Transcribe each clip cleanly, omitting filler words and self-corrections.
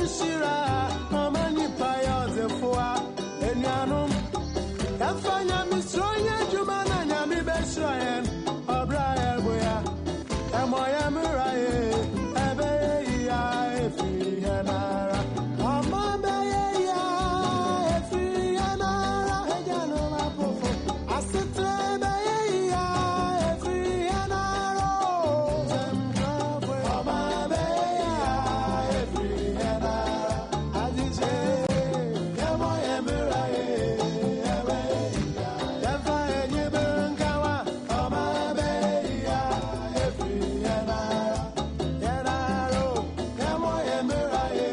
nhyira ɔma nnipa yɛ ɔdzefo a, enuanom, yɛmfa nyamesuro nyɛ adwuma na Nyame bɛhyira yɛn. Ɔbra yɛboya, ɛmɔ yɛn mmra ye, ɛbɛyɛ yia efiri yɛn ara. Ɔma bɛyɛ yia efiri yɛn ara. Agyanom apofo, asetena bɛyɛ yia efiri yɛn ara. Ɔma bɛyɛ yia efiri yɛn ara. Adehye, yɛmɔ yɛn mmra ye, ɛbɛyɛ yia. Yɛmfa enyimire nka wa, ɔma bɛyɛ yia efiri yɛn ara. Yɛn ara o, yɛmɔ yɛn mmra ye,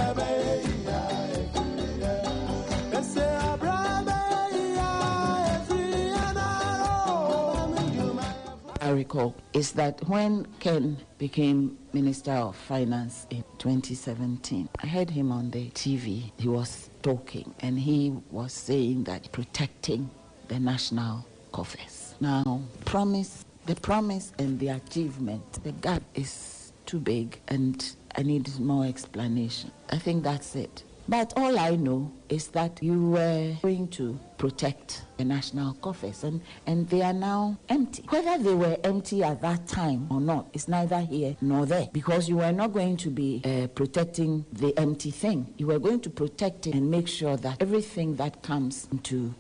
ɛbɛyɛ yia efiri yɛn ara. Ese abra bɛyɛ yia efiri yɛn ara o. I recall is that when Ken became Minister of Finance in 2017, I heard him on the TV. He was talking and he was saying that protecting the national coffers. Now, promise, the promise and the achievement, the gap is too big and I need more explanation. I think that's it. But all I know is that you were going to protect the national coffers and, and they are now empty. Whether they were empty at that time or not is neither here nor there, because you were not going to be protecting the empty thing. You were going to protect it and make sure that everything that comes into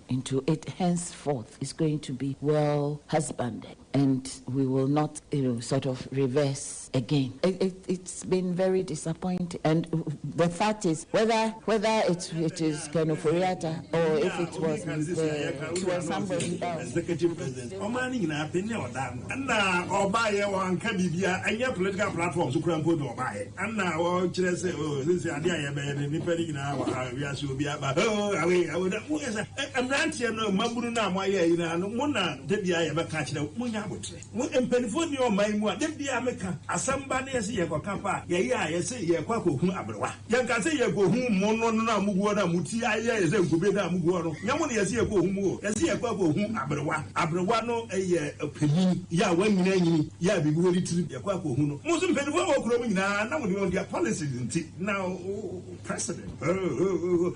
it henceforth is going to be well husbanded, and we will not, sort of reverse again. It's been very disappointing. And the fact is, whether it is Ken Ofori-Atta or if it was the, it was somebody else. Executive president. Ɔman ne nyinaa panyin a ɔda no. Ɛna ɔbaayɛ wɔanka biribia, ɛnyɛ political platform so kura mpo na ɔbaayɛ. Ɛna wɔkyerɛ sɛ o sisi adeɛ a yɛbɛyɛ no nipa ne nyinaa wɔ ha, wiase obi aba. Oh, awe awe na mo yɛ sɛ mmeranteɛ no mmabunu no a moayɛ yi na no mo na da bia yɛbɛka kyerɛ mo nya abotrɛ. Mo mpanimfoɔ ni ɔman mu a da bia meka asɛm ba ne yɛsɛ yɛkɔka pa a yɛyɛ a yɛsɛ yɛkɔ akɔhu aberewa. Yɛnka sɛ yɛkɔhu mo no no a mugu hɔ no a mo ti ayɛ yɛ sɛ nkube no a mugu hɔ no. Nyɛ mo na yɛsɛ yɛkɔhu mu o. Yɛsɛ yɛkɔ akɔhu aberewa. Aberewa no yɛ panin yɛ a wanyini anyini yɛ a biribi wɔ ne tirim, yɛkɔ akɔhu no. Mo nso mpanimfoɔ wɔ kurom nyinaa na mo de wɔn deɛ policies nti na president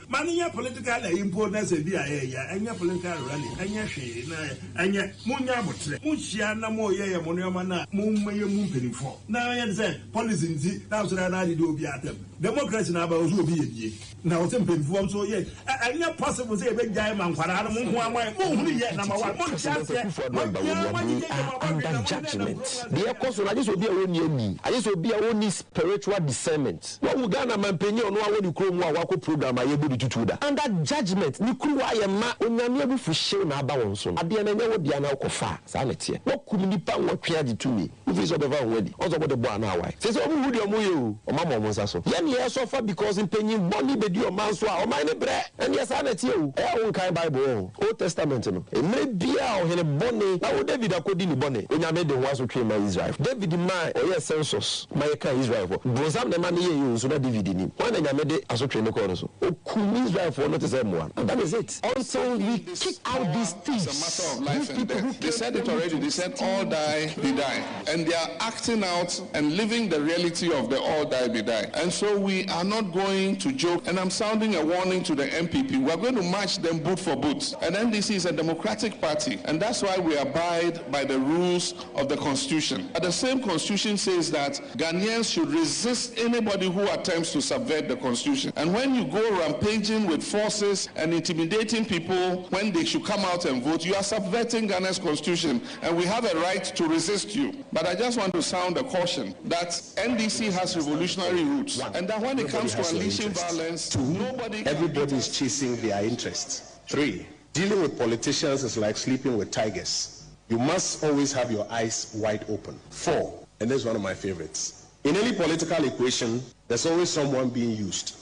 ma no nyɛ political ayi mpo na sɛ bi a yɛyɛ ɛnyɛ political rally, ɛnyɛ hwee na ɛnyɛ. Mo nya abotrɛ, mo hyia na mo yɛ yɛ mo nneɛma na mo mma yɛ mu mpanimfoɔ na yɛn sɛ policy nti na asɔre na adidi obi atam. Democracy na aba ɔso obi yɛ bie na ɔsɛ mpanimfoɔ nso yɛ ɛnyɛ possible sɛ yɛbɛgyae ma nkwadaa no mo nko ama mo nhunu yɛ number one mo nkyɛ aseɛ mo bia mo agyegye mo are under judgment. Deɛ ɛkɔ so no, agye sɛ obi a ɔnni ani, agye sɛ obi a ɔnni spiritual discernment. Wahu Ghana manpanyin a ɔno ara wɔ ne kurom a wakɔ program a yɛbɔ ne tutuo da. Under judgment, ne kuruwa ayɛ ma. Onyame abufuhyew na aba wɔn so no. Adeɛ no ɛnyɛ wo dea na wokɔfa a, saa na ɛteɛ. Wakum nnipa nwɔtwe agye tumi. Wofiri sɛ ɔbɛfa wo ho adi. Ɔn sɛ ɔmo de bɔ a na awae. Seesei ɔmo hu deɛ ɔmo yɛ o. Ɔmo ama ɔmo nsa so. Yɛn na yɛsɔfa because mpanyin bɔne bedi ɔman so a, ɔman no brɛ. Ɛndeɛ saa na ɛteɛ o. Ɛyɛ a wonkae Bible wɔ ho? Old Testament no, mmerɛ biara a ɔhene bɔne na wo David akɔdi ne bɔne, Onyame de ho asotwee ma Israelfoɔ. David maa ɔyɛɛ census ma yɛkaa Israelfoɔ. Bronsam na ɛma no yɛeɛ o, nso na David nnim. Hwan na Nyame de asotwee no kɔɔ no so? Ɔkum Israelfoɔ no te sɛ mmoa. And that is it. Until we This kick out these power is a matter thieves, of life these and people who death. They came said it only already. to They said all steal, die, be kill. die. And they are acting out and living the reality of the all die, be die. And so we are not going to joke. And I'm sounding a warning to the NPP. We are going to match them boot for boot. And NDC is a democratic party. And that's why we abide by the rules of the Constitution. But the same Constitution says that Ghanaians should resist anybody who attempts to subvert the Constitution. And when you go rampaging with forces and intimidating people when they should come out and vote, you are subverting Ghana's Constitution, and we have a right to resist you. But I just want to sound a caution that NDC has revolutionary roots, One, and that when it nobody comes to has your unleashing interest. violence, Two, nobody can everybody beat is us. chasing their interests. 3, dealing with politicians is like sleeping with tigers. You must always have your eyes wide open. 4, and this is one of my favorites. In any political equation, there's always someone being used.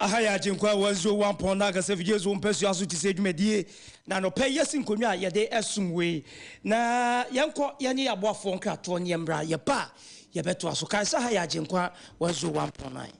Aha yɛ Agyenkwa 101.9 kasa fidie so mpɛsua so te sɛ dwumadie na nɔpɛ yɛsi nkonnwa a yɛde ɛsom wei na yɛnkɔ yɛne yɛaboafoɔ nkratoɔ ne yɛmmra yɛba a yɛbɛtoa so. Kae sɛ ha yɛ Agyenkwa 101.9.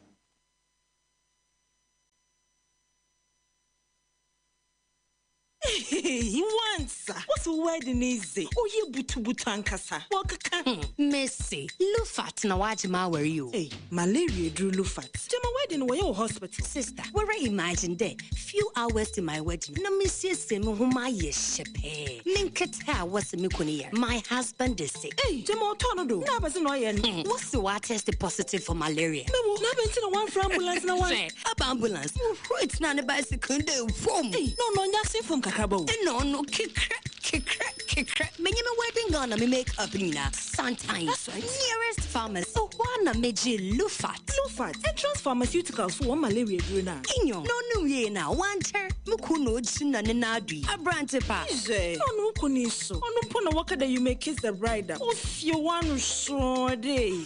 Hey, once. What's wedding easy? Oh, ye butu butu ankasa. Wakaka. Messi, Lufat na wagye ma aware yi o. Hey, malaria drew Lufat. Jama wedding wɔ yɛ hospital. Sister, where imagine there few hours to my wedding. Na me siesie me ho ma yɛ hyɛ pɛɛ. Me nkete a wɔsi me kunu yɛ. My husband is sick. Hey, Jama ɔtɔ no do. Na abɛsi na ɔyɛ no. Wɔsi wa test positive for malaria. Mewo, na abɛnti na wɔn fra ambulance na wɔn. Hwɛ, aba ambulance. Right na ne bicycle de fom. Hey, no no nya se fom kakraba o. Ɛna ɔno kekra kekra kekra. Menye me wedding gown na me make up nyinaa. Sometimes. That's right. Nearest pharmacy. Ɔhɔ na megye Lufat. Lufat, Entrance Pharmaceuticals for wɔn malaria duro na. Inyo, no no wie na wankyɛ. Me kunu ogyi na ne na adu yi. Abrante pa. Ize, ɔno wo kunu so. Ɔno mpo na wɔka that you may kiss the bride. Ofie wano so de.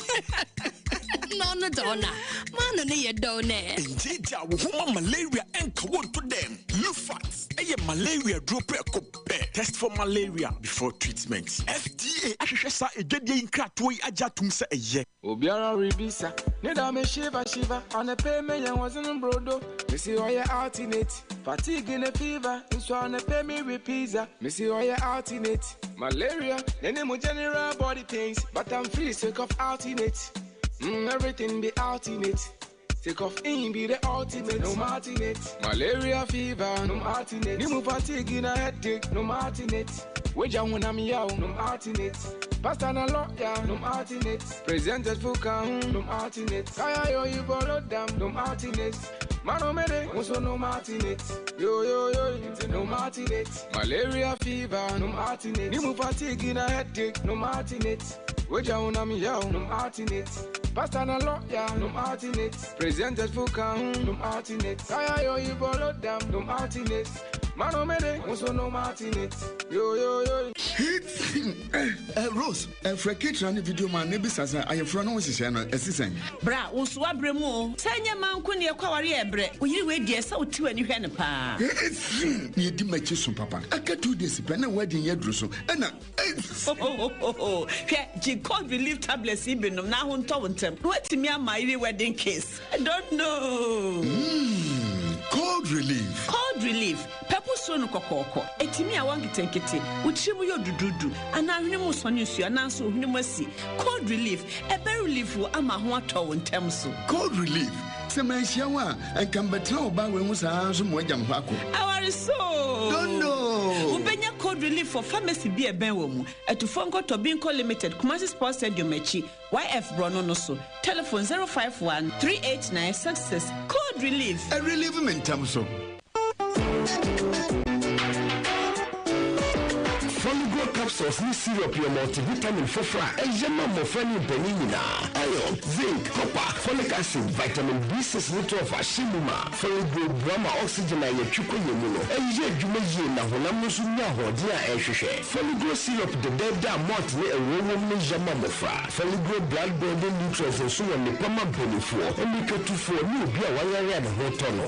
No no dona. Mano ne yɛ dɔw ne. Ngyegya wo ho ma malaria ɛnka wo nto dɛm. Lufat ɛyɛ malaria duro prɛko pɛ. Test for malaria before treatment. FDA ahwehwɛ saa edwadie yi nkratoɔ yi agye atom sɛ ɛyɛ. Obiara rebisa, ne da me shiva shiva, on a pay me yan wasn't brodo. Me see all your alternate, fatigue in a fever, and so on a pay me with pizza. Me see all your alternate, malaria, then mo general body pains, but I'm free sick of alternate. Everything be alternate. Take off in be the ultimate, no alternate. Malaria fever, no alternate. Nimu fatigue in a headache, no alternate. Wager when I'm yow, no alternate. Pastor na lawyer, no alternate. Presented fuka, no alternate. Kaya yo you borrow them, no alternate. Mano mede, also no alternate. Yo yo yo, no alternate. Malaria fever, no alternate. Nimu fatigue in a headache, no alternate. Wager when I'm yow, no alternate. Pastor na lawyer, no alternate. Presented fuka, no alternate. Kaya yo you borrow them, no alternate. Mano mede, also no alternate. Yo yo yo. Rose, frɛ ne video man ne bisa sɛ ayɛforɔ no ho hyehyɛ no ɛsi sɛn? Bra, wo so wabrɛ mu o. Sɛ nyɛ ma nko ne ɛkɔ aware yɛ brɛ. Wo yere wei deɛ sɛ wote w'ani hwɛ no paa. Ne yɛdi m'akyi so papa. Aka 2 days pɛ na wedding yɛ duru so. Ɛna Hwɛ, gye cold relief tablets yi binom na ho ntɔ wo ntɛm. Na woatumi ama yere wedding case. I don't know. Cold relief. Cold relief. Pɛpo suro no kɔkɔɔkɔ. Ɛtumi a wɔn nketenkete. Wo tiri mu yɛ dududu. Anaa hwene mu sɔne nsuo anaa nso hwene mu asi. Cold relief. Ɛbɛ relief wo ama ho atɔ wo ntɛm so. Cold relief. Sɛ manhyia wo a, ɛnka mbɛtena wo ba wei ho saa nso ma wagya me hɔ akɔ. Aware so. Don't know. Wobɛnya cold relief for pharmacy bi ɛbɛn wɔ mu. Atufoɔ nkɔtɔ Binko Limited, Kumasi Sports Stadium akyi, YF Borɔno no so. Telephone 051 389 66. Cold relief. Ɛ relieve me ntɛm so. Foligrow capsules ne syrup yɛ multivitamin foforɔ a ɛyɛ ma mmɔfra ne mpanin nyinaa. Iron, zinc, copper, folic acid, vitamin B6 ne 12 ahyɛ mu ma. Foligrow boa ma oxygen a yɛtwe kɔ yɛn mu no ɛyɛ adwuma yie na honam no nso nya ahoɔden a ɛhwehwɛ. Foligrow syrup dɛdɛɛdɛ a malt ne ɛwɔ wɔ mu no yɛ ma mmɔfra. Foligrow blood building nutrients nso wɔ nnepa ma mpanimfoɔ, mmirikatufoɔ ne obi a wayare a ne ho tɔ no.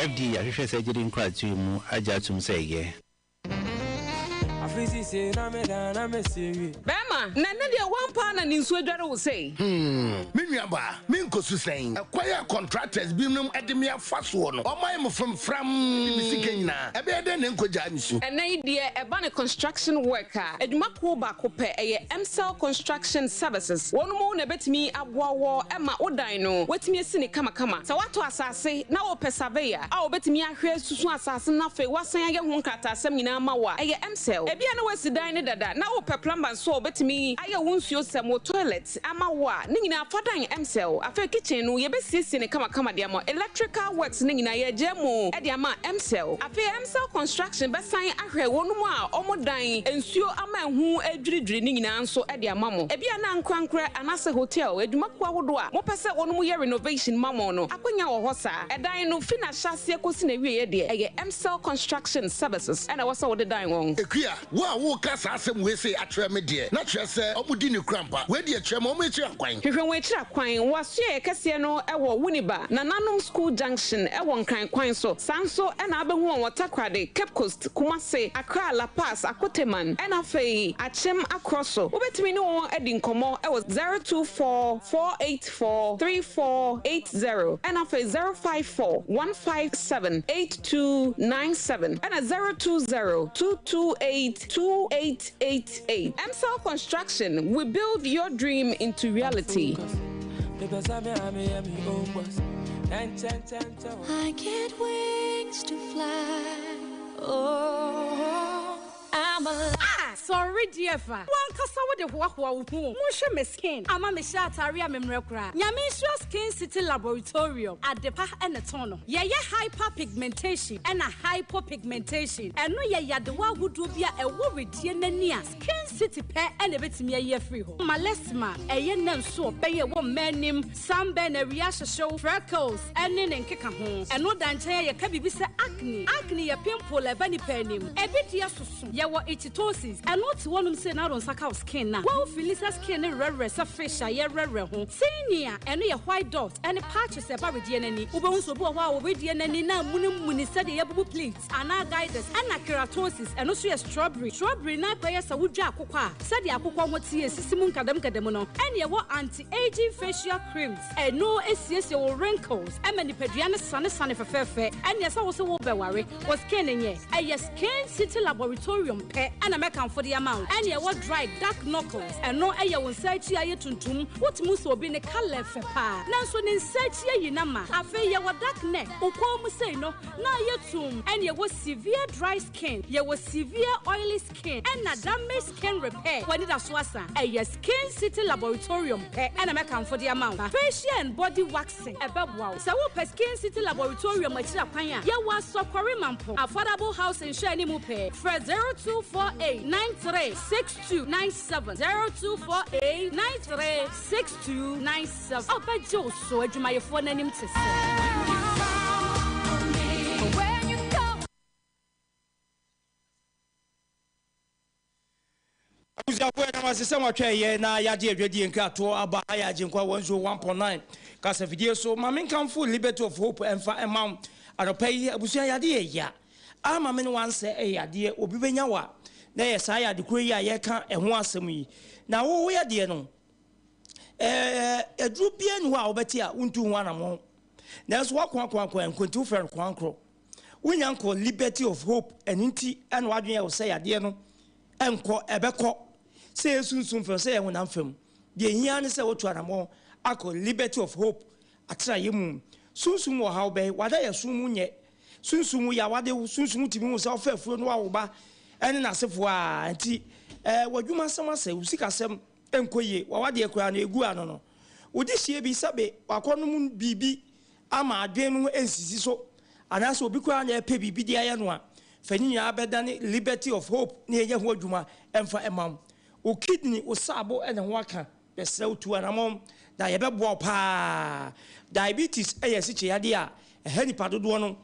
FDA ahwehwɛ sɛ gyedi nkratoɔ yi mu agye atom sɛ ɛyɛ. Bɛrima, na ne deɛ wampa na ne nsuo adware wo sei. Me nuabaa, menkɔsu sɛn. Ɛkwan a contractors binom de me afa soɔ no, ɔma yɛ mo framfram de me sika nyinaa. Ɛbɛyɛ dɛn na nkɔgyaa me su? Ɛnɛ yi deɛ ɛba ne construction work a adwumakuo baako pɛ ɛyɛ Emcell Construction Services. Wɔn mu na ɛbɛtumi aboa wɔ ɛma wo dan no watumi asi ne kamakama. Sɛ woatɔ asase na wopɛ surveyor a wobɛtumi ahwɛ susu asase no afei wasan ayɛ ho nkrataasɛm nyinaa ma wo a ɛyɛ Emcell. Ebia na woasi dan ne dada na wopɛ plumber nso a wobɛtumi ayɛ wo nsuo sɛm wo toilet ama wo a ne nyinaa fa dan Emcell. Afei kitchen no yɛbɛsiesie ne kamakama de ama electrical works ne nyinaa yɛgye mu de ama Emcell. Afei Emcell Construction bɛsan ahwɛ wɔn mu a ɔmo dan nsuo ama ɛho adwiridwiri ne nyinaa nso de ama mo. Ebia na ankorankorɛ anaasɛ hotel adwumakuo ahodoɔ a mopɛ sɛ wɔn mu yɛ renovation ma mo no akonnwa wɔ hɔ saa. Ɛdan no fi n'ahyɛaseɛ kɔsi n'awieeɛ deɛ ɛyɛ Emcell Construction Services ɛna ɛwɔ sɛ wode dan wɔn. Akua, wo a woka saa asɛm wei sei akyerɛ me deɛ, na kyerɛ kyerɛ sɛ ɔmo di ne kura mpa. Wei deɛ kyerɛ ma ɔmo akyiri akwan. Hwehwɛ wɔn akyiri akwan wɔ asoɛeɛ kɛseɛ no wɔ Winneba, Nananom School Junction wɔ Nkran kwan so. Saa nso na wobɛhu wɔn wɔ Takoradi, Cape Coast, Kumasi, Accra, La Paz, Akoteman, ɛna afei Akyem Akorɔ so. Wobɛtumi ne wɔn adi nkɔmmɔ wɔ 024 484 3480 ɛna afei 054 157 8297 ɛna 020 228 2888. Emsal Construction, we build your dream into reality. I get wings to fly. Oh, I'm alive. Ah! Sɔre deɛ fa. W'ankasa wode hoahoa wo ho o. Monhwɛ me skin. Ama mehyɛ ataare a memmrɛ koraa. Nyame nhyira Skin City Laboratorium. Adepa na ɛtɔn no. Yɛyɛ hyper pigmentation ɛna hypo pigmentation. Ɛno yɛ yadewa ahodoɔ bi a ɛwɔ wedeɛ no ani a Skin City pɛ na ɛbɛtumi ayi afiri hɔ. Malesma, ɛyɛ nanso ɔbɛn a ɛwɔ mmaa anim, sunburn, awia ahyehyew, freckles, ne ne nkekaho. Ɛno da nkyɛn a yɛka biribi sɛ acne. Acne yɛ pimple a ɛba nipa anim. Ebi deɛ soso. Yɛwɔ ichthyosis. Ɛno te hɔnom sei na wode wo nsa ka wo skin no a, wo feeli sɛ skin no werɛwerɛ sɛ fish a yɛwerɛwerɛ ho. Tinea, ɛno yɛ white dot ne patches a ɛba wedeɛ no ani. Wobɛhu sɛ obi wɔ hɔ a wedeɛ no ani na amunimuni sɛdeɛ yɛabubu plate anaa guiders. Ɛna keratosis, ɛno nso yɛ strawberry. Strawberry no akɔyɛ sɛ wodwa akokɔ a, sɛdeɛ akokɔ ho teɛ sisi mu nkadamnkadam no. Ɛna ɛwɔ anti-aging facial creams. Ɛno siesie wo wrinkles, ɛma nipadua no sanesane fɛfɛɛfɛ. Ɛneɛ sɛ wo se wobɛware, wo skin nyɛ. Ɛyɛ Skin City Laboratorium pɛ na mɛkamfo de ama wo. Ɛne ɛwɔ dry dark knuckles, ɛno yɛ wo nsa akyi ayɛ tuntum, wotumi hu sɛ obi ne colour fɛ paa nanso ne nsa akyi ayi no ama. Afei yɛwɔ dark neck, wo kɔn mu sei no na ayɛ tumm. Ɛne ɛwɔ severe dry skin, yɛwɔ severe oily skin ɛna damaged skin repair. W'anidaso asa? Ɛyɛ Skin City Laboratorium pɛ na mɛkamfo de ama wo. Facial and body waxing, ɛbɛboa wo. Sɛ wopɛ Skin City Laboratorium akyiri akwan a, yɛwɔ Asɔkɔre Mampong, Affordable House nhwɛani mu pɛɛ. Frɛ 0248 93 6297, 0248 93 6297. Ɔbɛgye wo so, adwumayɛfoɔ no anim te sɛ. Abusuafoɔ yɛda mo ase sɛ moatwɛn yɛn na yɛagye adwadie nkratoɔ aba ha yɛ Agyenkwa 101.9 kasafidie so. Ma menkamfo Liberty of Hope ɛmfa ɛma wo anɔpa yi. Abusua yadeɛ yɛ ya ama me ne wansɛ ɛyɛ yadeɛ obi bɛnya wo a na ɛyɛ saa yade koro yi a yɛreka ɛho asɛm yi na wo wo yadeɛ no ɛɛ aduro biara ni hɔ a wobɛte a wontu ho anamɔn nanso woakoakoakoa nkonti wofrɛ no koankorɔ wonya nkɔ Liberty of Hope ɛno nti ɛna wadwene yɛ wo sɛ yadeɛ no Ɛnkɔ, ɛbɛkɔ. Sɛ ɛyɛ sunsum fam, sɛ ɛyɛ honam fam, deɛ ɛhia ara ne sɛ wotu anammɔn akɔ Liberty of Hope atenaeɛ mu. Sunsum mu ɔhaw bɛn? Wada yɛ sum mu nyɛ. Sunsum mu yaw ade wo. Sunsum mu tumi hu sɛ ɔfa afuro no wawo ba ne n'asefoɔ a, nti eh, w'adwuma asɛm asɛe, wo sikasɛm nkɔ yie, w'awadeɛ koraa no ɛgu ano no. Wo dehyeɛ bi, sɛbe wakɔnom biribi ama adwene no nsisi so, anaasɛ obi koraa na ɛrepɛ biribi de ayɛ no a, fa ne nyinaa bɛdane Liberty of Hope na yɛnyɛ ho adwuma mfa mma wo. Wo kidney, wo saabo na ɛho aka, yɛsrɛ wo tu anamɔn na yɛbɛboa wo paa. Diabetes yɛ asikyeyadeɛ a ɛha nnipa dodoɔ no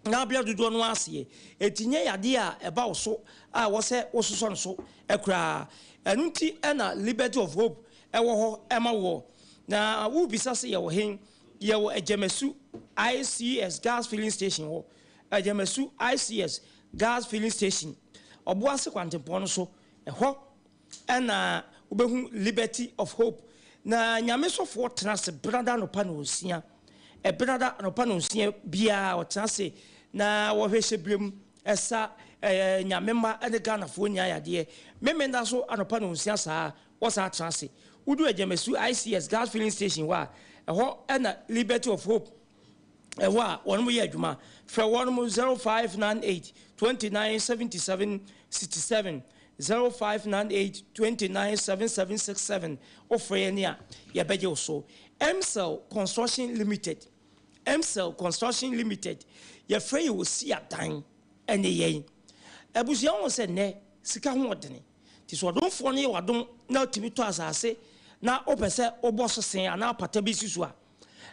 na abrɛ dodoɔ no ara aseɛ, enti nyɛ yadeɛ a ɛba wo so a ɛwɔ sɛ wososɔ no so koraa. Ɛno nti na Liberty of Hope wɔ hɔ ma woɔ. Na worebisa sɛ yɛwɔ he? Yɛwɔ Agyamasu ICS Gas Filling Station hɔ. Agyamasu ICS Gas Filling Station, Ɔboase kwantempɔn no so. Ɛhɔ na wobɛhu Liberty of Hope. Na Nyame sɔfoɔ tena ase benada anɔpa nɔnsia. Ɛbenada anɔpa nɔnsia biara ɔtena ase na wɔhwɛ hyɛbrɛm ɛsa ɛɛ Nyame mma ne Ghanafoɔ nyinaa yadeɛ. Memenda so anɔpa nɔnsia saa Wɔsan tena ase. Wodu Agyamasu ICS Gas Filling Station hɔ a, ɛhɔ na Liberty of Hope wɔ a wɔnom yɛ adwuma. Frɛ wɔnom 0598 29 77 67, 0598 29 77 67. Wofrɛ yɛn a, yɛbɛgye wo so. Emsel Construction Limited, Emsel Construction Limited, yɛfrɛ yɛn wɔ Siadan ne yɛn. Abusua wohu sɛ nnɛ sika ho ɔdene. Nti sɛ ɔdomfoɔ no yɛ w'adom na wotumi tɔ asase na wopɛ sɛ wobɔ so sen anaa pata bi si so a,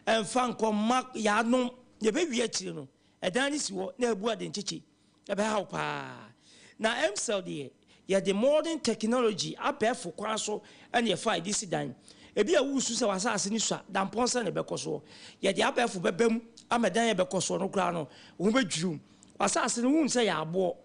mfa nkɔ mma yaanom. Yɛbɛwie akyire no, ɛdan no si hɔ na abu ade nkyekye. Ɛbɛha wo paa. Na MCell deɛ, Yɛde modern technology, abɛɛfo kwan so na yɛfa de si dan. Ebia wusu sɛ w'asase no sua, dampɔn sɛn na ɛbɛkɔ soɔ? Yɛde abɛɛfo bɛba mu ama dan a ɛbɛkɔ soɔ no koraa no, wo ho bɛdwiriw. W'asase no, wuhu sɛ ɛyɛ aboɔ,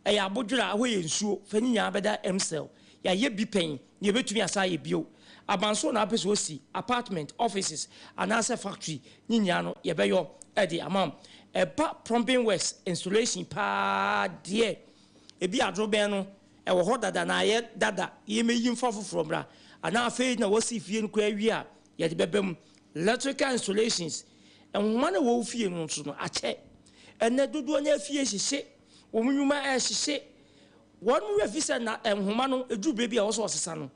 ɛyɛ abodwera, ɛhɔ yɛ nsuo, fa ne nyinaa bɛda M-cell. Yɛayɛ bi pɛn, na yɛbɛtumi asan ayɛ bio. Abansoro na wopɛ sɛ wosi, apartment, offices, anaasɛ factory, ne nyinaa no, yɛbɛyɔ de ama wo. Ɛba plumbing works installation paa deɛ, Ebia adorobɛn no, ɛwɔ hɔ dada na ayɛ dada, yemmeyi mfa foforɔ mmra, anaa afei na wɔasi fie no koraa awie a, yɛde bɛba mu. Electrical installations, Nhoma no a ɛwɔ wo fie no nso no, akyɛ. Ɛnnɛ, dodoɔ no ara fie hyehye, wɔn nnwuma rehyehye. Wɔn werɛ fi sɛ na nhoma no, ɛduru berɛ bi a ɛwɔ sɛ wɔsesa no,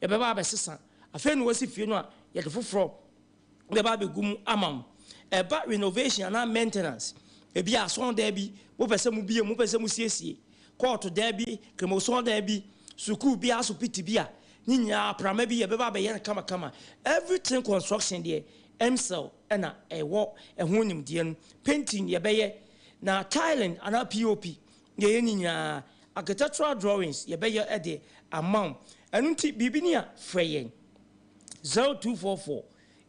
yɛbɛba abɛsesa. Afei na wɔasi fie no a, yɛde foforɔ bɛba abɛgu mu ama wo. Ɛba renovation anaa maintenance, ebi a asɔndan bi mopɛ sɛ mobie mu, mopɛ sɛ mosiesie, kɔɔto dan bi, kremosɔndan bi, sukuu bi, asopiti bi a, ne nyinaa aprama bi yɛbɛba abɛyɛ no kamakama. Everything construction deɛ, MCell na ɛwɔ ɛho nimdeɛ no. Painting yɛbɛyɛ, na tiling anaa POP yɛyɛ ne nyinaa. Architectural drawings yɛbɛyɛ de ama wo. Ɛno nti biribi ni a, frɛ yɛn. 0244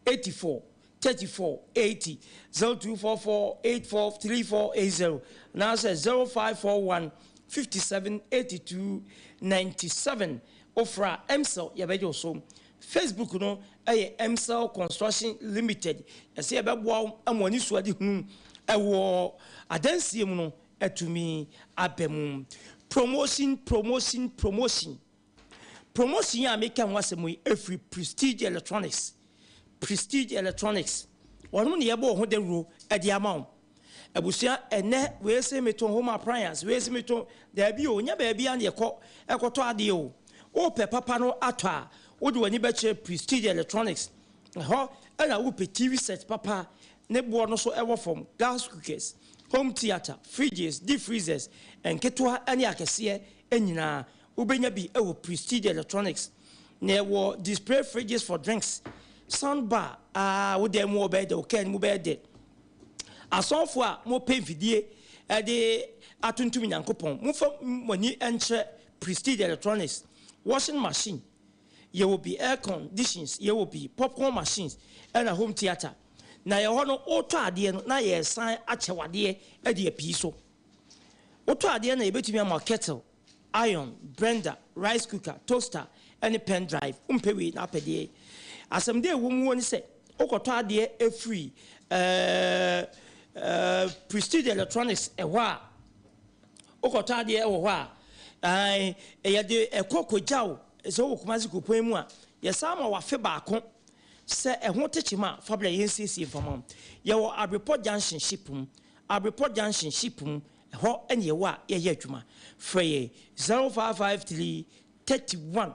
84 34 80, 0244 84 34 80, anaasɛ 0541 57 82 97. Wofrɛ a, Emcel yɛbɛgye wo so. Facebook no yɛ Emcel Construction Limited. Yɛsɛ yɛbɛboa wo ama w'anisoadehunu wɔ adansie mu no atumi aba mu. Promotion, promotion, promotion. Promotion yi a meka ho asɛm yi ɛfiri Prestige Electronics. Prestige Electronics. Wɔnom na yɛbɔ ho dawuro de ama wo. Abusua ɛnɛ wei se metɔn home appliance, wei se metɔn daabi o, nyɛ baabi a na yɛkɔ ɛkɔtɔ adeɛ o. Wopɛ papa no atɔ a, wode w'ani bɛkyerɛ Prestige Electronics. Ɛhɔ ɛna wopɛ TV set papa ne boɔ no so ɛwɔ fam, gas cookers, home theatre, fridges, deep freezers, nketewa ne akɛseɛ nyinaa. Wobɛnya bi wɔ Prestige Electronics, na ɛwɔ display fridges for drinks, sound bar a wo dan mu hɔ bɛyɛ dɛ, wo car no mu bɛyɛ dɛ. Asɔfo a mopɛ mfidie de atontom Nyankopɔn, momfa mo ani nkyerɛ Prestige Electronics, washing machine, yɛwɔ bi, air conditions, yɛwɔ bi, popcorn machines, ɛna home theatre. Na yɛwɔ hɔ no, wotɔ adeɛ no na yɛresan akyɛ wo adeɛ de apii so. Wotɔ adeɛ na yɛbɛtumi ama wo kettle, iron, blender, rice cooker, toaster, ne pen drive. Wompɛ wei na apɛ deɛ. Asɛm deɛ ɛwɔ mu ne sɛ, wokɔtɔ adeɛ firi Prestige Electronics ɛhɔ a, wokɔtɔ adeɛ wɔ hɔ a, yɛde ɛkɔ kɔgya wo. Sɛ wowɔ Kumasi kuropɔn mu a, yɛsan ma wo afe baako sɛ ɛho tekyem a, fa bra yɛnsiesie mfa ma wo. Yɛwɔ Abrepɔ Junction ship mu, Abrepɔ Junction ship mu. Ɛhɔ ne yɛwɔ a yɛyɛ adwuma. Frɛ yɛn 0553 31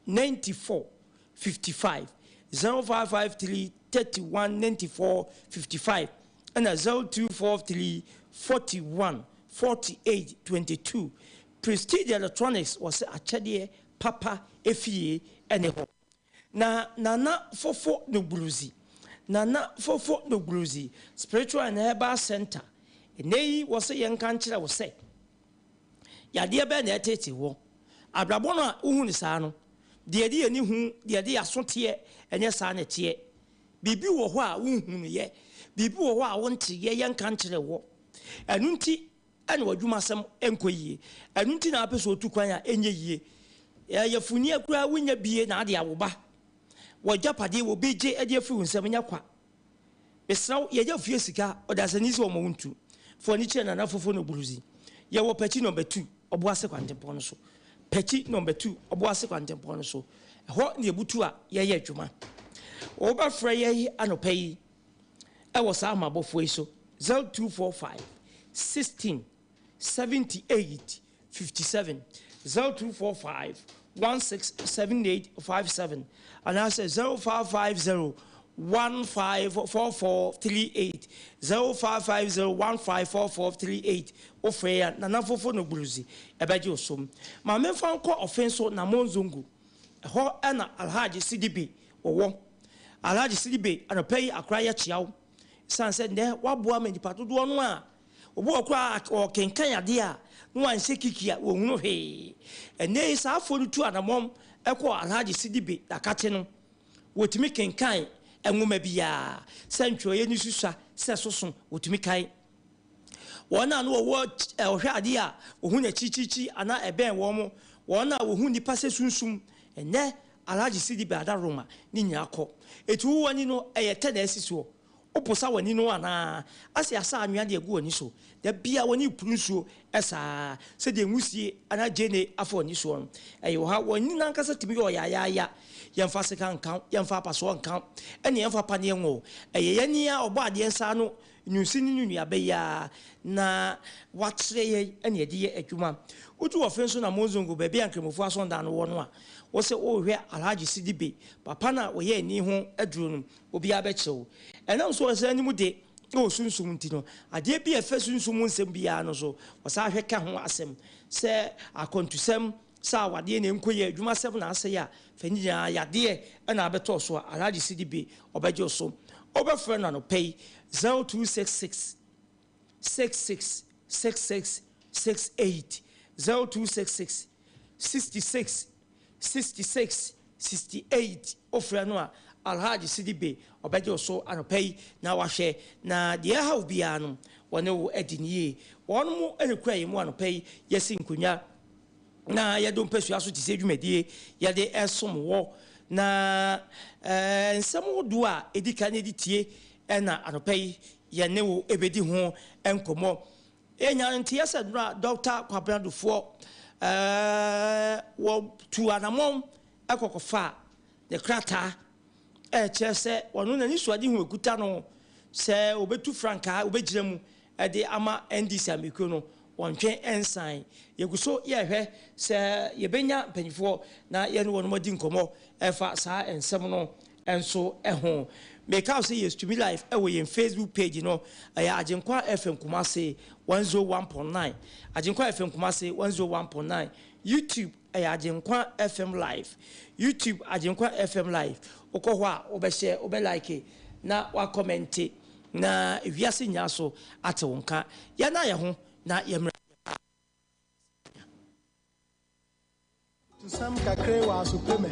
94 55, 0553 31 94 55 ɛna 0243 41 48 22. Prestige Electronics wɔse akyɛdeɛ papa efie ne hɔ. Na Nana Fofo Nogbrudzi, Nana Fofo Nogbrudzi Spiritual and Herbal Centre, nnɛ yi wɔse yɛnka nkyerɛ wo sɛ, yadeɛ bɛn na ɛreteetee woɔ? Abrabɔ no a wohu no saa no, deɛ yɛde yɛn ani hu, deɛ yɛde yɛn aso teɛ, ɛnyɛ saa na ɛteɛ. Biribi wɔ hɔ a wonhunuiɛ, biribi wɔ hɔ a wonteeɛ, yɛnka nkyerɛ woɔ. Ɛno nti ɛna w'adwumasɛm nkɔ yie. Ɛno nti na wopɛ sɛ otu kwan a ɛnyɛ yie. Yafunu koraa wonya bie na ade awo ba. W'agyapadeɛ obi gye de afiri wo nsam nyɛ kwa. Mesrɛ wo yɛgya fie sika ɔdasani sɛ ɔma wo ntu. Fa w'ani kyerɛ Nana Fofo no Buruzi. Yɛwɔ Pakyi nɔmba tu Ɔboase kwantempɔn no so. Pakyi nɔmba tu Ɔboase kwantempɔn no so. Ɛhɔ na yɛbutu a yɛyɛ adwuma. Wobɛfrɛ yɛn anɔpa yi wɔ saa ahomabɔfoɔ yi so, 0245 16 78 57, 0245 16 78 57, anaasɛ 0550 154438, 0550 154438. Wofrɛ yɛn a, Nana Fofo no Gburuzi ɛbɛgye wo so. Ma memfa nkɔ ɔfe so Namon Zongo, ɛhɔ na Alhaji Sidibe wɔwɔ. Alhaji Sidibe, anɔpa yi akora yɛkyea wo ɛsiane sɛ nnɛ woaboa ma nnipa dodoɔ no a Obi wɔ koraa a ɔkenkan adeɛ a na wanhyɛ kiki a wɔnhunu hwee. Ɛnnɛ yi saa afoɔ no tu anamɔn kɔ Alhaji Sidibe Dakakye no, wɔtumi kenkan nwoma biara, sɛ ntwerɛeɛ no susua, sɛ soso, wɔtumi kan. Wɔn a na wɔwɔ ɔhwɛ adeɛ a wɔhu no akyirikyirikyiri anaa ɛbɛn wɔn, wɔn a wɔhu nnipa sɛ sunsum, ɛnnɛ Alhaji Sidibe Adaroma ne nyinaa kɔ. Enti wo w'ani no ɛyɛ tɛ na asi soɔ? Woposa w'ani no anaa? Ase asa anwea de agu w'ani so? Da biara w'ani repuru nsuo saa sɛdeɛ nwusie anaa gyeene afa w'ani soɔ no. Ɛyɛ ɔhaw. W'ani no ankasa tumi yɛ ɔyaayaaya. Yɛmfa sekan nka wo, yɛmfa apasoɔ nka wo, ɛnna yɛmfa paneɛ nwɔ wo. Ɛyɛ yɛn a Ɔbɔadeɛ nsa ano nnwonsi ne ne nnuaba yi ara na wakyerɛ yɛn na yɛde yɛ adwuma. Wodu ɔfe nso na Monzongo, baabi a Nkramofoɔ asɔndan no wɔ no a, wo sɛ worehwɛ Alhaji Sidibe, papa no a ɔyɛ ani ho aduro no, obiara bɛkyerɛ wo. Ɛnam sɛ ɔsan nim de wɔ sunsum nti no, adeɛ bi a ɛfa sunsum mu nsɛm biara no so, ɔsan hwɛ ka ho asɛm. Sɛ akwantusɛm, sɛ awadeɛ na ɛnkɔ yie, adwumasɛm na asɛe a, fa ne nyinaa, yadeɛ na abɛtɔ so a, Alhaji Sidibe ɔbɛgye wo so. Wobɛfrɛ no anɔpa yi, 0266 66 66 68, 0266 66 66 68. Wofrɛ no a, Alhaji Sidibe ɔbɛgye wo so anɔpa yi na wahwɛ na deɛ ɛha wo biara no, wɔne wo adi no yie. Wɔnom na ɛkura yɛn mu anɔpa yi, yɛasi nkonnwa na yɛde wo mpasua so te sɛ dwumadie yɛde resom wɔ. Na nsɛm hodoɔ a ɛdi kan yɛde tie na anɔpa yi yɛne wo bɛdi ho nkɔmmɔ. Yɛnya nteɛ sɛ nnora Dɔkta Kwabena Dufoɔ wɔtuu anamɔn kɔ kɔfaa ne krataa ɛkyerɛ sɛ ɔno n'anisuadehu ɛkuta no sɛ ɔbɛtu frankaa ɔbɛgyina mu de ama NDC amanyɔkuo no, wɔntwe nsan. Yɛgu so yɛrehwɛ sɛ yɛbɛnya mpanimfoɔ na yɛne wɔn adi nkɔmmɔ ɛfa saa nsɛm no nso ho. Meka wo sɛ yɛ stream live wɔ yɛn Facebook page no, ɛyɛ Agyenkwa FM Kumasi 101.9, Agyenkwa FM Kumasi 101.9, YouTube ɛyɛ Agyenkwa FM Live, YouTube Agyenkwa FM Live. Wokɔ hɔ a wobɛhyɛ, wobɛ like na wakɔmɛnte. Na wiase nyinaa so ate wo nka. Yɛnna yɛn ho na yɛmmra. Tusɛm kakra wɔ asope me.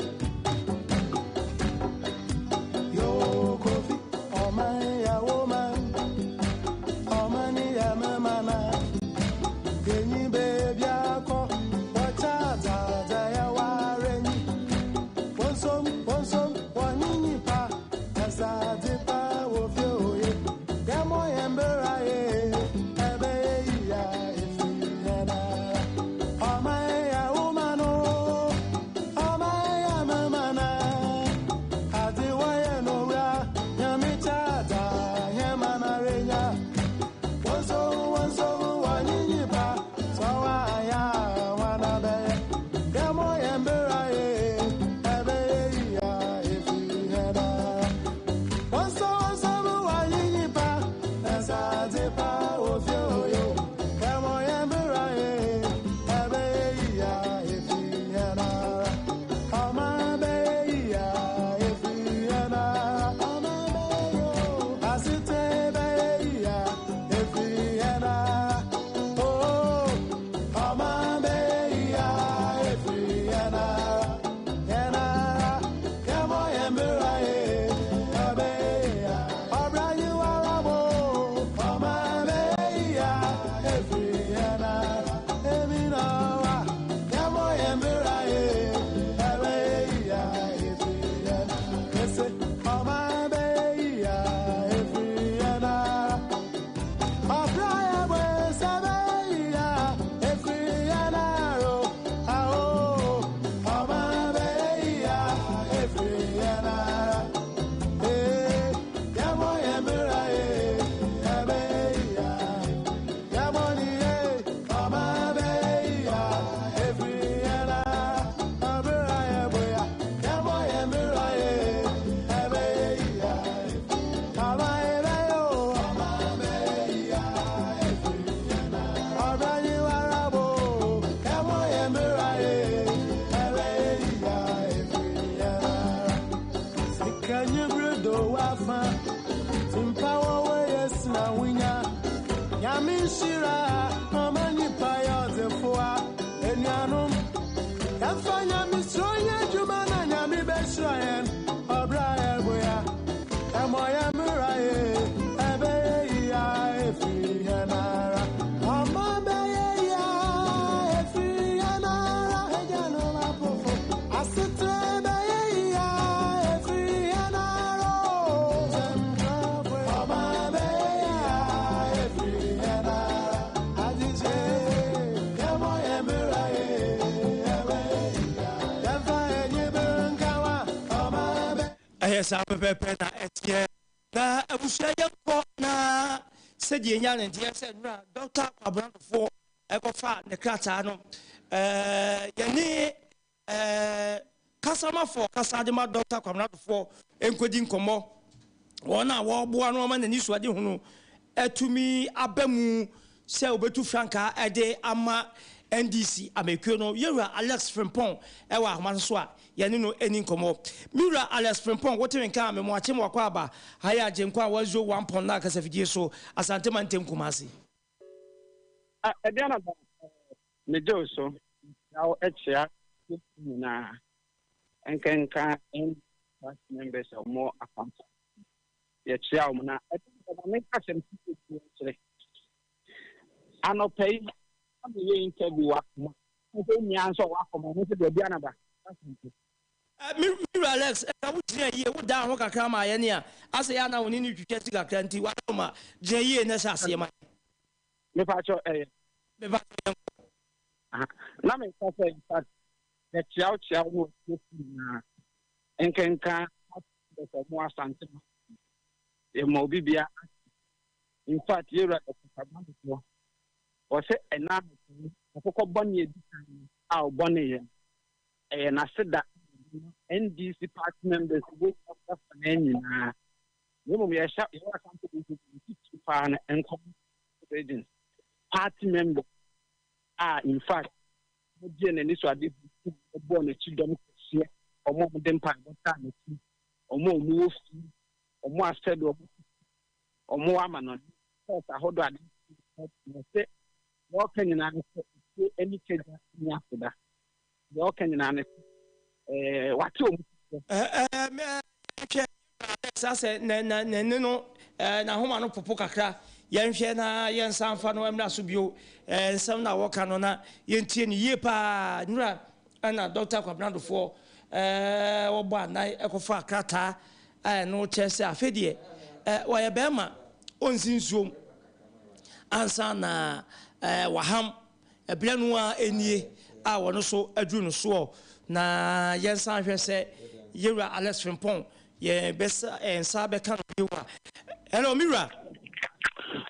Yo Kofi, ɔman yɛ wo man, ɔman yɛ me mana. Yenyi beebi akɔ, wɔkyɛ adzaadza yɛ ware nyi. Wonsom, wonsom, wɔnye nyimpa, ɛsɛ adze pa wɔ fie oye. Yɛmmɔ yɛn bra ye, ɛbɛyɛ yie a efiri yɛn ara. Ɔman yɛ wo man o, ɔman yɛ me man a. Adze wɔyɛ no wura, Nyame kyɛ adza. nhyira ɔma nnipa yɛ ɔdzefo a enuanom yɛmfa nyamesuro nyɛ adwuma na nyame bɛhyira yɛn ɔbrɛ a yɛboya ɛmmɔ yɛn mmra ye ɛbɛyɛ yia ɛfiri yɛn ara ɔma bɛyɛ yia ɛfiri yɛn ara agyanom apofo asetrɛ bɛyɛ yia ɛfiri yɛn ara o ɔma bɛyɛ yia ɛfiri yɛn ara agyegye yɛmmɔ yɛn mmra ye ɛbɛyɛ yia yɛmfa enyimire nkawa ɔma bɛ Ɛyɛ saa pɛpɛɛpɛ na ɛteɛ. Na abusua yɛnkɔ na sɛdeɛ ɛnya ne nteɛ sɛ nnora Dɔkta Kwabena Duffuor ɛkɔfa ne krataa no ɛɛ yɛne ɛɛ kasamafoɔ kasa de ma Dɔkta Kwabena Duffuor nkɔdi nkɔmmɔ. Wɔn a wɔreboa no ama n'ani so adehunu atumi aba mu sɛ wɔbɛtu frankaa de ama NDC amanyɔkuo no, Yɛwura Alex Frimpong wɔ ahoma no so a yɛne no nni nkɔmmɔ. Me wura Alex Frimpong, wote me nka a, me moakye mo akwaaba ha yɛ Agyenkwa 101 pɔn na kasafidie so, Asante Mantam Kumasi. Ɛdeɛn na megye wo so na wo kyea nyinaa nkenka party members a wɔn akwanta yɛkyea wɔn na ɛdeɛn na meka asɛm titire kyerɛ anɔpa yi na meyɛ interview wɔ akoma sɛ nua nso ɔwɔ akoma no sɛ baabi anaba. Me wura Alex, ɛka wo gyina yie, wo daa ho kakra maa yɛne a, asɛ yɛ a na wo ne no twitwa si kakra nti w'adom ma gyina yie na hyɛ aseɛ ma yɛn. Mepakyɛw ɛyɛ. Mepakyɛw yɛn kɔ. Aha, na me nka sɛ in fact yɛkyea wo kyea wo ne ɔtiefo nyinaa nkenka bɛsɛ ɔmo Asante ma yɛma obi bia in fact yɛwura Dr. Kwabena Duffuor ɔsɛ ɛna anɔpa yi akokɔ bɔne edi kan a ɔbɔne yɛ ɛyɛ n'aseda NDC party members wɔ afa nyinaa na mmom yɛhyɛ yɛwɔ Asante region titiri paa no nkɔm regions party member a in fact wɔgye n'ani so ade bɔɔ n'akyi dɔm kɛseɛ, wɔn a wɔde mpaebɔ taa n'akyi, wɔn a wɔwɔ fi, wɔn asɛde wɔn wɔn wɔ ama no pɔs ahodoɔ ade sɛ wɔka nyinaa no sɛ esie ani kagya ne aseda deɛ ɔka nyinaa no ɛɛ wate wɔn. Ɛɛ hwɛ saa sɛ na na n'ani no ɛɛ n'ahoma no popo kakra yɛnhwɛ na yɛnsan fa no mmra so bio ɛɛ nsɛm na wɔka no na yɛntie no yie paa. Nnura ɛna Dɔkta Kwabena Duffuor ɛɛ wɔbɔ anan ɛkɔfa krataa a ɛno kyerɛ sɛ afei deɛ ɛɛ wɔyɛ bɛrima ɔnsi nsuom ansa na ɛɛ waham ɛberɛ no a ɛnie a wɔno so aduru no soɔ na yɛnsan hwɛ sɛ yɛwura Alex Frimpong yɛn bɛsa nsa bɛka no bio a. Hello, mi wura.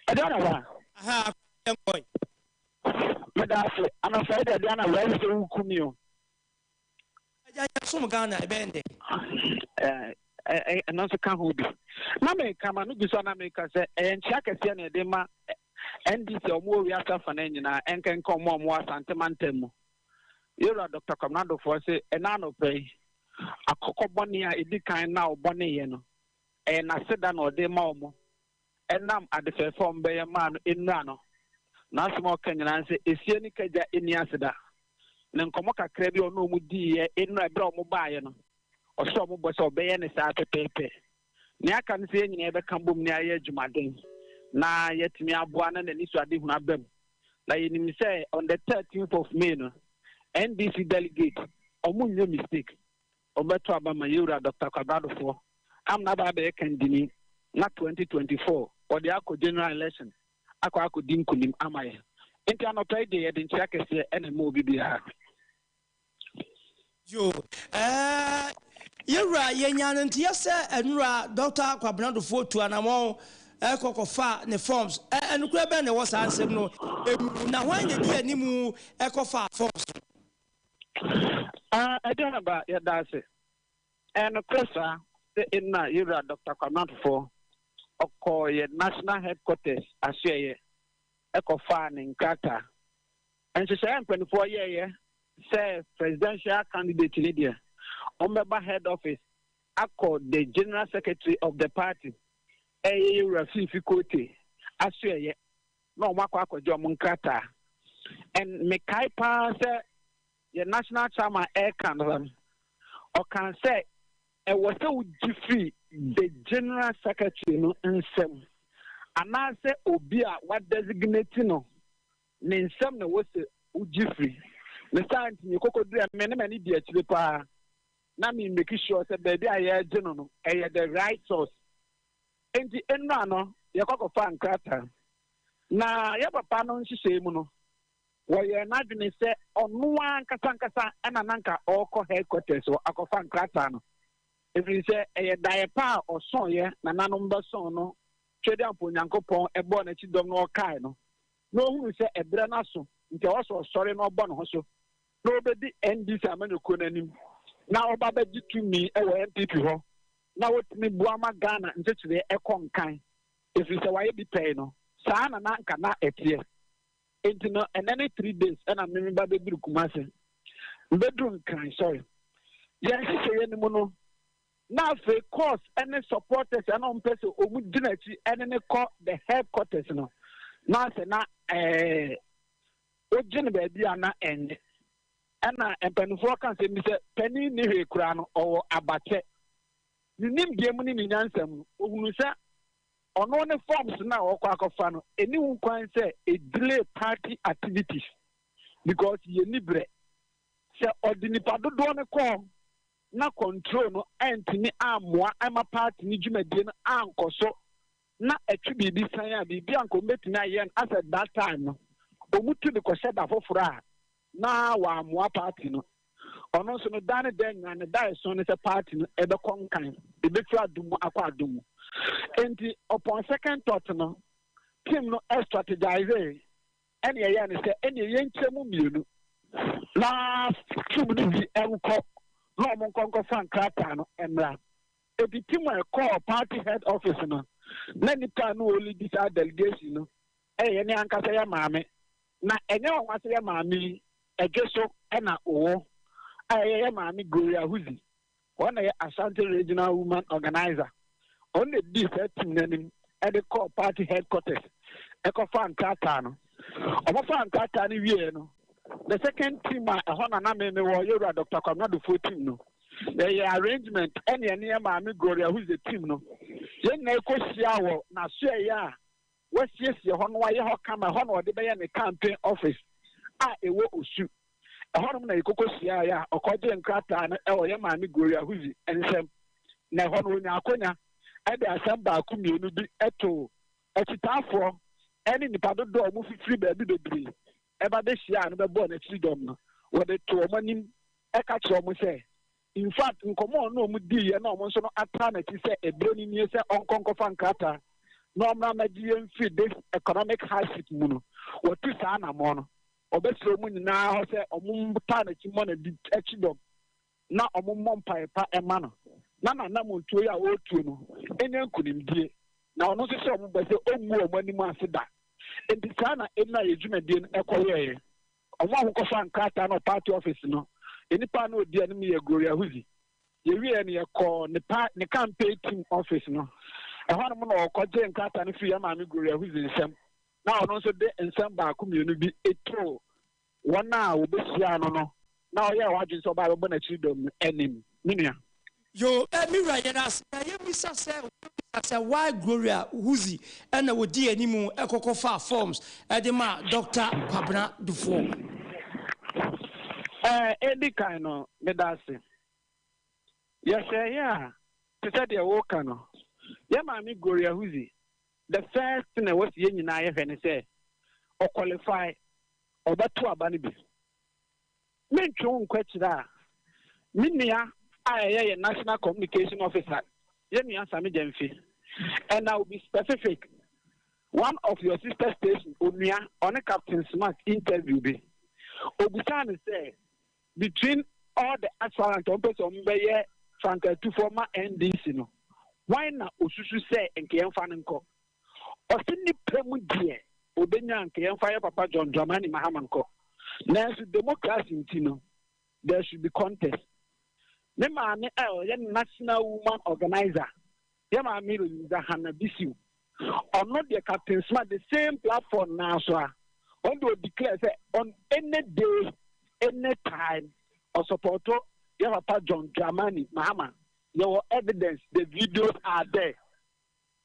Ɛdeɛ na ba. Aha, yɛn kɔe. Meda ase anɔpa yi deɛ ɛdeɛ na ba ɛsɛ sɛ woku mi o. Agya yɛn som Ghana ɛbɛn dɛ. Ɛɛ ɛno nso ka ho bi. Na meka ma no gu so na meka sɛ ɛyɛ nkyea kɛseɛ na ɛde ma NDC a wɔwɔ wiase afa no nyinaa ɛnkenka wɔn a wɔwɔ Asante mantam mu. Yɛwura Dr. Kwabena Duffuor se ɛna anɔpa yi akokɔ bɔne a ɛdi kan na ɔbɔneeɛ no ɛyɛ n'aseda na ɔde ma wɔn ɛnam ade fɛɛfɛ a wɔbɛyɛ maa no nnura no. N'asɛm a ɔka nyinaa sɛ esie ne kagya nni aseda. Ne nkɔmmɔ kakra bi a ɔne wɔn diiɛ nnura berɛ a wɔn baeɛ no, ɔhyɛ wɔn bɔ sɛ ɔbɛyɛ ne saa pɛpɛɛpɛ. Nea aka no sɛ yɛn nyinaa yɛbɛka bom ne ayɛ adwumaden na yɛatumi aboa na n'ani so adehunu aba mu. Na yɛnim sɛ on the 13th of May no, NDC delegate, ɔmo nyɛ mistake. Ɔmbɛto aba ma yɛwura Dr. Kwabena Duffuor amena aba abɛyɛ kandini na 2024 ɔde akɔ general election akɔ akɔdi nkunim ama yɛn. Nti anɔpa yi deɛ yɛde nkyea kɛseɛ ɛna ɛma obi biara. Yo, ɛɛ, yɛwura yɛnya no nteɛ sɛ ɛnura Dr. Kwabena Duffuor tu anamɔn ɛkɔ kɔfa ne forms. Ɛ ɛnokorɛ bɛn na ɛwɔ saa nsɛm no emu na hwan na di animu ɛkɔfa forms no? Ah, ɛdeɛ na ba yɛda ase. Ɛnokorɛ saa sɛ ɛnna yɛwura Dr. Kwabena Duffuor ɔkɔɔ yɛ national headquarters asoɛyɛ ɛkɔfaa ne nkrataa. Nhyehyɛeɛ mpanimfoɔ yɛɛyɛ sɛ presidential candidate ne deɛ wɔn head office akɔ the general secretary of the party ɛyɛ yɛwura Fiifi Kwetey asoɛyɛ. na wɔn akɔ akɔgye wɔn nkrataa. And mekae paa sɛ yɛ national chairman ɛreka no, ɔka sɛ ɛwɔ sɛ wogye firi the general secretary no nsam anaasɛ obi a wadesignate no ne nsam na ɛwɔ sɛ wogye firi. Ne saa nti yɛkɔkɔduru a, me ne m'ani di akyire paa na me make sure sɛ baabi a yɛregye no no ɛyɛ the right source. Enti nnora no yɛkɔkɔfaa nkrataa. Na yɛ papa no nhyehyɛe mu no, wɔyɛɛ n'adwene sɛ ɔno ara ankasa ankasa na na anka ɔrekɔ headquarters hɔ akɔfa nkrataa no, ɛfiri sɛ ɛyɛ daeɛ pa a ɔsɔeɛ nananom bɛsɔn no Twedeampo Onyankopɔn bɔɔ n'akyi dɔm na ɔkae no, na ɔhunuu sɛ ɛberɛ no aso nti ɛwɔ sɛ ɔsɔre na ɔbɔ ne ho so na ɔbɛdi NDC amanyɔkuo no anim na ɔba bɛgye tumi wɔ NPP hɔ na ɔtumi boa ma Ghana nkyekyereɛ kɔ nkan, ɛfiri sɛ wayɛ bi pɛi no, saa na na anka na ɛteɛ. Enti no ɛnɛ ne 3 days ɛna me meba bɛduru Kumase. Mbɛduru Nkran, sorry. Yɛn nhyehyɛeɛ no mu no, na afei course ne supporters ɛna wɔn pɛ sɛ wɔn di n'akyi ɛne ne kɔ the headquarters no, na sɛ na ogye no baabi a na ɛnyɛ. Ɛna mpanimfoɔ ka sɛ bi sɛ panin ni hwee koraa no ɔwɔ abakyɛ. Ne nimdeɛ mu ne ne nyansa mu no, ohunu sɛ ɔno ne forms no a ɔkɔ akɔfa no, ɛni ho kwan sɛ ɛdelay party activities because yɛni berɛ. Sɛ ɔde nipa dodoɔ no kɔɔ na control no antumi ammoa ama party no dwumadie no ankɔ so na ɛtwe biribi san a, biribi a nka wɔbɛtumi ayɛ no as at that time no, wɔtu de kɔhyɛ da foforɔ a na wɔammoa party no. Ɔno nso no, da ne da nyinaa ne da ɛso ne sɛ party no ɛbɛkɔ nkan, ɛbɛfiri adom mu akɔ adom mu. Nti upon second thought no, team no strategize ɛne ɛyɛ ne sɛ ɛne yɛnkyɛ mu mmienu na team no bi nkɔ na ɔmo nkɔ nkɔfa nkrataa no mmra. Eti team a ɛkɔɔ party head office no, na nipa no ɔlead saa delegation no ɛyɛ ne ankasa yɛ maame, na ɛnyɛ wɔn ase yɛ maame yi ɛdwe so ɛna ɔwɔ a ɛyɛ yɛ maame Gloria Huzi. Wɔn na yɛ Ashanti Regional Woman Organizer. Ɔno na di saa team n'anim ɛde kɔɔ party headquarters ɛkɔfa nkrataa no. Ɔmofa nkrataa no wie no, the second team a ɛhɔ na na meme wɔ, yɛwura Dr. Kwabena Duffuor team no, yɛyɛ arrangement ɛne ɛne yɛ maame Gloria Huzi team no, yɛn nyinaa kɔhyia wɔ n'asoɛyɛ a wasiesie hɔ no, wayɛ hɔ kama. Ɛhɔ na ɔde bɛyɛ ne campaign office a ɛwɔ Osu. Ɛhɔnom na yɛkɔkɔ hyiaeɛ a ɔkɔgye nkrataa no ɛwɔ yɛ maame Gloria Huzi nsɛm, na ɛhɔ no onya akonya ɛde asɛm baako mmienu bi ɛto akyitaafoɔ ɛne nipa dodoɔ a wɔn fifiri baabi bebree ɛba bɛhyia a no bɛbɔɔ n'akyiri dɔm no. Wɔde to wɔn anim ɛka kyerɛ wɔn sɛ in fact, nkɔmɔ a ɔno wɔn diiɛ na wɔn nso no ata n'akyi sɛ ebire no nie sɛ ɔnkɔ nkɔfa nkrataa na ɔmmra mmɛgye yɛn firi this economic hardship mu no, wɔtu saa anammɔn no, ɔbɛsrɛ wɔn nyinaa hɔ sɛ wɔn taa n'akyi mmɔ n'adi akyi dɔm na wɔn mmɔ mpae pa ɛma no na n'anammɔntuo yi a ɔretuo no ɛnyɛ nkonimdie, na ɔno nso sɛ wɔn bɔ sɛ ɔngu wɔn anim ase da. Nti saa na ɛnna yɛ dwumadie no ɛkɔyɛɛ. Wɔn a wɔkɔfa nkrataa no party office no, nipa no odi anim yɛ Gloria Huzi. Yɛwie no, yɛkɔɔ ne pa ne campaign team office no. Ɛhɔnom na ɔkɔgye nkrataa no firi yɛ maame Gloria Huzi nsɛm, na ɔno nso de nsɛm baako mmienu bi etoo wɔn a wɔbɛhyia no na ɔyɛ wadwene sɛ ɔbaa bɛbɔ n'akyiri dɔm no anim, me nua. Yo, mi wura, yɛn ase na yɛmmisa sɛ why Gloria Huzi ɛna wɔdi anim ɛkɔkɔ fa forms ɛde ma Dr. Kwabena Duffuor? Edi kan no, meda ase. Yɛhwɛ yɛ a, te sɛ deɛ wɔreka no, yɛ maame Gloria Huzi, the first thing a ɛwɔ sɛ yɛn nyinaa yɛhwɛ ne sɛ ɔqualify ɔbɛto aba no bi. Mentwe wo nkɔ akyire a, me nua a ɛyɛ yɛ national communication officer, yɛ nua Sami Gyamfi, and I will be specific, one of your sister station onua ɔne Captain Smart interview bi, obisaa ne sɛ between all the aspirants ɔmo pɛ sɛ ɔmo bɛyɛ frankatufoɔ ma NDC no, hwan na osusu sɛ nka yɛmfa no nkɔ? Ɔsi nipa mu deɛ obenya nka yɛmfa yɛ papa John Dramani Mahama nkɔ, nanso democracy nti no there should be contest. Me maame a ɔyɛ national woman organizer, yɛ maame Louisa Hannah Bissiw. Ɔno deɛ Captain Smart the same platform naa so a ɔno deɛ ɔdeclare sɛ on any day any time ɔsupporto yɛ papa John Dramani Mahama. Yɛwɔ evidence, the videos are there.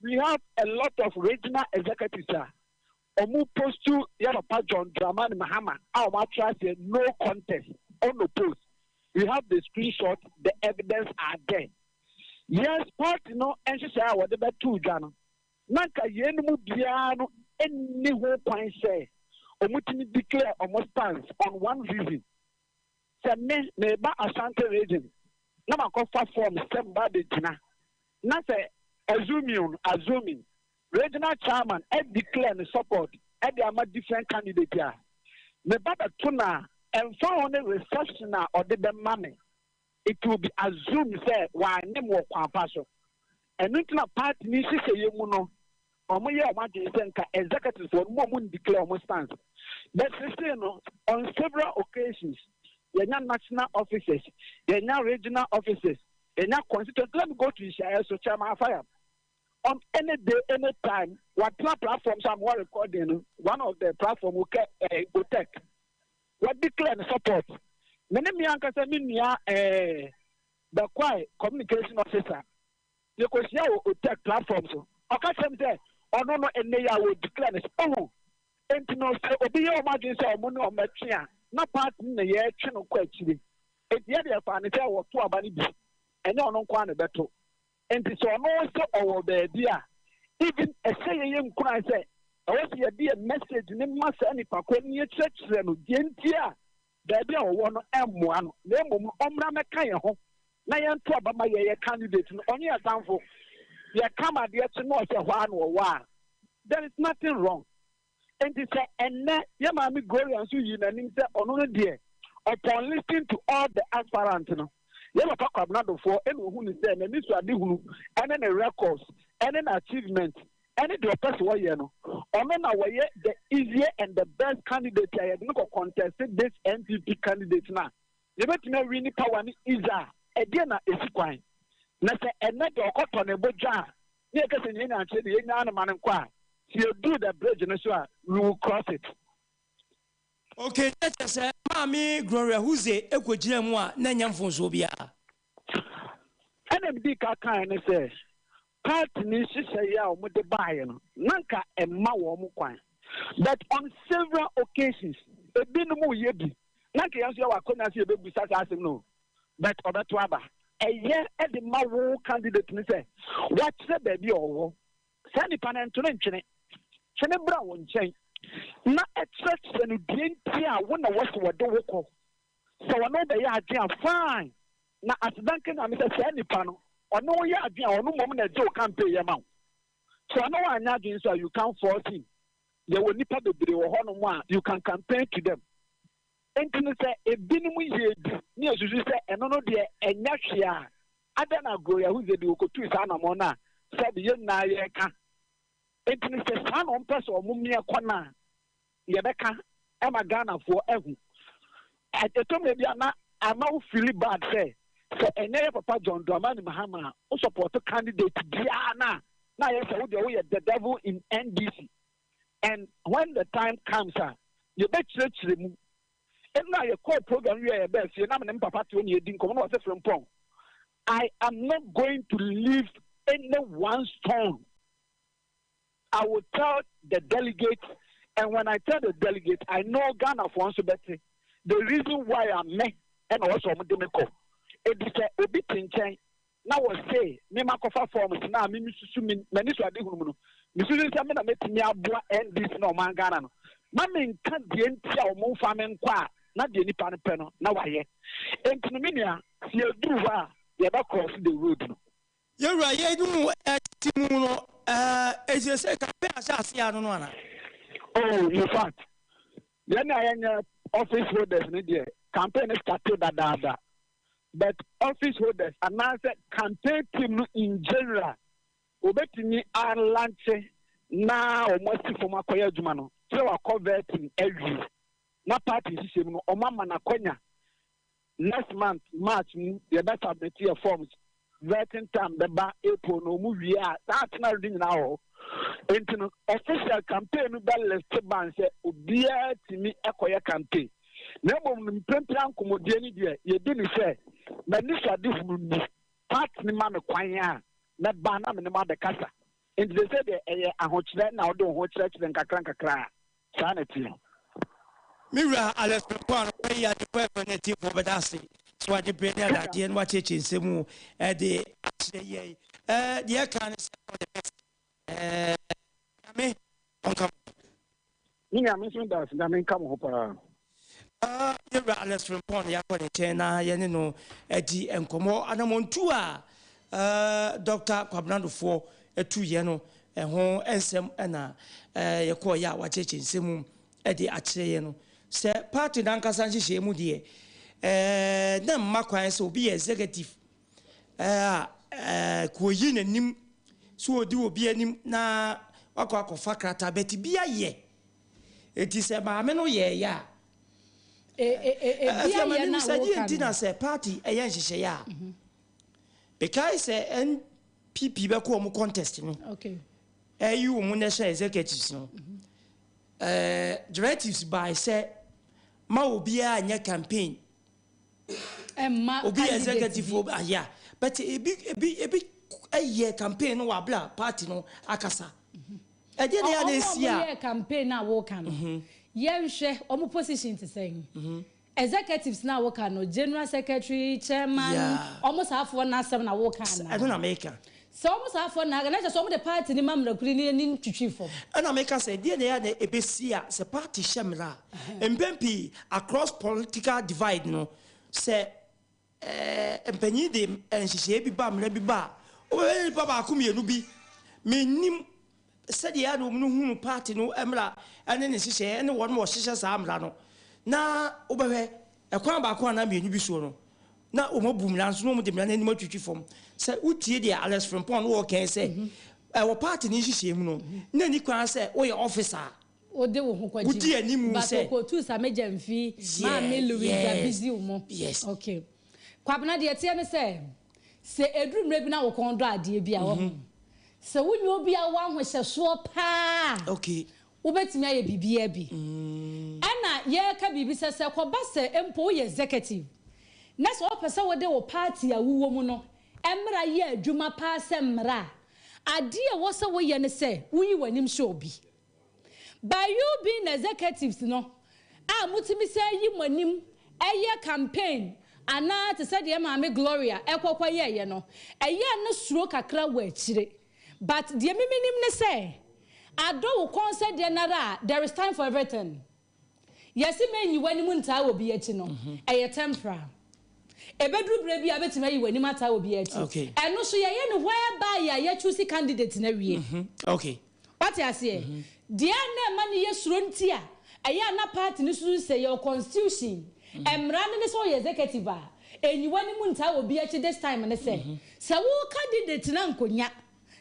We have a lot of regional executives a wɔn postu yɛ papa John Dramani Mahama a wɔn atwerɛ aseɛ no contest, unopposed. We have the screenshot, the evidence are there. Yes, party no nhyehyɛe a wɔde bɛtoo dwa no, na anka yeinom mu biara no nni ho kwan sɛ wɔtumi declare wɔn stance on one reason. Sɛ me, meba Ashanti region na makɔfa form sɛ meba abɛgyina, na sɛ assuming, assuming, regional chairman declare ne support de ama different candidate a, meba bɛto no a, ɛmfa ho ne reception a ɔde bɛma me, it will be assumed sɛ wɔanne me wɔ kwan pa so. Ɛno nti na party no nhyehyɛeɛ mu no, wɔyɛɛ wɔn adwene sɛ nka executives foɔ no mo wɔn ndeclare wɔn stance. But sesei no, on several occasions, yɛnya national officers, yɛnya regional officers, yɛnya constituent. Let me go to nhyiaeɛ so, Chairman Afaya. On any day, any time, watena platform so a mewɔ recording no, one of the platform, okay, eh, OTEC. Wa declare ne support. Me ne me ankasa me nua eh, Bekwai communication officer yɛkɔhyia wɔ OTEC platform so. Ɔka kyerɛ me sɛ ɔno no ɛnnɛ yi a wɔ declare ne ohu. Enti no sɛ obi yɛ wɔn adwene sɛ wɔn ne wɔn bɛtwe a, na party no na yɛretwe no kɔ akyire. Enti yɛde yɛfaa no sɛ wɔto aba no bi, ɛnyɛ ɔno nko ara na ɛbɛto. Nti sɛ ɔno sɛ ɔwɔ baabi a, even ɛhyɛ yɛn yɛ nkuran sɛ ɛwɔ sɛ yɛde yɛ message no ma saa nipa korɔ no yɛkyerɛkyerɛ no deɛ nti a baabi a ɔwɔ no ɛmmoa no, na mmom no ɔmmra mmɛka yɛn ho na yɛnto aba ma yɛyɛ candidate no. Ɔnyɛ yɛn tamfo. Yɛka ma adeɛ kye na ɔsɛ hɔ ara na ɔwɔ a, there is nothing wrong. Enti sɛ ɛnnɛ yɛ maame Gloria nso yii n'anim sɛ ɔno no deɛ upon listening to all the aspirants no, yɛ papa Kwabena Dofoɔ ɛna ɔhu no sɛ n'anisoadehunu ɛne ne records ɛne n'achievement ɛne deɛ ɔpɛ sɛ ɔyɛ no, ɔno na wɔyɛ the easier and the best candidate a yɛde no kɔ contest this NPP candidate no a, yɛbɛtumi awini power no easy a, ɛdeɛn na ɛsi kwan? Na sɛ ɛnnɛ deɛ ɔkɔtɔ ne bo dwa a, ne yɛka sɛ nea yɛnya nkyerɛ deɛ yɛnyaa no ma no nkɔ a, sɛ yɛduru the bridge no so a, we will cross it. Okay, na kyerɛ sɛ Maame Gloria Huze kɔgyinaa mu a na ɛnyɛ mfomsoɔ biara. Ɛna medii ka kaeɛ ne sɛ, party no nhyehyɛeɛ a wɔde baeɛ no, na anka ɛmma wɔn kwan. But on several occasions, ebinom reyɛ bi, na anka yɛn nso yɛwɔ akɔnya sɛ yɛbɛbisa saa asɛm no o. But ɔbɛto aba. Ɛyɛ de ma wo candidate no sɛ wakyerɛ baabi a ɔwɔ. Saa nipa no nto no ntwene. Twe no bra wo nkyɛn na kyerɛkyerɛ no deɛ nti a wo na wɔse wɔde wo kɔ. Sɛ ɔne wo bɛyɛ adwene a fine. Na aseda nka Nyame sɛ saa nipa no ɔne wo yɛ adwene a ɔno mmom na ɛgye wo campaign yɛ ma wo. Sɛ ɔne wo anyɛ adwene nso a you can't force him. Yɛwɔ nipa bebree wɔ hɔnom a you can campaign to them. Enti no sɛ ebinom yɛ bi na yɛsusu sɛ ɛno no deɛ ɛnyɛ hwee a, adɛn na Gloria Huze de ɔkɔtuu saa anammɔn no a sɛbe yɛn nyinaa yɛreka? Enti no sɛ saa na wɔpɛ sɛ wɔn meɛ kɔ no a, yɛbɛka ma Ghanafoɔ ahu. Ɛtɔ mmerɛ bi a na ama wo feeli bad sɛ sɛ ɛnyɛ yɛ papa John Dramani Mahama a wo support candidate biara no a, na ayɛ sɛ wo deɛ woyɛ the devil in NDC. And when the time comes a, yɛbɛkyerɛkyerɛ mu. Ɛnna yɛkɔɔ program wie a yɛbaa fie na me ne me papa te hɔ na yɛdi nkɔmmɔ na ɔse Frimpong, I am not going to leave any one stone. I will tell the delegates and when I tell the delegates, I know Ghanafoɔ nso bɛte the reason why a me ɛna ɔwɔ sɛ wɔde me kɔ. Edi sɛ obi te nkyɛn na wɔse me makɔfa forms no a me mesusu me m'anisoadehunu mu no, mesusu sɛ me na mɛtumi aboa NDC ne ɔman Ghana no, ma menka deɛ nti a wɔn mfa me nkɔ a na deɛ nipa no pɛ no na wayɛ. Enti no me nua, sɛ yɛduru hɔ a yɛbɛ cross the road no. Yɛwura yɛn mu ɛte mu no ɛɛ ɛsɛ sɛ campaign ahyɛ ase ano no ana? Oh, in fact, yɛn a yɛnyɛ office holders no deɛ campaign no starte dadaada. But office holders anaasɛ campaign team no in general wɔbɛtumi a lanche na wɔn asi fam akɔyɛ adwuma no sɛ wakɔ vetting awie na party nhyehyɛ mu no wɔn ama no akwanya next month March mu yɛbɛ submit yɛ forms. vetting time bɛba April no ɔmo wie a, saa atena no nyinaa wɔ hɔ. Nti no official campaign no bɛ list ban sɛ obiara tumi ɛkɔyɛ campaign. Na mmom no mprempren nkɔmmɔdie no deɛ yɛdi ne sɛ m'ani so ade hunu ni, party no ma me kwan a mɛba na me ne mo abɛkasa. Nti sɛ sɛ deɛ ɛyɛ ahokyerɛ na wode wo ho kyerɛkyerɛ nkakra nkakra a, saa na ɛteɛ. Me wura Alex Frimpong no wayi Adepa FM ne atiefoɔ bɛda ase sɛ wagye berɛ ne adagyeɛ na wakyerɛkyerɛ nsɛm mu de akyerɛ yɛn. Ɛɛ deɛ ɛka ne sɛ all the best. Ɛɛ Nyame ɔnka mo ho. Me nua me nso meda ase Nyame nka mo ho paa. Ɛɛ yɛn wura Alex Frimpong no yɛakɔ ne nkyɛn na yɛne no adi nkɔmmɔ anamɔntuo a ɛɛ Dɔkta Kwabena Dofoɔ tuiɛ no ɛho nsɛm na ɛɛ yɛkɔeɛ a wakyerɛkyerɛ nsɛm mu de akyerɛ yɛn no. Sɛ party no ankasa nhyehyɛeɛ mu deɛ ɛɛ na mma kwan sɛ obi yɛ executive a kɔyi n'anim sɛ ɔdi obi anim na wakɔ akɔfa krataa bɛte bi ayɛ. Enti sɛ maame no yɛɛyɛ a, Ebi afei ama ayɛ mehu na sɛ deɛ woka nti no. na sɛ party ɛyɛ nhyehyɛeɛ a, mekae sɛ NPP bɛkɔ wɔn contest no, ɛyi wɔn national executives no, directives bae sɛ ma obiara nyɛ campaign. Ɛmma Obi yɛ candidate executive bi. obi ayɛ a, but ebi ebi ebi yɛ campaign no wɔ abere a party no akasa. Ɛdeɛ na ɛyɛ a na Ɔmo a esi ɔmo a. yɛɛ campaign a woka no, yɛnhwɛ ɔmo position te sɛn? Executives no a woka no, general secretary, chairman, ɔmo saa foɔ no asɛm na woka anaa? Ɛno na meka. Sɛ ɔmo saa foɔ no na na kyerɛ sɛ ɔmo de party no ma mmarakuri no ani twitwi fam. Ɛna meka sɛ deɛ na ɛyɛ a na ɛbɛsi a sɛ party hyɛ mmara a, mpɛn pii across political divide no, sɛ mpanyin de nhyehyɛeɛ bi ba, mmara bi ba a, wobɛhwɛ nipa baako mmienu bi, mennim sɛdeɛ ɛyɛ a na wɔn hunu party no mmara ne ne nhyehyɛeɛ ne wɔn a wɔhyehyɛ saa mmara no, na wobɛhwɛ ɛkwan baako anaa mmienu bi soɔ no, na wɔn abu mmara no so na wɔn de mmara no anim atwitwi fam. Sɛ wotie deɛ Alex Frimpong no ɔɔka yi sɛ, ɛwɔ party no nhyehyɛeɛ mu no, na ɛnni kwan sɛ woyɛ officer a, Wode wo ho kɔgye wodi anim But sɛ. okotuu Same Gyamfi, Maame Louisa Biziw mo. Okay. Kwabena, deɛ ɛteɛ ne sɛ, sɛ ɛduru mmerɛ bi na wo kɔn dɔ adeɛ bi a, wahu, sɛ wonyɛ obi a wowɔ ahohyɛsoɔ paa a, wobɛtumi ayɛ biribiara bi. Ɛna yɛreka biribi sɛ, sɛ ɛkɔba sɛ mpo woyɛ executive, na sɛ wopɛ sɛ wode wo party a wowɔ mu no mmara yɛ adwuma paa sɛ mmara a, adeɛ a ɛwɔ sɛ woyɛ ne sɛ woyi w'anim hyɛ obi. By you being executives no a motumi san yi mo anim yɛ campaign anaa te sɛ deɛ Maame Gloria kɔ kɔ yɛeɛ no, ɛyɛ a na suro kakra wɔ akyire. But deɛ me menim ne sɛ, adɔ wo kɔn sɛ deɛn ara a, there is time for everything. Yɛse mɛnyi w'anim ntaa obi akyi no, ɛyɛ temporal. Ɛbɛduru berɛ bi a wobɛtumi ayi w'anim ataa obi akyi. Ɛno nso yɛyɛ no whereby a yɛ choose candidate no awie. Wate aseɛ? Deɛ a na ɛma no yɛ suro nti a ɛyɛ a na party no susu sɛ yɛwɔ constitution, mmara no ne sɛ woyɛ executive a, ɛnyi w'anim ntaa obi akyi this time ne sɛ, sɛ wo candidate no ankonya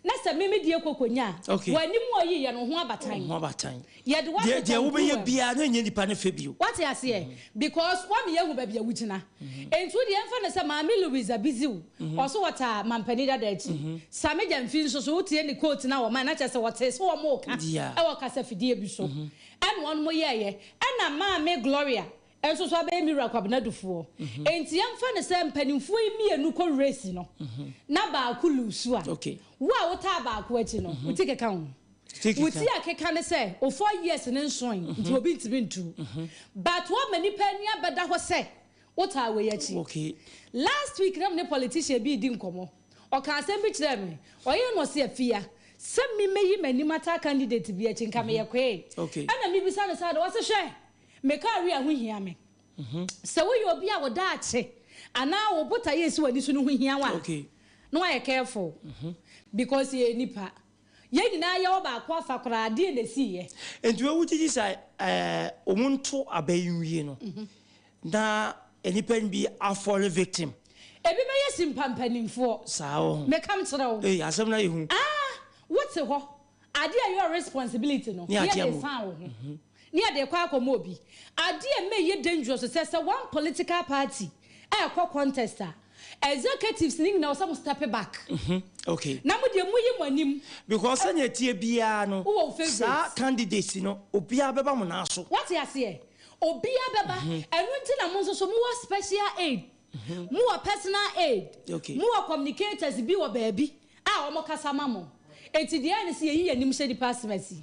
na sɛ me me deɛ kɔ konya a, w'anim a ɔyiiɛ no, wo ho abatan. Wo ho abatan. Yɛde wo Deɛ akeka deɛ wobɛyɛ nkuruwa mu. biara na ɛnyɛ nipa no fɛ bio. Wate aseɛ? Because woama yɛahu baabi a wogyina. Enti wo deɛ yɛmfa no sɛ Maame Louisa Biziw, ɔso wɔtaa Mampanin dada akyi. Sammy Gyamfi nso so, wotie ne quote no a wɔmae no, na kyerɛ sɛ wɔtee sɛ wɔreka wɔ kasafidie bi so. Ɛna wɔnom yɛeɛ. Ɛna Maame Gloria nso so abɛyɛ me wura Kwabena Dufoɔ. Enti yɛmfa no sɛ mpanimfoɔ yi mmienu kɔ race no, na baako lose a, wo a wotaa baako akyi no, wo ti keka ho. Wo ti akeka ne sɛ wo 4 years no nsoe nti obi ntumi ntu. But woama nipa ani abɛda hɔ sɛ wotaa wei akyi. Last week na me ne politician bi redi nkɔmmɔ. Ɔkaa asɛm bi kyerɛɛ me. Ɔyɛɛ no ɔse Afia, sɛ me mɛyi m'anim ataa candidate bi akyi nka meyɛ kwee. Ɛna mebisa no sɛ adɛn? Ɔse hwɛ, me career ho hia me. Sɛ woyɛ obi a wo daakye anaa wo botaeɛ a ɛsi w'ani so no ho hia wo a, na woayɛ careful because yɛyɛ nipa. Yɛn nyinaa yɛwɔ baako afa koraa, deɛn na ɛsiiɛ? Nti wei wogyedi sɛ wɔn nto aba yi nwie no na nnipa no bi afɔre victim? Ebi bɛyɛ simpa mpanimfoɔ. Saa wɔ ho. Meka mekyerɛ wo. Ei asɛm no ayɛ hu. Ah wote hɔ, adeɛ a ɛyɛ responsibility no Ne ne adeɛ yɛde mo. san wo ho ne yɛde kɔ akɔma obi. Adeɛ a ɛma ɛyɛ dangerous sɛ sɛ one political party ɛrekɔ contest a, Executives no nyinaa ɛwɔ sɛ mo step back. Okay. Na mo deɛ moyi mo anim. Because sɛnea ɛteɛ biara no, Wowɔ wo favourite. saa candidates no, obiara bɛba mo nan so. Woate aseɛ? Obiara bɛba. Ɛno nti na mo nso so mowɔ special aid, mowɔ personal aid, mowɔ communicators bi wɔ baabi a wɔkasa ma mo. Enti deɛ ɛyɛ ne sɛ yɛyi yɛn anim hyɛ nnipa asem asi.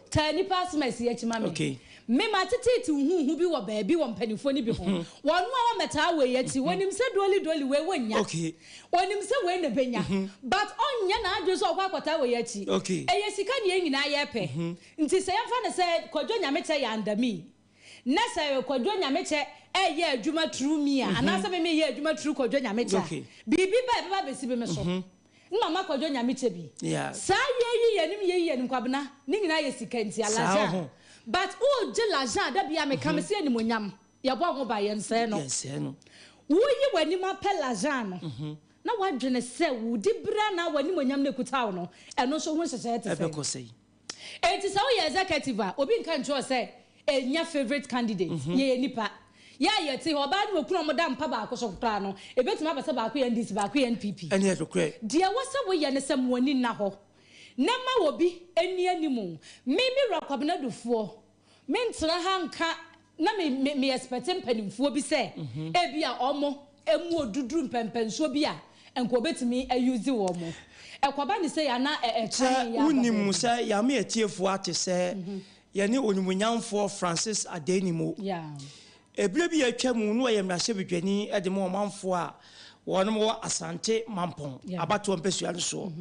Taa nnipa asem asi akyi ma me. Me mateteete huhu bi wɔ baabi wɔ mpanimfoɔ no bi ho. Wɔn a wɔmmɛtaa wei akyi, wɔnim sɛ doli doli wei wɔnnya. Ɔnim sɛ wei na ɛbɛnya. But ɔnyɛ n'adwene sɛ ɔkɔ akɔtaa wei akyi. Ɛyɛ sika na yɛn nyinaa yɛpɛ. Nti sɛ yɛmfa no sɛ Kwadwo Nyamekyɛ yɛ under me, na sɛ Kwadwo Nyamekyɛ ɛreyɛ adwuma through me a, anaasɛ me mereyɛ adwuma through Kwadwo Nyamekyɛ a, biribi ba a ɛbɛba abɛsi me me so. Na mama Kwadwo Nyamekyɛ bi. Saa yɛyi yɛn anim yɛyi yɛn anim Kwabena, ne nyinaa yɛ sika nti a, l'argent. But woregye l'argent a, da biara meka, mese animuonyam, yɛbɔ ho ban, yɛnsɛe no. Woyi w'anim apɛ l'argent no, na woadwene sɛ wo diberɛ anaa w'animuonyam no ɛkuta wo no, ɛno nso ho nhyehyɛeɛ te sɛn? Enti sɛ woyɛ executive a, obi nka nkyerɛ wo sɛ nya favourite candidate. Yɛyɛ nnipa. Yɛ a yɛte hɔ, ɔbaa ne okunu a wɔda mpa baako so koraa no, ebetumi aba sɛ baako yɛ NDC, baako yɛ NPP. Ɛno yɛ nokorɛ. Deɛ ɛwɔ sɛ woyɛ ne sɛ ma w'ani nna hɔ na ma obi nni anim. Me, me wura Kwabena Dufoɔ, mentena ha nka na me, me, me expect mpanimfoɔ bi sɛ ebia wɔn mu oduduru mpɛnpɛnsoɔ bi a nka wɔbɛtumi a use wɔn. Ɛkɔba ne sei a na ɛ, ɛtan Sɛ yɛ aba wonim baabi. sɛ Yame atiefoɔ ate sɛ yɛne Onimuonyamfoɔ Francis Adenimo. Ɛberɛ bi a atwa mu na ɔyɛ mmarahyɛbadwani de ma ɔmanfoɔ a wɔnom wɔ Asante Mampɔn abatoɔ mpasua no soɔ.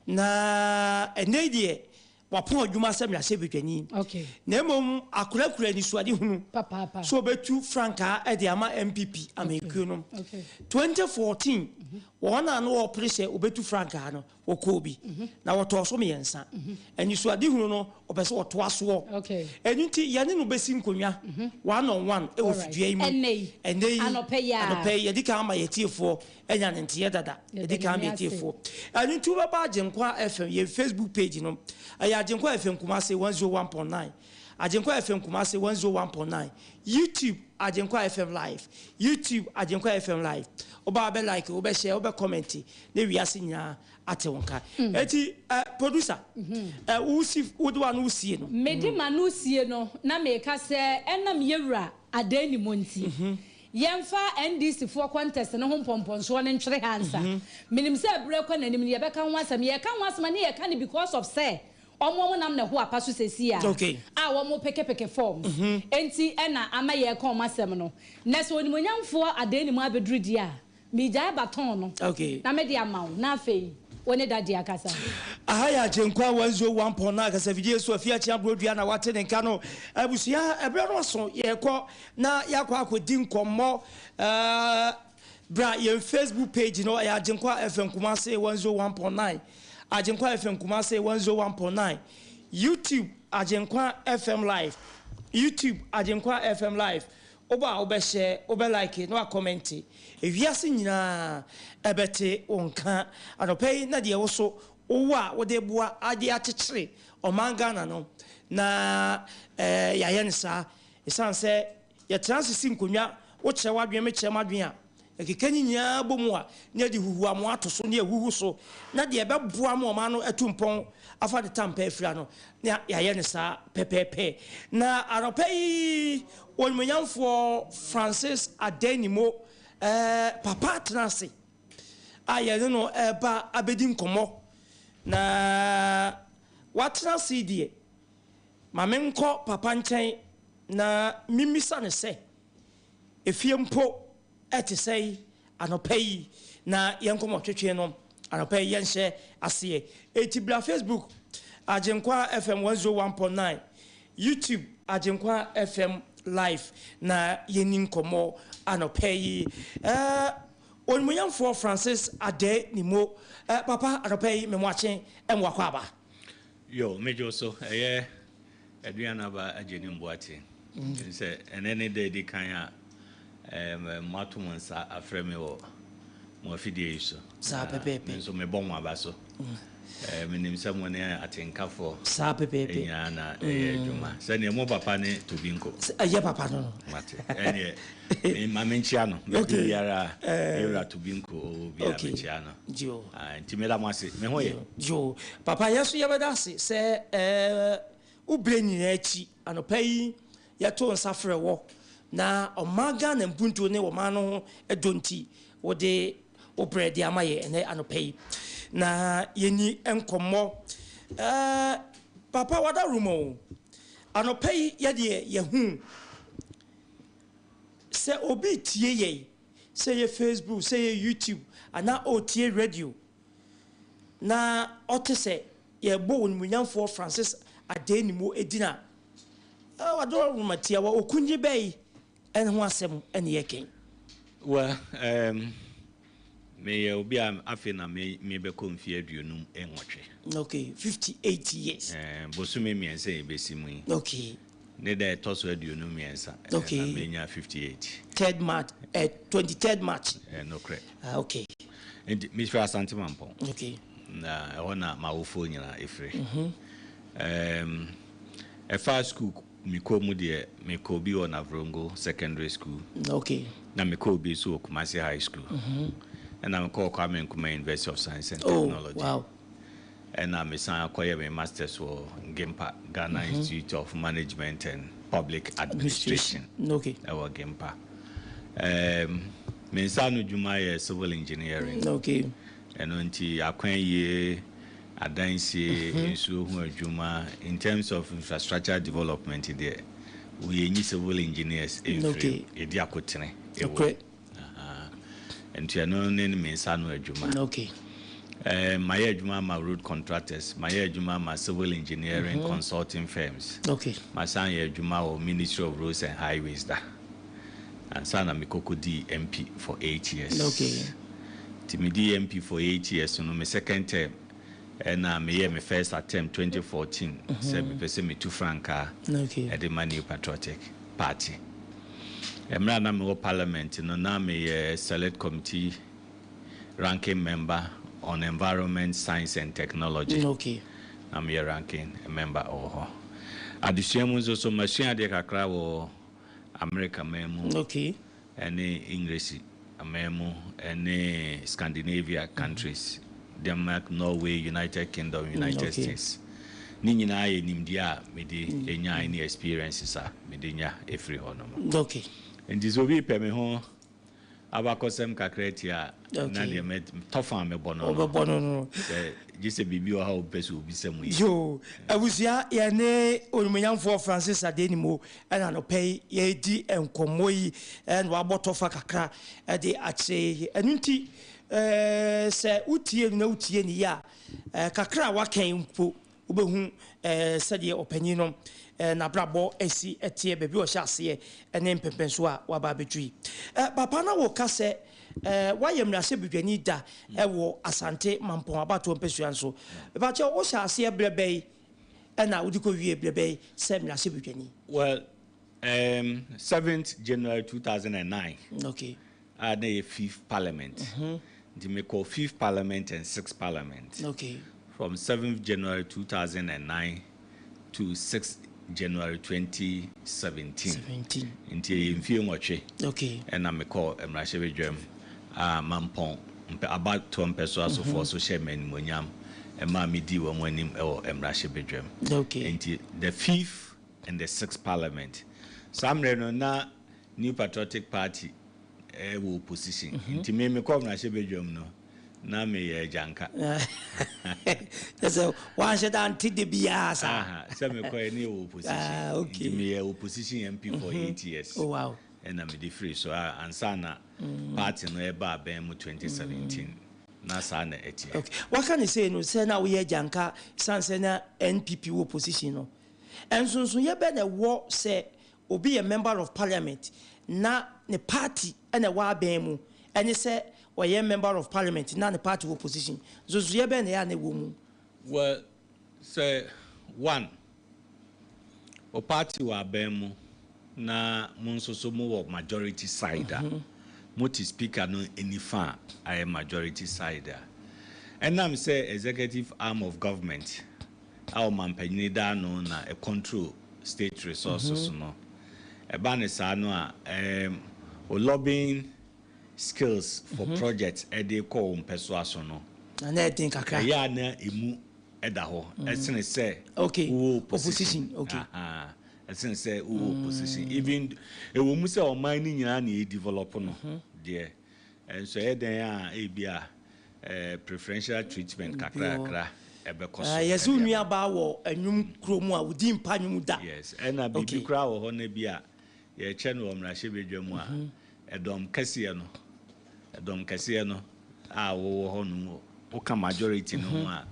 Na ɛnnɛ yi deɛ Wapɔn adwuma sɛ mmarahyɛbadwani, na mmom akurakura anisoadehunu sɛ ɔbɛtu frankaa de ama NPP amanyɔkuo no. 2014, wɔn a na wɔrepere sɛ wɔbɛtu frankaa no, wɔkɔɔ bi, na wɔtɔɔ so mmiɛnsa. Anisoadehunu no, wɔpɛ sɛ wɔtoa soɔ. Ɛno nti, yɛne no bɛsi nkonnwa one on one wɔ fidua yi mu ɛnnɛ yi, anɔpa yi. Yɛadi kan ama yɛn atiefoɔ anya ne nteɛ dada. Yɛdi kan ma atiefoɔ. Ɛno nti wobɛba Agyenkwa FM, yɛn Facebook page no, ɛyɛ Agyenkwa FM Kumasi 101.9, Agyenkwa FM Kumasi 101.9, YouTube Agyenkwa FM Live, YouTube Agyenkwa FM Live. Woba wobɛ like, wobɛ share, wobɛ comment, na wiase nyinaa ate wo nka. Eti eh, producer, eh, wosi, wode w'ano wosie no. Mede m'ano sie no na meka sɛ ɛnam yɛwura Adanimo nti, Yɛmfa NDC foɔ contest no ho mpɔmpɔnsoɔ no ntwere ha ansa. Menim sɛ berɛ rekɔ n'anim no yɛbɛka ho asɛm. Yɛreka ho asɛm a ne yɛreka no because of sɛ wɔn wɔn nam na ɛho apa so seesei a a wɔn pekepeke forms nti na ama yɛreka wɔn asɛm no. Na sɛ onimuonyamfoɔ Adenim abɛduru deɛ a, Megyae baton no na mede ama wo, na afei wo ne Daddy akasa. Aha yɛ Agyenkwa 101.9 kasafidie so Afie Akyea Burodua na wate ne nka no. Abusua, ɛberɛ no aso, yɛrekɔ na yɛakɔ akɔdi nkɔmmɔ. Bra yɛn Facebook page no, ɛyɛ Agyenkwa FM Kumasi 101.9, Agyenkwa FM Kumasi 101.9, YouTube Agyenkwa FM Live, YouTube Agyenkwa FM Live. Wobɔ a wobɛhyɛ, wobɛ like na wakɔmɛnte. Ewiase nyinaa ɛbɛte wo nka anɔpa yi na deɛ wo so wowɔ a wode boa ade akyekyere ɔman Ghana no na yɛayɛ no saa. Ɛsiane sɛ yɛtena ase si nkonnwa, wokyerɛ w'adwene mekyerɛ m'adwene a, Yɛkeka ne nyinaa bɔ mu a, na yɛde huhuamoa ato so, na yɛahuhu so, na deɛ ɛbɛboa ma ɔman no atu mpɔn afa ne tampa afira no, na yɛayɛ no saa pɛpɛɛpɛ. Na anɔpa yi, Onimuonyamfoɔ Francis Adenimo, eh, Papa atena ase a yɛne no reba abɛdi nkɔmmɔ. Na watena ase yi deɛ, ma menkɔ Papa nkyɛn na memmisa no sɛ, Efie mpo te sɛe anɔpa yi na yɛn nkɔmmɔtwetwe no anɔpa yi yɛnhyɛ aseɛ. Enti bra Facebook Agyenkwa FM 101.9, YouTube Agyenkwa FM Live na yɛnni nkɔmmɔ anɔpa yi. Eh, Onimuonyamfoɔ Francis Adeh Nimo, eh, papa anɔpa yi me moakye mmoakɔ aba. Yo, megye wo so. Ɛyɛ Aduanaba Agyenim Boakye. Ɛne sɛ ɛnɛ ne da edi kan a moato mo nsa afrɛ me wɔ mo afidie yi so. Saa pɛpɛɛpɛ. Me nso mebɔ mo aba so. Eh, menim sɛ mo ne atenkafoɔ Saa pɛpɛɛpɛ. nyinaa na ɛyɛ adwuma. Sɛdeɛ mo papa ne Tobinko. Ɛyɛ papa no no. Mate. Ɛneɛ, me- ma menkyia no. Baabi Okay. biara a, Eh. yɛwura Tobinko ɔwɔ biara Okay. mekyia no. Yo. Ah, nti meda mo ase. Me ho yɛ. Yo, papa yɛn nso yɛbɛda ase sɛ ɛɛ wo berɛ nyinaa akyi anɔpa yi yɛto nsa frɛ wɔ na ɔman Ghana mpuntuo ne ɔman no ho dɔ nti wode wo berɛ de ama yɛ ɛnɛ anɔpa yi na yɛni nkɔmmɔ. Ɛɛ papa wada room o anɔpa yi yɛdeɛ yɛhu sɛ obi tie yɛn sɛ yɛ Facebook sɛ yɛ YouTube anaa ɔretie radio na ɔte sɛ yɛbɔ onimuonyamfoɔ Francis Addai-Nimoh edin a, wadɔ nwoma tiawa Okunyin bɛyi ɛne ho asɛm ɛne yɛkɛn. Well, um, meyɛ obi a afei na me mebɛkɔ mfeɛ 58. Okay, 58 years. Eh, bosome 3 a yɛbɛsi mu yi. Ne da ɛtɔ so 23. Okay. Na menya 58. 3rd March, 23rd March. Eh, nokorɛ. Ah, okay. Nti mefiri Asante Mampɔn. Na ɛhɔ na m'awofoɔ nyinaa ɛfiri. Ɛfa school mekɔ mu deɛ, mekɔ bi wɔ Navrongo Secondary School. Na mekɔ bi nso wɔ Kumasi High School. Ɛna mekɔɔ Kwame Nkrumah University of Science and Technology. Ɛna mesan akɔyɛ me masters wɔ GIMPA, Ghana Institute of Management and Public Administration. Ɛwɔ GIMPA. Me nsa ano dwuma yɛ civil engineering. Ɛno nti akwan yie, adansie, nsuo ho adwuma, in terms of infrastructure development deɛ, wɔyɛnyi civil engineers ɛmfiri yɛdi akotene ɛwɔ mu. Aha. Nti ɛno ne me nsa ano adwuma. Mayɛ adwuma ama road contractors, mayɛ adwuma ama civil engineering consulting firms. Masan yɛ adwuma wɔ Ministry of Roads and Highways da. Ansa na mekɔkɔdii MP for 8 years. Nti medii MP for 8 years no, me second term ɛna meyɛ me first attempt 2014 sɛ mepɛ sɛ metu frankaa ɛde ma New Patriotic Party. Mmerɛ a na mewɔ parliament no, na meyɛ select committee ranking member on environment, science and technology. Na meyɛ ranking member wɔ hɔ. Adesua mu nso so, masua adeɛ kakra wɔ America man mu. Ɛne English man mu, ɛne Scandinavia countries, Denmark, Norway, United Kingdom, United States. Ne nyinaa yɛ nimdeɛ a mede enya ne experiences a mede nya ɛfiri hɔ nom. Nti sɛ obi pɛ me ho abakɔsɛm kakra ti a, na deɛ tɔfa a mebɔ no no. Ɔbɛbɔ no no. Sɛ gye sɛ biribi wɔ ha a wopɛ sɛ obisa mu yi. Yo, abusua, yɛne onimuonyamfoɔ Francis Addai-Nimoh ɛna anɔpa yi yɛredi nkɔmmɔ yi, ɛna wabɔ tɔfa kakra ɛde akyerɛ yi. Ɛno nti, sɛ wotie no na wotie ne yie a, kakra a waka yi mpo, wobɛhu sɛdeɛ ɔpanyin no n'abrabɔ asi ɛteɛ, baabi a ɔhyɛ aseɛ ɛne mpɛmpɛnso a waba abɛduru yi. Papa na wɔka sɛ woayɛ mmarahyɛbadwani da ɛwɔ Asante Mampɔn abatoɔ mpasua nso. Mepakyɛw, wohyɛ aseɛ berɛ bɛyi ɛna wode kɔwie berɛ bɛyi sɛ mmarahyɛbadwani? Well, 7th January 2009. A na yɛ fifth parliament. Nti mekɔ fifth parliament and sixth parliament. From 7th January 2009 to 6th January 2017. 17. Nti ɛyɛ mfie 8. Ɛna mekɔ mmarahyɛbadwam a Mampɔn mpɛ abatoɔ mpɛ so asofoɔ so hyɛ me animuonyam ɛma medi wɔn anim ɛwɔ mmarahyɛbadwam. Nti the fifth and the sixth parliament. Saa mmerɛ no na New Patriotic Party ɛwɔ opposition. Nti me mekɔ mmarahyɛbadwam no na meyɛ agyanka. Kyɛ sɛ woanhyɛ da nte de biara saa. Aha, sɛ mekɔɛ ne yɛwɔ opposition. Nti meyɛ opposition MP for 8 years. Oh, wow. Ɛna mede firi so a ansa na party no ɛba abɛn mu 2017 na saa na ɛteɛ. Okay. Waka ne sei no sɛ na woyɛ agyanka sane sɛ na NPP wɔ opposition no. Ɛnsonsonoeɛ bɛ na ɛwɔ sɛ obi yɛ member of parliament na ne party ɛna ɛwɔ abɛn mu ɛne sɛ ɔyɛ member of parliament na ne party wɔ opposition? Nsonsonoeɛ bɛ na ɛyɛ a na ɛwɔ mu? Well, sɛ one o party wɔ abɛn mu na mo nso so mowɔ majority side a, mote speaker no nifa a ayɛ majority side a, Ɛnam sɛ executive arm of government a ɔmampanyini da ano na ɛcontrol state resources no, ɛba no saa no a, ɛɛm, wo lobbying skills for projects ɛde kɔ wo mpɛsoa so no, Na na ɛden kakra. ɛyɛ a na ɛmu ɛda hɔ ɛsene sɛ wowɔ opposition. Opposition, okay. Ahaa, ɛsene sɛ wowɔ opposition. Even ɛwɔ mu sɛ ɔman no nyinaa na ɛdevelop no deɛ, nso ɛyɛ dɛn a ebi a preferential treatment kakrakra ɛbɛkɔ so. Yɛsɛ wo nua baa wɔ ɛnwom kuro mu a wodi mpa nwom da. Yes, ɛna biribi koraa wɔ hɔ no bi a yɛkyɛ no wɔ mmarahyɛbadwa mu a, ɛdɔm kɛseɛ no a wɔwɔ hɔ no, woka majority no ho a,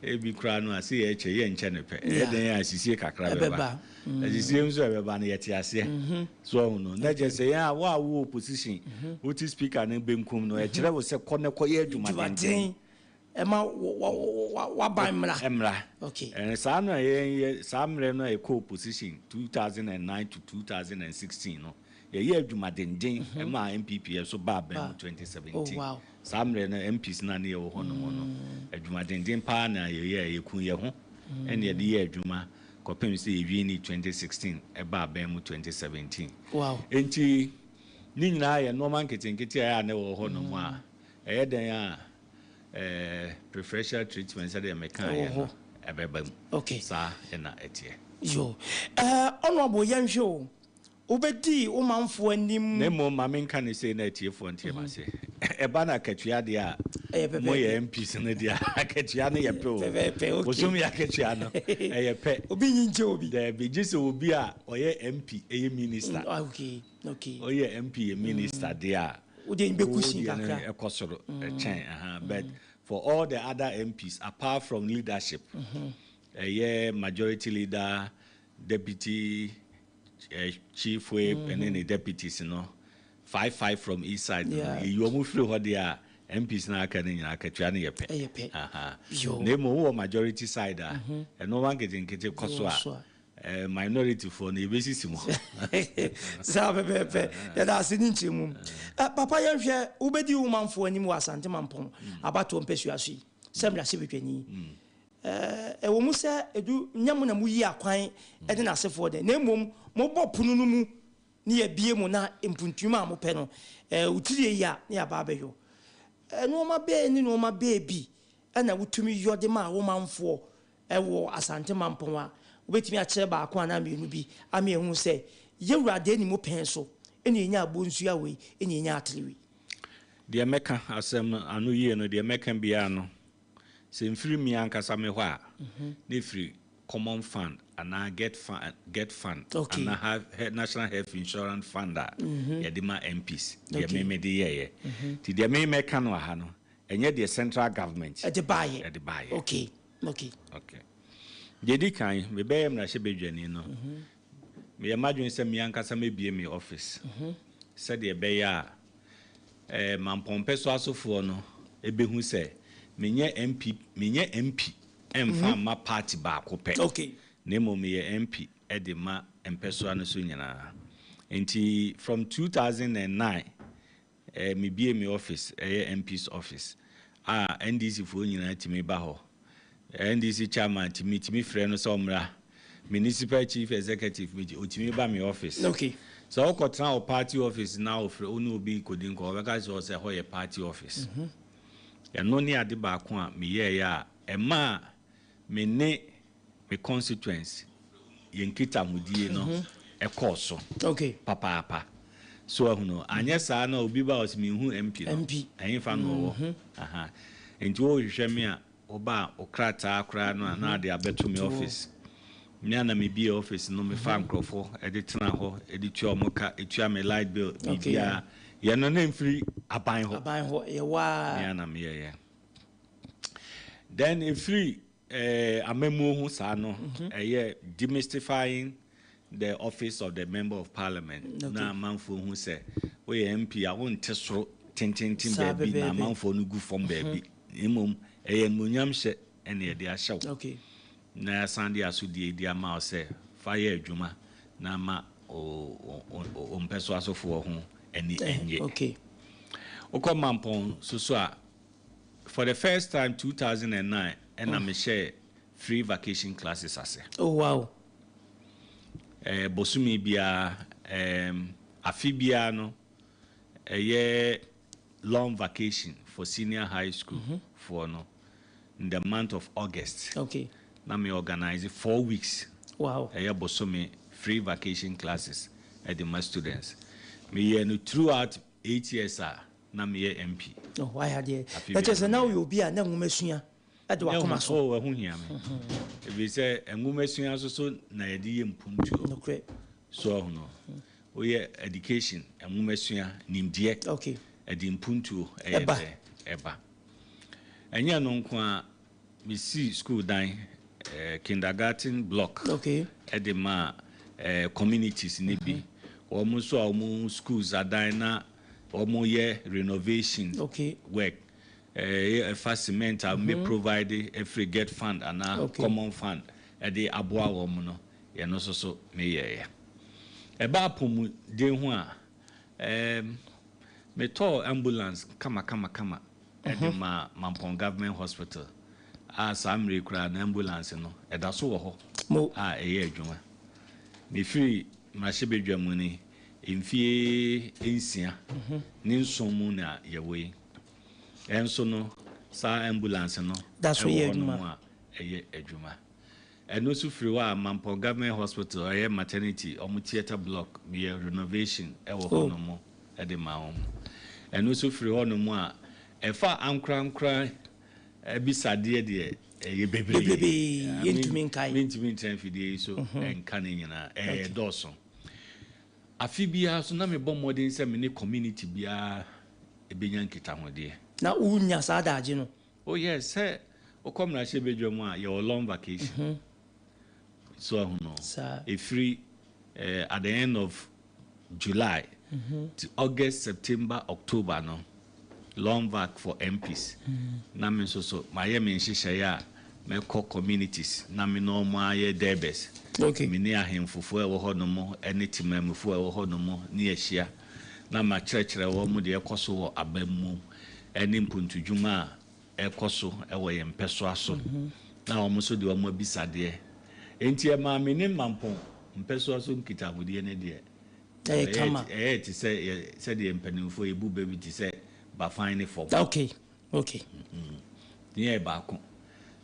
ebi koraa no a sɛ yɛkyɛ, yɛnkyɛ no pɛ. Ɛyɛ dɛn a sisie kakra bɛba. Asisie nso a ɛbɛba no, yɛte aseɛ so ɔho no na kyerɛ sɛ yɛn a wo a wo opposition, wote speaker no benkum no, ɛkyerɛ wo sɛ kɔ ne kɔyɛ adwumaden. Dwumaden ɛma waban mmra. Mmra. Ɛn saa no a yɛn yɛ saa mmerɛ no a yɛkɔ opposition 2009 to 2016 no, yɛyɛ adwumadenden ɛma NPP so baa bɛn mu 2017. Saa mmerɛ no MPs na ne yɛwɔ hɔ nom no, adwumadenden paa na yɛyɛ, yɛku yɛ ho ɛne yɛde yɛ adwuma kɔpem sɛ yɛwie ne 2016 ɛbaa bɛn mu 2017. Nti ne nyinaa yɛ nneɛma nketenkete a ɛyɛ a ne wɔ hɔ nom a ɛyɛ dɛn a preferential treatment sɛdeɛ mekaeɛ no ɛbɛba mu. Saa ɛna ɛteɛ. Yo, honorable, yɛnhwɛ o, wobɛdii wo manfoɔ anim. Na mmom ma menka ne sei na atiefoɔ nteɛ ma se ɛba no akatua deɛ a, Ɛyɛ pɛpɛɛpɛ. moyɛ MPs no deɛ a, akatua no yɛ pɛ o. Pɛpɛɛpɛ, okay. Bosom yɛ akatua no ɛyɛ pɛ. Obi nyi nkyɛ obi. Daabi, gye sɛ obi a ɔyɛ MP ɛyɛ minister. Ɔyɛ MP yɛ minister deɛ a, Wode bɛku sin wo deɛ no kakra. ɛkɔ soro ɛkyɛn aha. But for all the other MPs apart from leadership, ɛyɛ majority leader, deputy chief whip ɛne ne deputies no, five five from each side no, yɛyi wɔn firi hɔ deɛ a, MPs na aka no nyinaa akatua no yɛ pɛ. Ɛyɛ pɛ. Aha. Yo. Na mmom wowɔ majority side a, ɛnɔɔma nketenkete kɔ so So a, minority foɔ no yɛbɛsisi mu. Saa pɛpɛɛpɛ, yɛda ase ne nkyerɛ mu. Papa, yɛnhwɛ, wobɛdi wo manfoɔ anim wɔ Asante Mampɔn abatoɔ mpɛsua so yi sɛ mmarahyɛbadwani. Ɛwɔ mu sɛ ɛdu nyɛ mo na moyi akwan de n'asefoɔ dɛ, na mmom mobɔ pono no mu ne yɛbie mu na mpuntum a mopɛ no, wotirie yi a ne yɛaba abɛyɔ. Nneɛma bɛɛ ne nneɛma bɛɛ bi ɛna wotumi yɔ de ma wo manfoɔ ɛwɔ Asante Mampɔn a wobɛtumi akyerɛ baako anaa mmienu bi ama yɛhu sɛ yɛwurade anim pɛn so ɛna yɛnya abɔnsua wei, ɛna yɛnya atere wei? Deɛ mɛka asɛm no ano yie no, deɛ mɛka biara no, sɛ mfiri mi ankasa me hɔ a, na ɛfiri common fund anaa GETFund anaa National Health Insurance Fund a yɛde ma MPs deɛ meme de yɛɛyɛ. Nti deɛ me mɛka no aha no, ɛnyɛ deɛ central government ɛde baayɛ. Ɛde baayɛ. Okay, deɛ di kan, mebɛyɛ mmarahyɛbadwani no, meyɛ m'adwene sɛ me ankasa mɛbie me office sɛdeɛ ɛbɛyɛ a Mampɔnpɛ so asofoɔ no ɛbɛhu sɛ menyɛ MP, menyɛ MP ɛmfa mma party baako pɛ, na mmom meyɛ MP ɛde ma mpɛsoa no so nyinaa. Nti from 2009 mebie me office, ɛyɛ MP's office a NDC foɔ nyinaa tumi ba hɔ. NDC chairman tumi frɛ no sɛ ɔmmra, municipal chief executive otumi ba me office. Sɛ wokɔtena wo party office na wofrɛ wo ne obi kɔdi nkɔ, wɔbɛka kyerɛ wo sɛ ɛhɔ yɛ party office. Ɛno ne ade baako a meyɛeɛ a ɛma a me ne me constituents yɛn nkitahodie no ɛkɔɔ so papaapa so. Ahunu anyɛ saa na obi ba ɔsɛ mehu MP no, MP. ɛhefa no ɔwɔ aha? Nti wɔhwehwɛ me a, woba a, wo krataa koraa no a na ade abɛto me office. Me ana mebie office no, mefa nkurɔfoɔ ɛde tena hɔ, ɛde tua ɔmo ka, ɛtua me light bill, biribiara yɛno ne mfiri aban hɔ. Aban hɔ yɛ waa. Me ana meyɛyɛ. Then ɛfiri amammuo ho saa no, ɛyɛ demystifying the office of the member of parliament na amanfoɔ hu sɛ woyɛ MP a, wonte soro tententen Saa baabi na pɛpɛɛpɛ. amanfoɔ no gu fam baabi. Mmom ɛyɛ animuonyam hyɛ ɛne yɛde ahyɛ wo na yɛasan de asodie di ama wo sɛ fa yɛ adwuma na ma o mpɛ so asofoɔ ho ani ɛnye. Wokɔ Mampɔn soso a, For the first time 2009 ɛna mehyɛɛ free vacation classes ase. Oh wow. Eh, bosome biara, ehm, afe biara no, ɛyɛ long vacation for senior high school foɔ no, in the month of August. Okay. Na me organise 4 weeks. Wow. Ɛyɛ bosome free vacation classes ɛde ma students. Meyɛ no throughout 8 years a na meyɛ MP. Oh, wayɛ adeɛ. Afe Na kyerɛ sɛ biara na woyɛ obi a na nwoma sua ɛde wakoma so. Oh, ɛho hia me. Ɛfiri sɛ nwoma sua nso so na yɛde yɛ mpuntuo. Nokorɛ. So ɔho no, woyɛ education, nwoma sua, nimdeɛ. Ɛde mpuntuo ɛyɛ Ɛba. dɛ ɛba. Ɛnyɛ no nko a, mesii school dan, kindergarten block. Ɛde ma communities ne bi. Wɔn nso a wɔn schools adan na wɔn yɛ renovation work. Ɛfa cement a me provide ɛfiri GETFund anaa common fund ɛde aboa wɔn no, yɛn nso so meyɛɛyɛ. Ɛba apɔmuden ho a, metɔɔ ambulance kama kama kama ɛde ma Mampɔn Government Hospital a saa mmerɛ koraa na ambulance no ɛda so wɔ hɔ a ɛyɛ adwuma. Mefiri mmarahyɛbadwa mu ni mfie 6 ne 7 mu na yɛwɔ yi. Ɛnso no, saa ambulance no Da so yɛ ɛwɔ hɔnom adwuma. a ɛyɛ adwuma. Ɛno nso firi hɔ a, Mampɔn Government Hospital, ɛyɛ maternity, ɔmo theatre block, meyɛ renovation ɛwɔ hɔnom ɛde ma wɔn. Ɛno nso firi hɔnom a, ɛfa ankorankora abisadeɛ deɛ, ɛyɛ bebree. Bebree, yɛntumi nkae. Mentumi ntena mfidie yi so ɛnka ne nyinaa, ɛyɛ dɔɔso. Afe biara so na mebɔ mmɔden sɛ me ne community biara ɛbɛnya nkitahodeɛ. Na wonya saa adagye no? Oh yes, sɛ wokɔ mmarahyɛ badwa mu a, yɛwɔ long vacation. So ahu no, ɛfiri at the end of July to August, September, October no, long vac for MPs. Na me nso so mayɛ me nhyehyɛeɛ a mɛkɔ communities na me ne ɔmo ayɛ durbars. Me ne ahemfofoɔ a ɛwɔ hɔ nom ne temamufoɔ a ɛwɔ hɔ nom ne yɛahyia na makyerɛkyerɛ wɔn mo deɛ ɛkɔ so wɔ aba mu ne mpuntudwuma a ɛkɔ so ɛwɔ yɛn mpɛsoa so. Na wɔn nso de wɔn abisadeɛ. Nti ɛmaa me ne Mampɔn mpɛsoa so nkitahodie ne deɛ Ɛyɛ kama. Ɛyɛ te sɛ sɛdeɛ mpanimfoɔ yɛbu bɛ bi te sɛ bafan ne fam. Ne yɛ baako.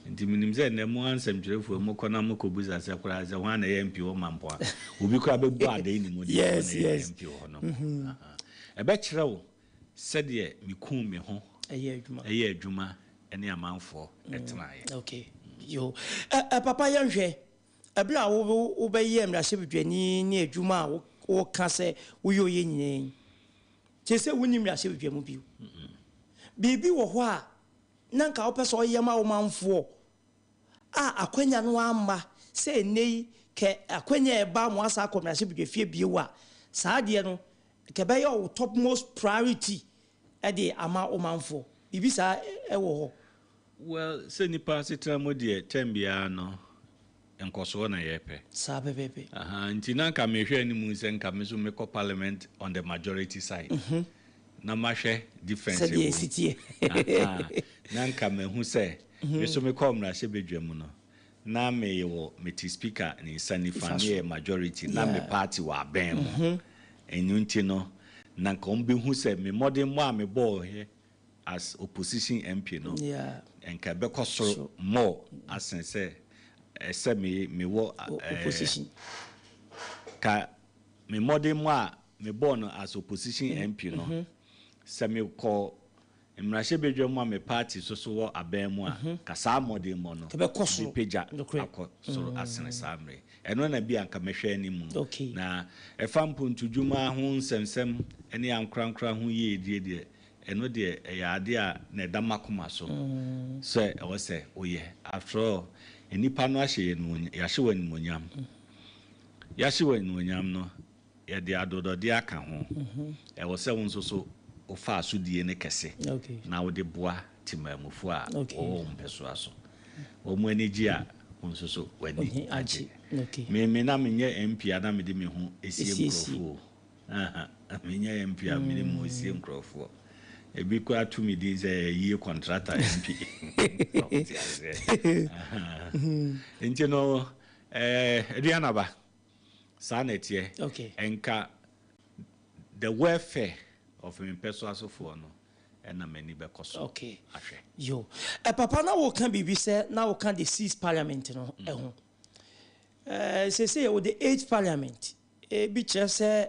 Nti menim sɛ nnɛ mo ansɛmtwerɛfoɔ mu kɔ na mokɔbusa sɛ koraa sɛ hwan na ɛyɛ MP wɔ Mampɔn a, obi koraa bɛbu adan ne mu deɛ ɔno na ɛyɛ MP wɔ hɔ no. Ɛbɛkyerɛ wo sɛdeɛ mekum me ho ɛyɛ adwuma. Ɛyɛ adwuma ne amanfoɔ ɛtenaeɛ. Okay. Yo. Ɛ ɛ papa, yɛnhwɛ. Ɛberɛ a wo wobɛyɛ mmarahyɛbadwani ne adwuma a woka sɛ woyɛ oyɛ nyinaa yi, kyerɛ sɛ wonni mmarahyɛbadwa mu bio. Biribi wɔ hɔ a na nka wopɛ sɛ ɔyɛ ma wo manfoɔ a akwanya no amma, sɛ ɛnnɛ yi kɛ akwanya a ɛba mo asa akɔ mmarahyɛbadwa fie bio a, saa adeɛ no kɛ bɛyɛ wo top most priority ɛde ama wo manfoɔ? Biribi saa ɛwɔ hɔ? Well, sɛ nipa asetena mu deɛ, tɛm biara no nkɔsoɔ na yɛpɛ. Saa pɛpɛpɛ. Aha, nti na nka mehwɛ anim sɛ nka me so mekɔ parliament on the majority side na mahwɛ difference sɛdeɛ ɛwɔ mu. ɛsi teɛ. Aha, na nka mahu sɛ me so mekɔ mmarahyɛ badwa mu no, na meyɛwɔ mete speaker ne nsa nifa Nifa ne so. yɛ majority na me party wɔ abɛn mu. Ɛno nti no, na nka wɔn bɛhu sɛ me mmɔden mmɔ a mebɔɔ hɛ as opposition MP no, nka ɛbɛkɔ soro more asen sɛ ɛsɛ me mewɔ opposition. Ka me mmɔden mu a mebɔɔ no as opposition MP no, sɛ mekɔ mmarahyɛbadwa mu a me party so so wɔ abɛn mu a, ka saa mmɔden mmɔ no Ɛbɛkɔ soro. bɛpagya Nokorɛ. akɔ soro asene saa mmerɛ. Ɛno na bi anka mɛhwɛ anim. Na ɛfa mpontodwuma ho nsɛmsɛm ne ankorankora ho yiedie deɛ, ɛno deɛ ɛyɛ adeɛ a na ɛda makoma so sɛ ɛwɔ sɛ woyɛ. After all, nnipa no ahyɛ yɛn yɛahyɛ wɔ animuonyam. Yɛahyɛ wɔ animuonyam no, yɛde adɔdɔdeɛ aka ho. Ɛwɔ sɛ wo nso so wofa asodie ne kɛse na wode boa temammufoɔ a wɔwɔ wo mpɛsoa so. Wɔn ani gye a, wo nso so w'ani W'ani agye. agye. Me na menyɛ MP a na mede me ho esie Esiesie. nkurɔfoɔ o. Aha, menyɛ MP a mede me ho esie nkurɔfoɔ. Ebi koraa to me din sɛ yie contractor MP. Ɔte aseɛ. Ahaa. Nti no, eh, Aduanaba, saa na ɛteɛ. Okay. Nka the welfare of me mpɛsoasofoɔ no ɛna m'ani bɛkɔ so Okay. ahwɛ. Yo. Eh, papa na woka biribi sɛ na woka the sixth parliament no ɛho. Eh, seesei yɛwɔ the eighth parliament. Ebi kyerɛ sɛ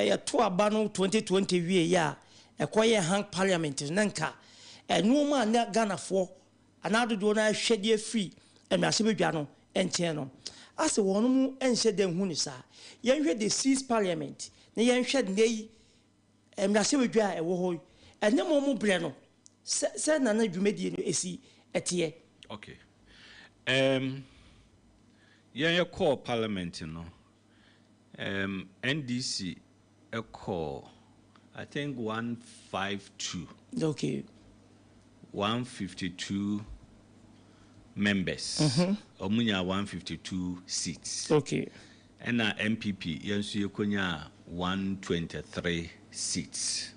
yɛto aba no 2020 wieeɛ a, ɛkɔyɛɛ hung parliament no, na nka nnoɔma a na Ghanafoɔ anaa dodoɔ no ara hwɛ de afiri mmarahyɛbadwa no nkyɛn no, asɛ wɔnom nhyɛ da nhu no saa. Yɛnhwɛ the sixth parliament na yɛnhwɛ nnɛ yi mmarahyɛbadwa a ɛwɔ hɔ yi, ɛne mo mo berɛ no, sɛ sɛ na na dwumadie no ɛsi ɛteɛ. Okay. Um, yɛn yɛkɔɔ parliament no, um, NDC kɔɔ I think 152. Okay. 152 members. Wɔn nyaa 152 seats. Okay. Ɛna NPP yɛn nso yɛkɔnyaa 123 seats.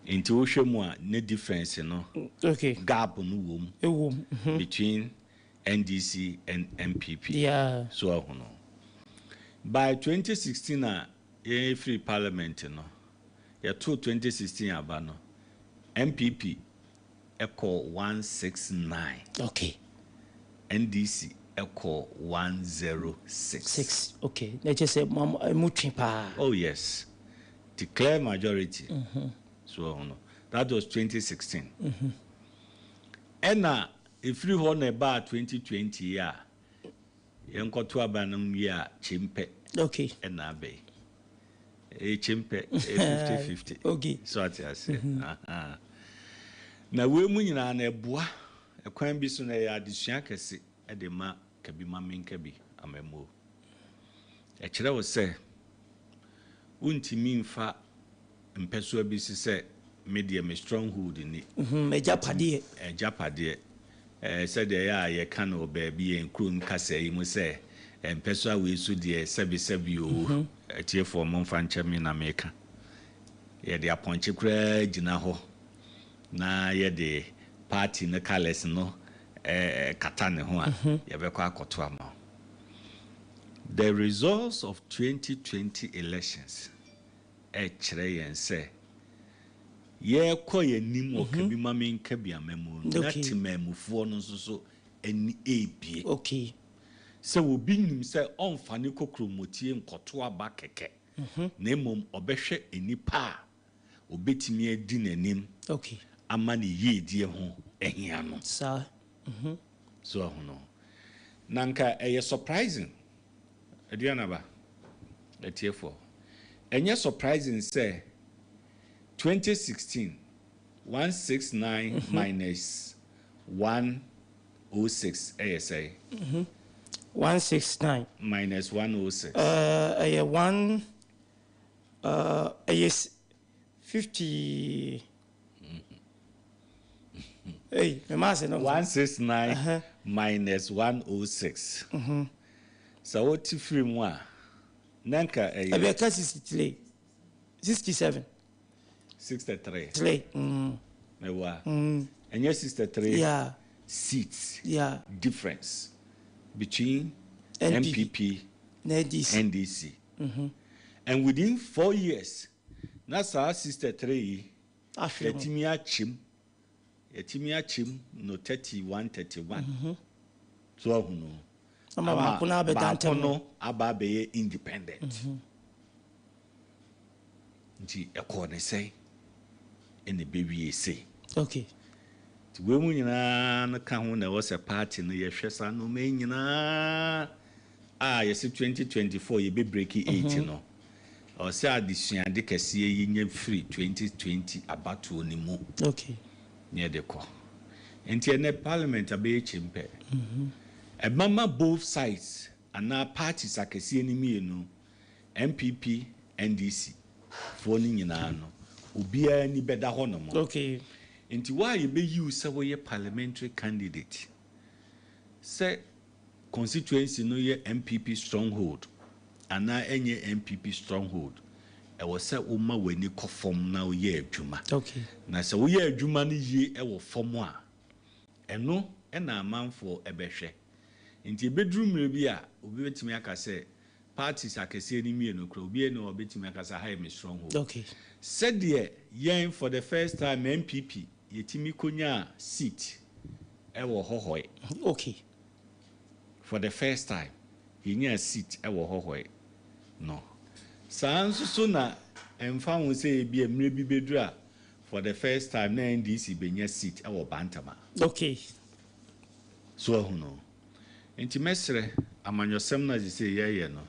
Nti wohwɛ mu a ne difference no, Okay. gap no wɔ mu Ɛwɔ mu. Between NDC and NPP. Yeah. So ahu no. By 2016 a yɛn firi parliament no, yɛtoo 2016 aba no, NPP ɛkɔ 169. NDC ɛkɔ 106. Six. Okay. Na kyerɛ sɛ mo twe paa. Oh yes. The clear majority. So ahu no. That was 2016. Ɛna ɛfiri hɔ na ɛbaa 2020 yi a yɛnkɔto aba no wie a kyempɛ ɛna aba yi. Ɛyɛ kyempɛ, ɛyɛ 50-50. So ate aseɛ. Aha. Na wei mu nyinaa na ɛboa ɛkwan bi so na ɛyɛ adesua kɛse ɛde ma kabi ma menka bi amammuo. Ɛkyerɛ wo sɛ wontumi mfa mpɛsoa bi si sɛ me deɛ me stronghold ni. Agyapadeɛ. Agyapadeɛ. Sɛdeɛ ɛyɛ a yɛka no wɔ baabi yɛn kurom kasa yi mu sɛ mpɛsoa wei so deɛ sɛbisɛbi o. Atiefoɔ momfa nkyɛ me na meka. Yɛde apɔnkye koraa gyina hɔ na yɛde party no colours no kata ne ho a yɛbɛkɔ akɔto ama wo. The results of 2020 elections ɛkyerɛ yɛn sɛ yɛrekɔ yɛn anim wɔ kabi ma menka bi amamu no na temaamufoɔ no nso so ani ebie. Sɛ obi nim sɛ ɔmfa ne kokromɔtie nkɔto aba kɛkɛ na mmom ɔbɛhwɛ nnipa a obɛtumi adi n'anim ama ne yiedie ho ahia no. Saa. So ahu no. Na nka ɛyɛ surprising, Aduanaba, atiefoɔ, ɛnyɛ surprising sɛ 2016 169 minus 106 ɛyɛ sɛn? 169 minus 106. Ɛyɛ one ɛyɛ 50. Hey, me ma se no. 169 minus 106. Sɛ wote firi mu a, na nka ɛyɛ Ɛbɛka 63. 67. 63. 3. Mɛwa. Ɛnyɛ 63 seats difference between NPP NPP na NDC. NDC. And within 4 years, na saa 63 yi, Ahwere mu. yɛtumi akyem no 31 31. So ahu no. Ama baako no abɛda baako ntam no aba abɛyɛ independent. Nti ɛkɔɔ ne sɛn ɛna ɛbɛwie sei. Nti wei mu nyinaa no ka ho na ɛwɔ sɛ party no yɛhwɛ saa nneɛma yi nyinaa a yɛsɛ 2024 yɛbɛbreak 8 no, ɔwɔ sɛ adesuade kɛseɛ yi nya firi 2020 abatoɔ no mu ne yɛde kɔ. Nti ɛnɛ parliament abɛyɛ kyempɛ. Ɛmama both sides anaa parties akɛseɛ no mmienu, NPP, NDC foɔ no nyinaa no, obiara ani bɛda hɔ nom. Nti wo a yɛbɛyi wo sɛ woyɛ parliamentary candidate, sɛ constituency no yɛ NPP stronghold anaa ɛnyɛ NPP stronghold, Ɛwɔ sɛ woma w'ani kɔ fam na woyɛ adwuma. Na sɛ woyɛ adwuma no yie wɔ fam a, ɛno na amanfoɔ bɛhwɛ. Nti ɛbɛduru mmerɛ bi a, obi bɛtumi aka sɛ, parties akɛseɛ no mmienu koraa, obiara nni hɔ a ɔbɛtumi aka sɛ ha yɛ me stronghold. Sɛdeɛ yɛn for the first time NPP yɛtumi kɔnyaa seat wɔ Hohoe. For the first time yɛnyaa seat wɔ Hohoe no. Saa nso so na ɛmfa ho sɛ ebia mmerɛ bi bɛduru a for the first time na NDC bɛnya seat wɔ Bantama. So wahu no? Nti mɛsrɛ, amanyɔsɛm no a seesei yɛreyɛ no,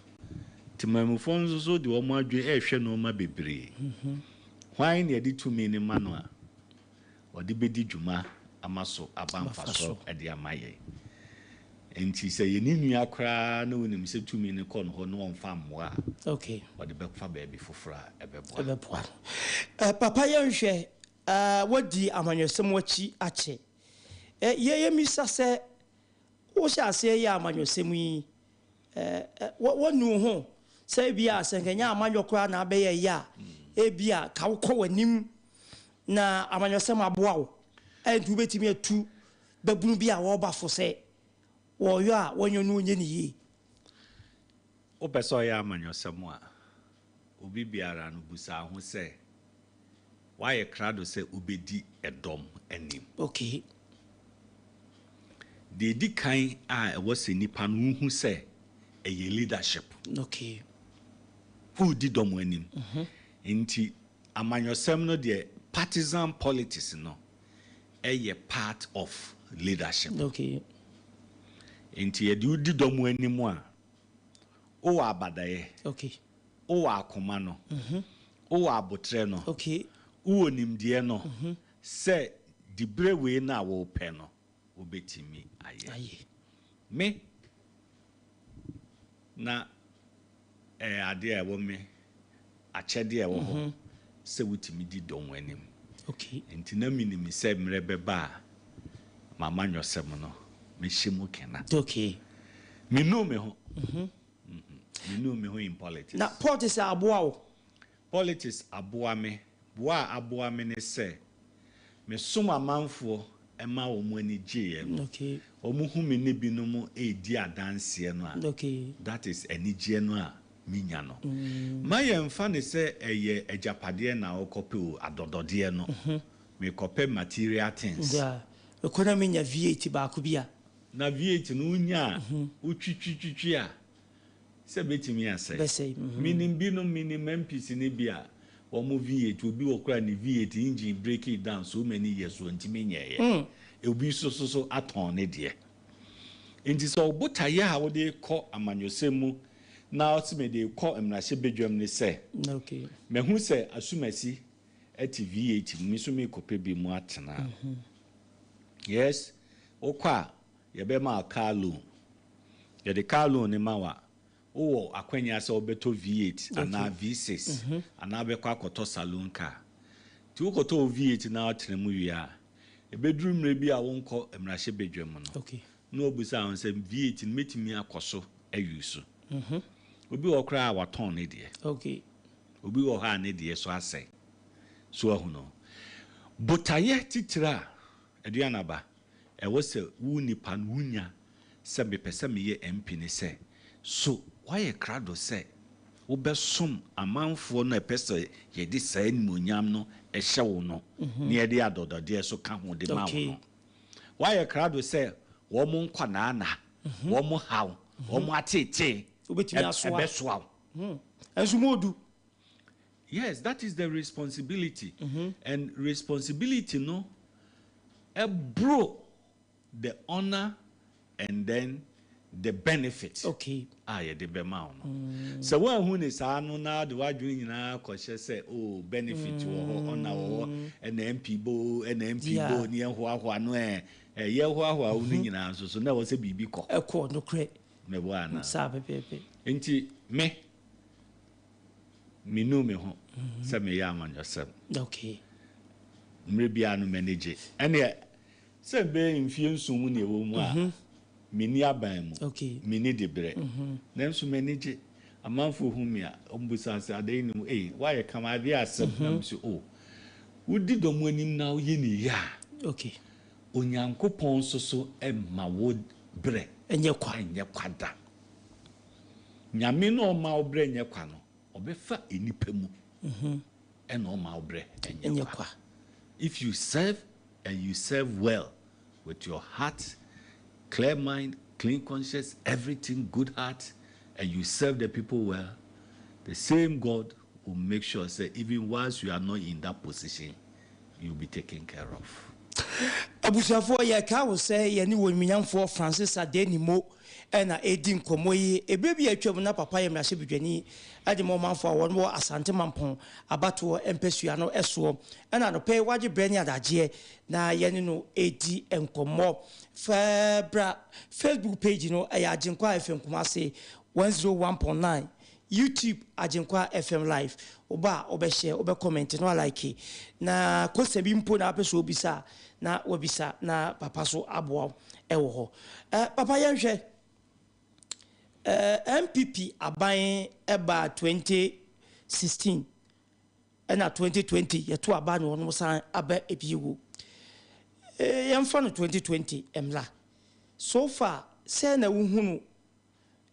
temanmufoɔ nso so de wɔn adwene rehwɛ nnoɔma bebree. Hwan na yɛde tumi no ma no a, ɔde bɛdi dwuma ama so aba mfasoɔ de ama yɛn? Nti sɛ yɛne nua koraa na wonim sɛ tumi no kɔ no hɔ na ɔmfa mmoa a, ɔde bɛfa baabi foforɔ a ɛbɛboa. Ɛbɛboa no. Papa yɛnhwɛ, woadi amanyɔsɛm akyi akyɛ. Yɛmmisa sɛ, wohyɛ aseɛ yɛ amanyɔsɛm yi, woanu wo ho sɛ ebia sɛ nka ɛnyɛ amanyɔ koraa na abɛyɛ yɛ a, ebia ka wokɔ w'anim na amanyɔsɛm aboa wo, ɛnti wobɛtumi atu babunu bi a wɔreba fo sɛ wɔyɔ a wɔnyɛ no wɔnyɛ no yie? Wopɛ sɛ ɔyɛ amanyɔsɛm a, obi biara no busa ho sɛ, woayɛ krado sɛ wobɛdi ɛdɔm anim? Okay. Deɛ ɛdi kan a ɛwɔ sɛ nipa no wohu sɛ ɛyɛ leadership. Okay. Woredi dɔm anim. Nti amanyɔsɛm no deɛ, partisan politics no ɛyɛ part of leadership. Okay. Nti yɛde wo di dɔm anim a, wowɔ abadaeɛ. Okay. Wowɔ akoma no. Wowɔ abotrɛ no. Okay. Wowɔ nimdeɛ no. Sɛ diberɛ wei no a wopɛ no, wobɛtumi ayɛ. Ayɛ. Me, na ɛyɛ adeɛ a ɛwɔ me, akyɛdeɛ a ɛwɔ hɔ sɛ wotumi di dɔm anim. Okay. Nti na menim sɛ mmerɛ bɛba a, m'amanyɔsɛm no, mɛhyɛ mu kena. Okay. Menuu me ho. Menuu me ho in politics. Na politics aboa wo? Politics aboa me. Boa a aboa me ne sɛ, mesom amanfoɔ ma wɔn ani gyeeɛ no. Okay. Wɔn hu me ne binom redi adanseɛ no a, Okay. that is anigyeɛ no a menya no. Ma yɛmfa no sɛ ɛyɛ agyapadeɛ na wokɔpɛ o, adɔdɔdeɛ no. Mekɔpɛ material things. Yeah. Mekɔ na menya V8 baako bi a. Na V8 no wonya a, wotwitwitwitwi a, sɛ bɛtumi asɛe. Bɛsɛe, mhm. Menim binom, menim MPs no bi a, wɔn V8, obi wɔ koraa ne V8 engine break it down so many years wɔntumi nyɛeɛ. Obi nso so so atɔn ne deɛ. Nti sɛ wo botaeɛ a wode rekɔ amanyɔsɛm mu na wose mede rekɔ mmarahyɛbadwam ne sɛ, Okay. mahu sɛ Asumasi te V8 mu, me nso merekɔpɛ bi mu atena a, yes, wokɔ a, yɛbɛma wo car loan. Yɛde car loan no ma wo a, wowɔ akwanya sɛ wobɛtɔ V8 anaa V6 anaa wobɛkɔ akɔtɔ saloon car. Nti wokɔtɔ wo V8 na wotena mu wie a, ɛbɛduru mmerɛ bi a wonkɔ mmarahyɛbadwa mu no, na wɔbisa wo sɛ V8 no mɛtumi akɔ so ayi so. Obi wɔ hɔ koraa a watɔn ne deɛ. Okay. Obi wɔ hɔ a ne deɛ so asɛe. So ahu no? Botaeɛ titire a, Aduanaba, ɛwɔ sɛ wo nipa no wonya sɛ mepɛ sɛ meyɛ MP ne sɛ, so woayɛ krado sɛ wobɛsom amanfoɔ no a ɛpɛ sɛ yɛde saa animuonyam no hyɛ wo no na yɛde adɔdɔdeɛ nso ka ho de ma wo no? Woayɛ krado sɛ wɔn nkwannaanna, wɔn haw, wɔn ateetee ɛbɛsoa wo? Ɛnso mu odu. Yes, that is the responsibility. And responsibility no ɛboro the honour and then the benefit Okay. a yɛde bɛma wo no. Sɛ woanhu ne saa no na wode w'adwene nyinaa kɔhyɛ sɛ oh benefit wɔ hɔ, honour wɔ hɔ, ɛna MP bo, ɛna MP bo, ne yɛnhoahoa no ɛ, ɛ, yɛhoahoa wo no nyinaa nso so na ɛwɔ sɛ biribi kɔ. Ɛkɔ, nokorɛ. Meboa anaa? Saa pɛpɛɛpɛ. Nti me, Minnu me ho sɛ meyɛ amanyɔsɛm. Okay. Mmerɛ biara no m'ani gye. Ɛnneɛ sɛ bɛyɛ mfeɛ nson mu na ɛwɔ mu a, menni aban mu, Okay. menni diberɛ. Nanso m'ani gye. Amanfoɔ hu me a, wɔbisa sɛ, Adɛn ne mu? Ei, woayɛ kama, adeɛ asɛm. Na mese, Oh, wodi dɔm anim na woyɛ no yie a, Okay. Onyankopɔn nso so mma wo berɛ Ɛnyɛ kwa. nyɛ kwa da. Nyame no a ɔmma wo berɛ nyɛ kwa no, ɔbɛfa nnipa mu ɛna ɔmma wo berɛ nyɛ kwa. If you serve and you serve well with your heart, clear mind, clean conscience, everything, good heart, and you serve the people well, the same God will make sure say even whilst you are not in that position, you will be taken care of. Abusuafoɔ, yɛka wo sɛ yɛne Onimuonyamfoɔ Francis Adenimo na ɛredi nkɔmmɔ yi. Ɛberɛ bi a atwam na papa yɛ mmarahyɛbadwani de ma ɔmanfoɔ a wɔn wɔ Asante Mampɔn abatoɔ mpasua no soɔ. Ɛna anɔpa yi wagye berɛ ne adagyeɛ na yɛne no redi nkɔmmɔ. Fa bra Facebook page no, ɛyɛ Agyenkwa FM Kumasi 101.9, YouTube Agyenkwa FM Live. Woba a wobɛ share, wobɛ comment na wa like. Na question bi mpo na wopɛ sɛ wobisa a, na wabisa na papa so aboa wo ɛwɔ hɔ. Eh, papa yɛnhwɛ. Eh, NPP aban ɛbaa 2016 ɛna 2020 yɛto aba na wɔn san aba ebiewo. Eh, yɛmfa no 2020 mmra. So far, sɛ na wohunu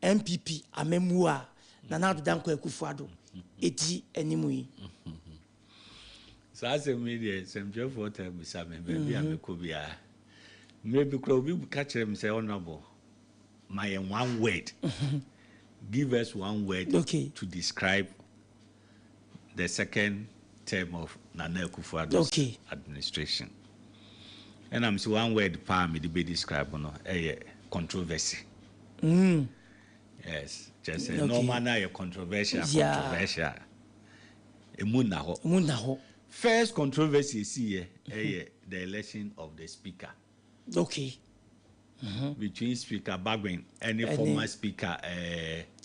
NPP amammuo a Nana Addo Dankwa Akufo-Addo edi anim yi. Saa asɛm yi deɛ, nsɛmtwerɛfoɔ taa bisa me baabi a mekɔ biara. Mmerɛ bi koraa obi ka kyerɛ me sɛ, Honourable, ma yɛn one word. Give us one word to describe the second term of Nana Akufo-Addo's administration. Ɛna mese one word paa mede bɛ describe no ɛyɛ controversy. Yes, kyerɛ sɛ nneɛma no ayɛ controversial, controversial. Emu nna hɔ. Emu nna hɔ. First controversy esiiɛ ɛyɛ the election of the speaker. Between Speaker Bagbin ɛne former Speaker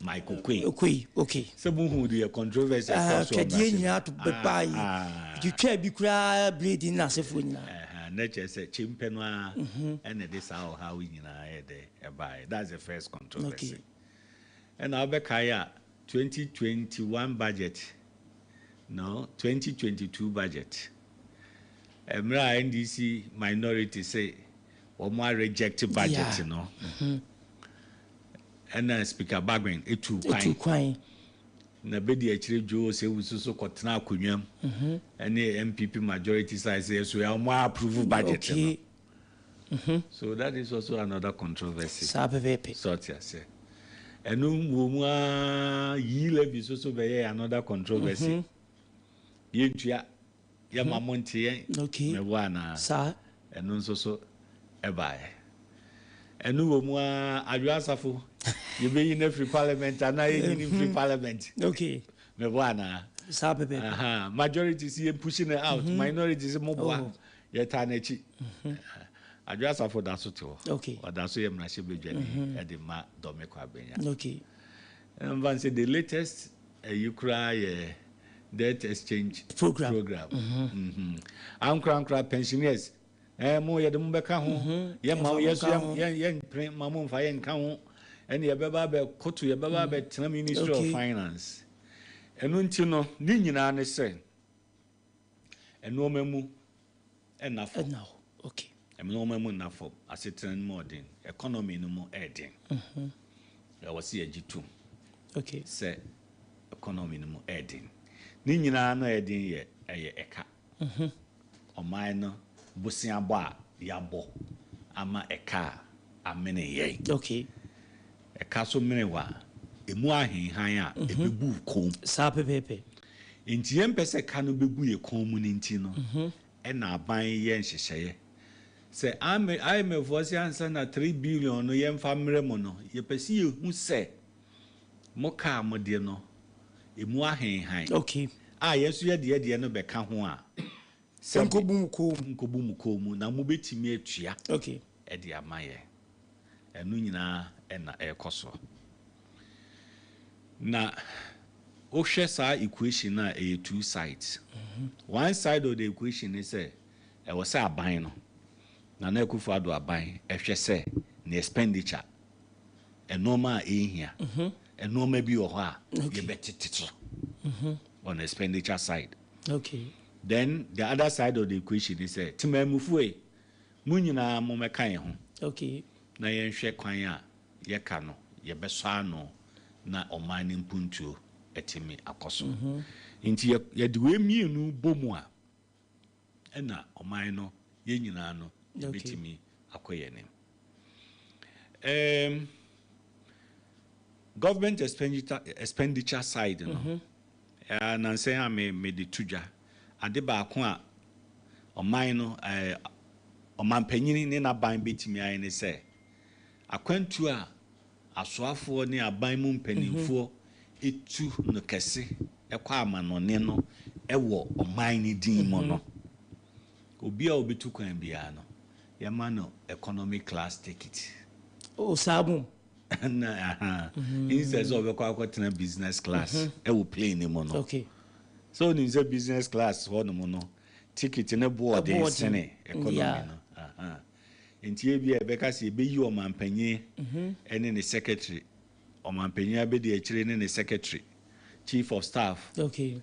Mike Oquaye. Oquaye, okay. Sɛ muhu deɛ controversy ɛkɔ so ɔmra Twɛdeɛ nyinaa to bɛbaa yi. Twitwaa bi koraa blade ne n'asefoɔ nyinaa. Na kyerɛ sɛ kyempɛ no ara ɛna ɛde saa ɔhaw yi nyinaa yɛ dɛ ɛbaeɛ. That's the first controversy. Ɛna wobɛkae a 2021 budget, no, 2022 budget, mmerɛ a NDC minority sɛ wɔn a reject budget no, ɛna Speaker Bagbin etu kwan. Etu kwan. Na bɛdi akyire Joe Osei-Owusu so kɔtena akonnwa mu ɛne NPP majority side sɛ so wɔn approve budget no. So that is also another controversy. Saa pɛpɛɛpɛ. Sɛ ɔte ase. Ɛno wɔ mu aa, E-levy so so bɛyɛ another controversy. Yɛntua, yɛma mo nte yɛn. Mɛboa anaa? Saa. Ɛno nso so ɛbaeɛ. Ɛno wɔ mu aa, Adwoa Asafo, yɛbɛyi no afiri parliament anaa yɛnyi no mfiri parliament. Mɛboa anaa? Saa pɛpɛɛpɛ. Majority si yɛn pushing it out, minority si mo boa. Yɛtaa n'akyi. Adwoa Asafo da so te hɔ. Ɔda so yɛ mmarahyɛbadwani ɛde ma Dome Kwabenya. Ɛmfa sɛ the latest ɛyi koraa yɛ debt exchange program. Program. Ankorankora pensioners, mo yɛde mo bɛka ho. Yɛ ma yɛ so yɛ yɛ mpere ma mo mfa yɛ nka ho. Ɛne yɛbɛba abɛkoto, yɛbɛba abɛtena Ministry of Finance. Ɛno nti no, ne nyinaa ne sɛ nneɛma mu ɛnna fam. Ɛnna hɔ. Nneɛma mu nna fam. Asetena no mu ɔden. Economy no mu ɛɛden. Ɛwɔ sɛ yɛgye tom. Sɛ economy no mu ɛɛden. Ne nyinaa no ɛɛden yɛ ɛyɛ ɛka. Ɔman no boseabɔ a yɛabɔ ama ɛka a amene yɛn. Ɛka so mene wa emu ahenhan a ɛbɛgu kɔn mu. Saa pɛpɛɛpɛ. Nti yɛmpɛ sɛ ka no bɛgu yɛ kɔn mu no nti no, ɛna aban yɛ nhyehyɛeɛ sɛ IMF foɔ sɛ ansa na 3 billion no yɛmfa mmerɛ mu no, yɛpɛ sɛ yɛhu sɛ mo kaa mo deɛ no emu ahenhan. A yɛn nso yɛde yɛdeɛ no bɛka ho a, sɛ Nkɔbu mu kɔn mu. Nkɔbu mu kɔn mu na mobɛtumi atua ɛde ama yɛn. Ɛno nyinaa ɛna ɛrekɔ so. Na wohwɛ saa equation no a, ɛyɛ two sides. One side of the equation ne sɛ ɛwɔ sɛ aban no, Nana Akufo-Addo aban, ɛhwɛ sɛ ne expenditure, ɛnɔɔma a ɛhia, Nnoɔma bi wɔ hɔ a yɛbɛtete so on expenditure side. Then the other side of the equation ne sɛ, temanmufoɔ yi, mo nyinaa mommɛka yɛn ho na yɛnhwɛ kwan a yɛka no yɛbɛsɔ ano na ɔman no mpuntuo atumi akɔ so. Nti yɛde wei mmienu bɔ mu a, ɛna ɔman no, yɛn nyinaa no, yɛbɛtumi akɔ yɛn anim. Government expenditure side no, nansɛn a me mede to dwa, ade baako a ɔman no, ɔmanpanyin ne n'aban bɛtumi ayɛ ne sɛ, akwantuo a asoafoɔ ne aban mu mpanimfoɔ etu no kɛse ɛkɔ amanɔne no ɛwɔ ɔman no din mu no, obi a obetu kwan biara no, yɛma no economy class ticket. O, saa mu. Na aha, instead sɛ ɔbɛkɔ akɔtena business class ɛwɔ plane no mu no, sɛ onim sɛ business class hɔnom no, ticket ne boɔ den Ɛboɔ den. sene economy no. Aha. Nti ebi a ɛbɛka sɛ yɛbɛyi ɔmanpanyin ɛne ne secretary, ɔmanpanyin abɛdi akyire ne ne secretary, chief of staff,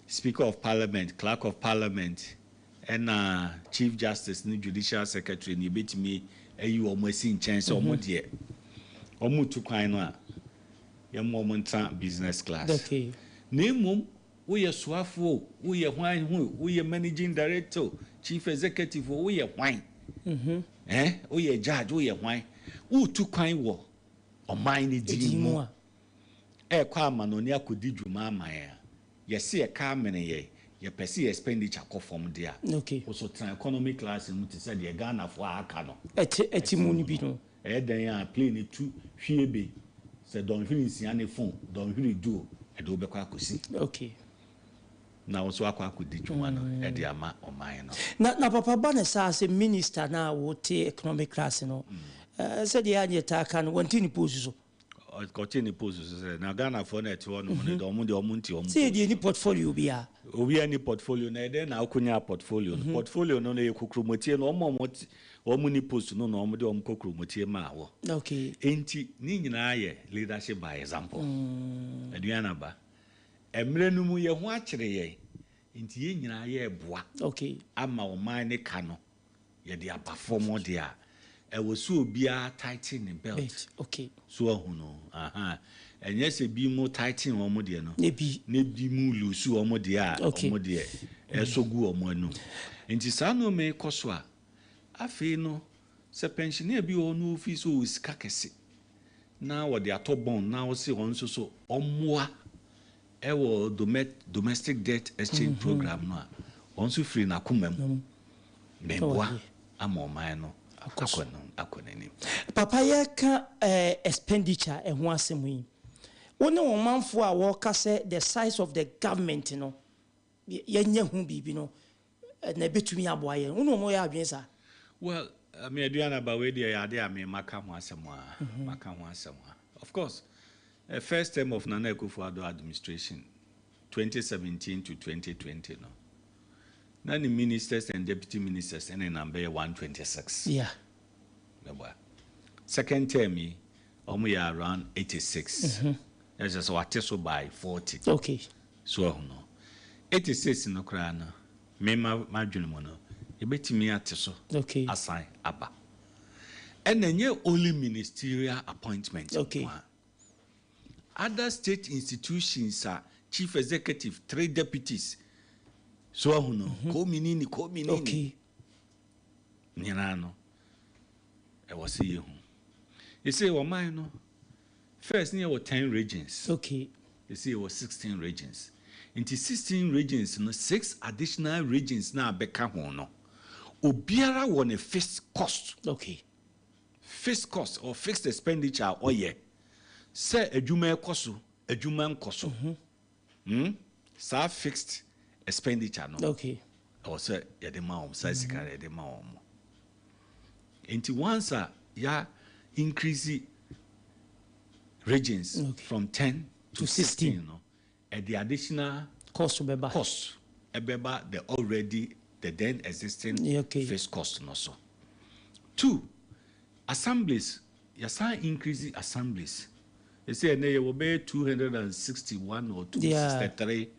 speaker of parliament, clerk of parliament, ɛna chief justice ne judicial secretary ne yɛbɛtumi ayi wɔn asi nkyɛn sɛ wɔn deɛ, wɔn tu kwan no a, yɛma wɔn ntena business class. Na mmom woyɛ soafoɔ o, woyɛ hwan ho o, woyɛ managing director o, chief executive o, woyɛ hwan, woyɛ judge, woyɛ hwan, wotu kwan wɔ ɔman no din Din mu mu a, ɛɛkɔ amanɔne akɔdi dwuma ama yɛn a, yɛse yɛka amene yɛ, yɛpɛ sɛ yɛ expenditure kɔ fam de a, woso tena economy class mu te sɛ deɛ Ghanafoɔ a aka no. Ɛte mu no bi no. Ɛyɛ dan a plane tu hwie be sɛ dɔnhwere 6 ne phone dɔnhwere 10 o, ɛde wobɛkɔ akɔsi na wo nso akɔ akɔdi dwuma no ɛde ama ɔman no. Na papa ba ne saa sɛ minister na wote economic class no, sɛdeɛ anyɛ taa ka no, wɔnte ne post so. Ɔkɔte ne post so sɛ na Ghanafoɔ no ɛte hɔ nom no de, ɔmo deɛ, ɔmo nte ɔmo sɛ yɛdeɛ ni portfolio biara. Obi ani portfolio na ɛdɛn na akonya portfolio no? Portfolio no yɛ kokuromotie no, ɔmo a ɔmo ni post no na ɔmo de ɔmo kokuromotie maa wɔ. Enti ne nyinaa yɛ leadership by example. Aduane aba mmerɛ no mu, yɛn ho akyerɛ yɛn, nti yɛn nyinaa yɛ boa ama ɔman ne ka no yɛde aba fam deɛ a, ɛwɔ so obiara tighten ne belt. Belt, okay. So ahu no, aha, ɛnyɛ sɛ bi mu tighten wɔn deɛ no Ne bi. Ne bi mu loose wɔn deɛ a, wɔn deɛ ɛsɔ gu wɔn anum. Nti saa nneɛma yi kɔ so a, afei no sɛ pensioner bi wɔ hɔ na ofi so wɔ sika kɛse na wɔde atɔ bond na wɔsi wɔn nso so ɔmmoa ɛwɔ domestic debt exchange program no a, wɔn nso firi n'akoma mu mɛboa ama ɔman no Akɔ so. akɔ no akɔ n'anim. Papa, yɛka expenditure ɛho asɛm yi, wo ne ɔmanfoɔ a wɔka sɛ the size of the government no yɛnyɛ ho biribi no, na ɛbɛtumi aboa yɛn, wo ne ɔmo yɛ adwene saa? Well, me aduane aba, wei deɛ yɛ ade a me maka ho asɛm a, maka ho asɛm a, of course, first term of Nana Akufo-Addo administration, 2017 to 2020 no, na ne ministers and deputy ministers ɛne nam bɛyɛ 126. Bɛboa. Second term yi, ɔmo yɛ around 86. Ɛsɛ sɛ wate so by 40. So ɛho no, 86 no koraa no, me ma madwene mu no, yɛbɛtumi ate so asan aba. Ɛna nyɛ only ministerial appointment nko a. Other state institutions a chief executive, three deputies, so ahu no, kɔminini kɔminini nyinaa no, ɛwɔ sɛ yɛhu. Ɛsɛ ɔman no, first ne yɛwɔ 10 regions. Ɛsɛ yɛwɔ 16 regions. Nti 16 regions no, six additional regions na abɛka ho no, obiara wɔ ne fixed cost. Fixed cost or fixed expenditure a ɔyɛ sɛ adwuma ɛkɔ so, adwuma nkɔ so. Saa fixed expenditure no, ɛwɔ sɛ yɛde ma wɔn saa sika no, yɛde ma wɔn. Nti once a ya increase regions from 10 to To 16 16 no, ɛde additional cost bɛba. Cost ɛbɛba the already the then existing fixed cost no so. Two, assemblies, yɛsan increase assemblies. Ɛsɛ ɛnɛ yɛwɔ bɛyɛ 261 or 263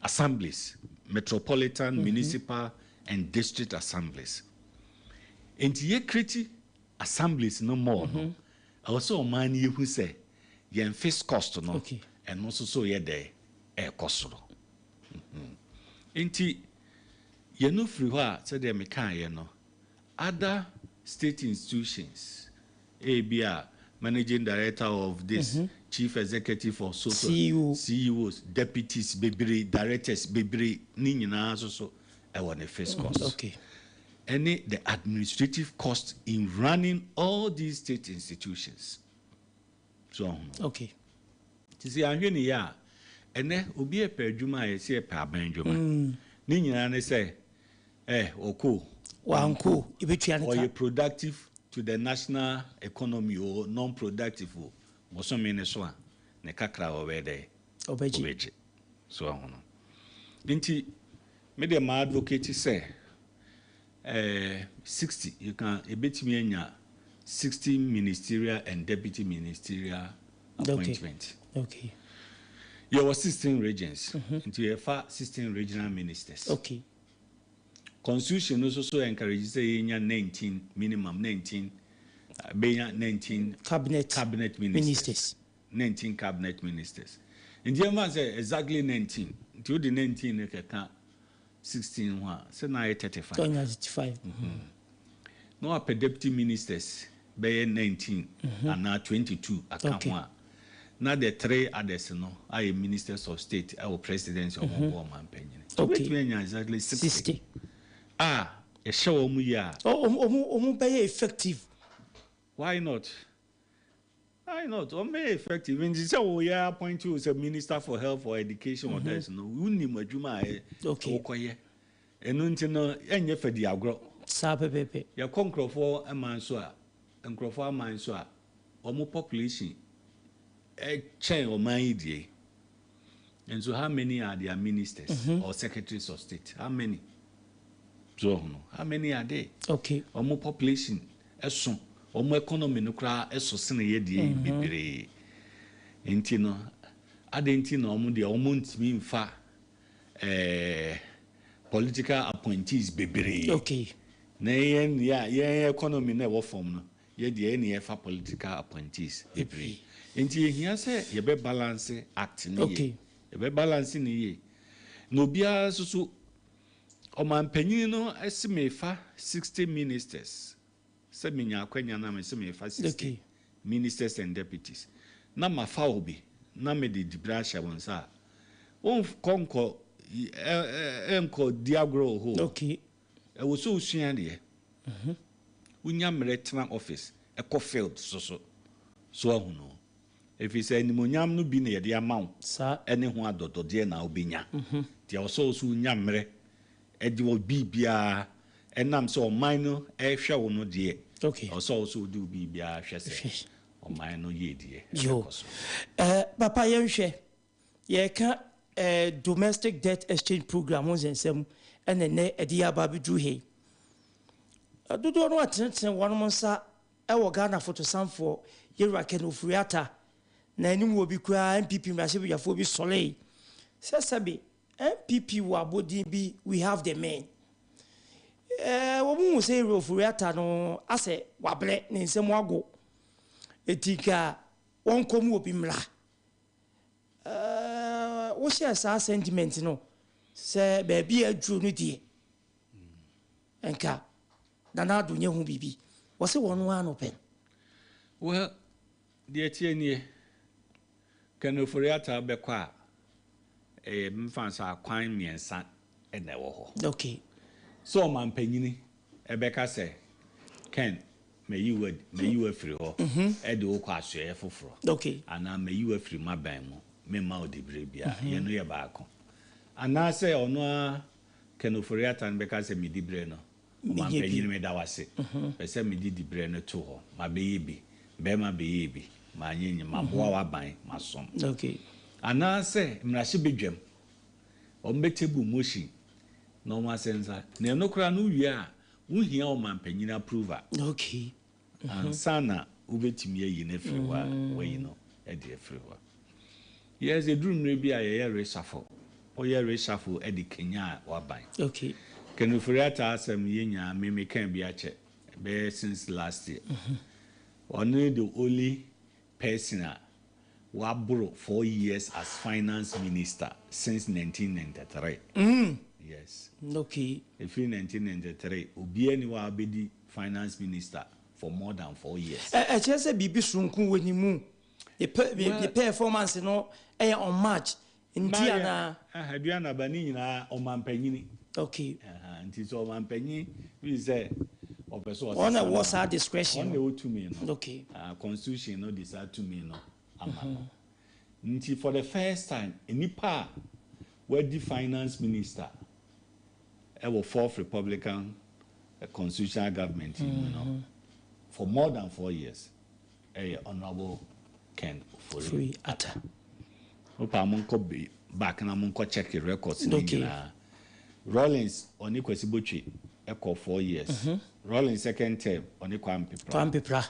assemblies, metropolitan, municipal and district assemblies. Nti yɛ create assemblies no more no, ɛwɔ sɛ ɔman no yɛhu sɛ yɛn fixed cost no, ɛno nso so yɛ dɛ ɛɛkɔ soro. Nti yɛno firi hɔ a, sɛdeɛ mekaeɛ no, other state institutions, ebi a managing director of this, chief executive of so so, CEO. CEOs, deputies bebree, directors bebree ne nyinaa nso so ɛwɔ ne fixed cost, ɛne the administrative cost in running all these state institutions so ɔho. Nti sɛ yɛahwɛ ne yɛ a, ɛnɛ obi ɛpɛ adwuma a, yɛsɛ yɛpɛ aban adwuma. Ne nyinaa ne sɛ ɔkɔ Wanko, ebetua ne ka. Ɔyɛ productive to the national economy o, non-productive o, bɔsɔmi ne so a ne kakra a ɔbɛyɛ dɛ ɔbɛgye. Ɔbɛgye so ɔho no. Nti me deɛ, ma advocate sɛ 60, you can, ebetumi anya 60 ministerial and deputy ministerial appointment. Yɛwɔ 16 regions, nti yɛfa 16 regional ministers. Constitution no nso so encourage sɛ yɛnya 19, minimum 19, bɛnya 19 cabinet cabinet ministers. Ministers. 19 cabinet ministers, nti yɛmfa sɛ exactly 19, nti wode 19 no kɛka 16 ho a, sɛ na ayɛ 35. Ɔnya 35. Na wapɛ deputy ministers bɛyɛ 19 anaa 22 aka ho a, na the three others no ayɛ ministers of state ɛwɔ presidency, ɔmo bɔ ɔman panyin. Wobɛtumi anya exactly 60 60 a yɛhyɛ wɔn mu yie a. Ɔmo bɛyɛ effective. Why not? Why not? Wɔn bɛyɛ effective. Nti sɛ wɔyɛ appoint you sɛ minister for health or education or this no, wunim adwuma a wɔkɔyɛ. Ɛno nti no, ɛnyɛ fɛ di agorɔ. Saa pɛpɛpɛ. Yɛkɔ nkurɔfoɔ aman so a, nkurɔfoɔ aman so a wɔn population ɛkyɛn ɔman yi deɛ nso, how many are their ministers or secretaries of state? How many? So ɔho no, how many are they? Wɔn population ɛso, wɔn economy no koraa ɛso sene yɛ deɛ bebree. Nti no, adi nti na wɔn deɛ wɔn ntumi nfa political appointees bebree na yɛn yɛ yɛn economy na ɛwɔ fam no, yɛ deɛ yɛn yɛfa political appointees bebree. Nti ehia sɛ yɛbɛ balance act ne yie. Yɛbɛ balance ne yie na obiara nso so, ɔmanpanyin no ɛsi mefa 60 ministers, sɛ menya akwanya na mesi mefa 60 ministers and deputies na mafa wo bi na mede dibere ahyɛ wɔn nsa a, wɔnkɔ nkɔ ɛ ɛ nkɔ di agorɔ wɔ hɔ o. Ɛwɔ sɛ osua deɛ wonya mmerɛ tena office, ɛkɔ field soso so ahu no, ɛfiri sɛ animonyam no bi na yɛde ama wo, ɛne ho adɔdɔdeɛ na wobɛnya. Nti ɛwɔ sɛ wo so wonya mmerɛ ɛde wɔ biribiara, ɛnam sɛ ɔman no ɛhwɛ wo no deɛ, ɛwɔ sɛ wo so wode wo biribiara hwɛ sɛ ɔman no yie deɛ Yo. ɛbɛkɔ so. Papa, yɛnhwɛ, yɛka domestic debt exchange program ho nsɛnsɛm, ɛna nnɛ ɛde yɛ aba abɛduru hei. Dodoɔ no atenetene wɔnom nsa ɛwɔ Ghana fotosanfoɔ yɛwura Ken Ofori-Atta na anim wɔ bi koraa. NPP mmarahyɛbadwafoɔ bi sɔree sɛ sɛbe NPP wɔ abɔdin bi, "We have the men." Wɔn mu sɛ yɛwura Ofori-Atta no asɛ wabrɛ ne nsɛm ago, eti nka wɔnkɔ mu obi mmra. Wohyɛ saa sentiment no sɛ baabi a aduro no deɛ, nka Nana Addo nyɛ ho biribi, wɔsɛ wɔn ano pɛ. Well, deɛ tie nie, Ken Ofori-Atta bɛkɔ a, ɛyɛ mfa nso akwan mmiɛnsa ɛna ɛwɔ hɔ. Sɛ ɔmampanyini ɛbɛka sɛ, "Ken, mayi wo mayi wo afiri hɔ, ɛde wo kɔ asoɛeɛ foforɔ," anaa "Mayi wo afiri m'aban mu, memma wo dibere biara." Yɛno yɛ baako. Anaasɛ ɔno a Ken Ofori-Atta no bɛka sɛ, "Medi berɛ no, Menyɛ bi. ɔmampanyini, meda wase, pɛ sɛ mede diberɛ no to hɔ, mabɛyɛ bi, bɛrima bɛyɛ bi, maanyɛ nyi, maboa w'aban, masom." Anaasɛ mmarahyɛbadwam wɔn bɛtable motion na wɔn asɛ nsa na ɛno koraa no wie a, wohia ɔmampanyini approval ansa na wobɛtumi ayi no afiri hɔ a wayi no. de afiri hɔ. Yes, ɛduru mmerɛ bi a yɛyɛ reshuffle. Woyɛ reshuffle de kanyan w'aban. Okay. Ken Ofori-Atta asɛm yɛn nyinaa, me mekaa bi akyɛ, bɛyɛ since last year. Ɔno ne the only person a waboro 4 years as finance minister since 1993. Yes. Ɛfiri 1993, obiara ni hɔ a wabɛdi finance minister for more than 4 years. Ɛkyerɛ sɛ biribi soronko wɔ ne mu. Ne Well, ne performance no ɛyɛ unmatched nti anaa? Aduana ba ne nyinaa ɔmampanyini. Nti sɛ ɔmampanyin bi sɛ ɔpɛ sɛ ɔsesa Ɔno na no ɛwɔ a, saa discretion ɔno na no. ɛwɔ tumi no. Ah, constitution no de saa tumi no ama no. Nti for the first time, nipa a wadi finance minister ɛwɔ Fourth Republican constitutional government yi mu no for more than 4 years ɛyɛ Honourable Ken Ofori Ofori Atta. Wopa mo nkɔ back na mo nkɔ check records ne nyinaa. Rawlings ɔne Kwasi Botwe ɛkɔ 4 years. Rawlings second term, ɔne Kwame Pepra. Kwame Pepra.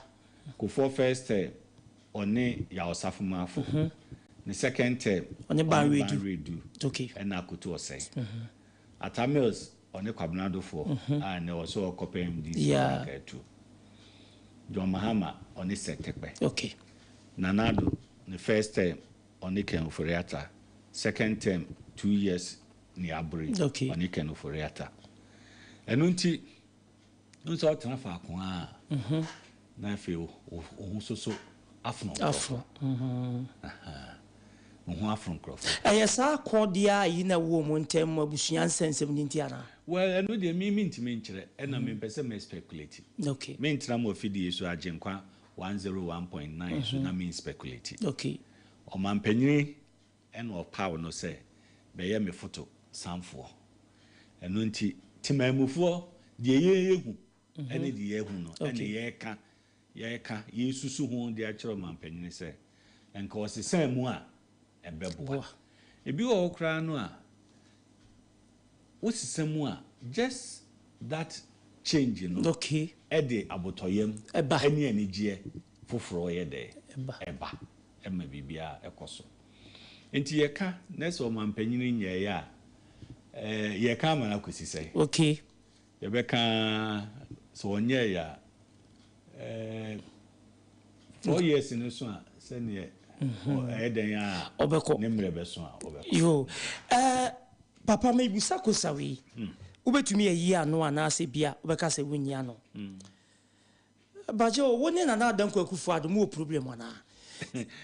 Kufuor first term, ɔne Yaw Osafo Maafo. Ne second term, Ɔne Baah Wiredu. Baah Wiredu ɛna Akoto Osei. Atta Mills ɔne Kwabena Duffuor a ne ɔsɛ ɔkɔpɛ MDC atu. John Mahama ɔne Seth Terkper. Nana Addo ne first term, ɔne Ken Ofori-Atta. Second term, 2 years ne abere, ɔne Ken Ofori-Atta. Ɛno nti nso ɔtena faako a na afei wo ho soso afono nkurɔfoɔ. Afro. Wo ho afono nkurɔfoɔ. Ɛyɛ saa akɔdeɛ a yi na ɛwɔ mu ntɛm abusua nsɛnsɛm ne nti anaa? Well, ɛno deɛ mi ntumi nkyerɛ, ɛna mempɛ sɛ mɛ speculate. Mentena mo afidie so, Agyenkwa 101.9 so, na men speculate. Ɔmampanyini ɛna ɔpaw no sɛ bɛyɛ me foto sanfoɔ. Ɛno nti temamufoɔ deɛ yɛyɛhu ɛne deɛ yɛhu no ɛne yɛreka yɛsusu ho de akyerɛ ɔmampanyini sɛ nka ɔsesan mu a ɛbɛboa. Boa. Ebi wɔ hɔ koraa no a wosesa mu a, just that change no ɛde abotɔyam Ɛba. ɛne anigyeɛ foforɔ yɛ dɛ Ɛba. Ɛba ɛma biribiara ɛkɔ so. Nti yɛka na sɛ ɔmampanyini nyɛeɛ a, yɛka ama no akɔsi sɛ yɛbɛka sɛ ɔnyɛeɛ a, 4 years no so a, sɛneɛ ɛyɛ dɛn a Ɔbɛkɔ. ne mmerɛ bɛso a ɔbɛkɔ. Yo, papa, mebusa kosa wei, wobɛtumi ayi ano anaasɛ bia wobɛka sɛ wonyi ano? Bagye o, wo ne Nana Addo Dankwa Akufo Addo mowɔ problem anaa?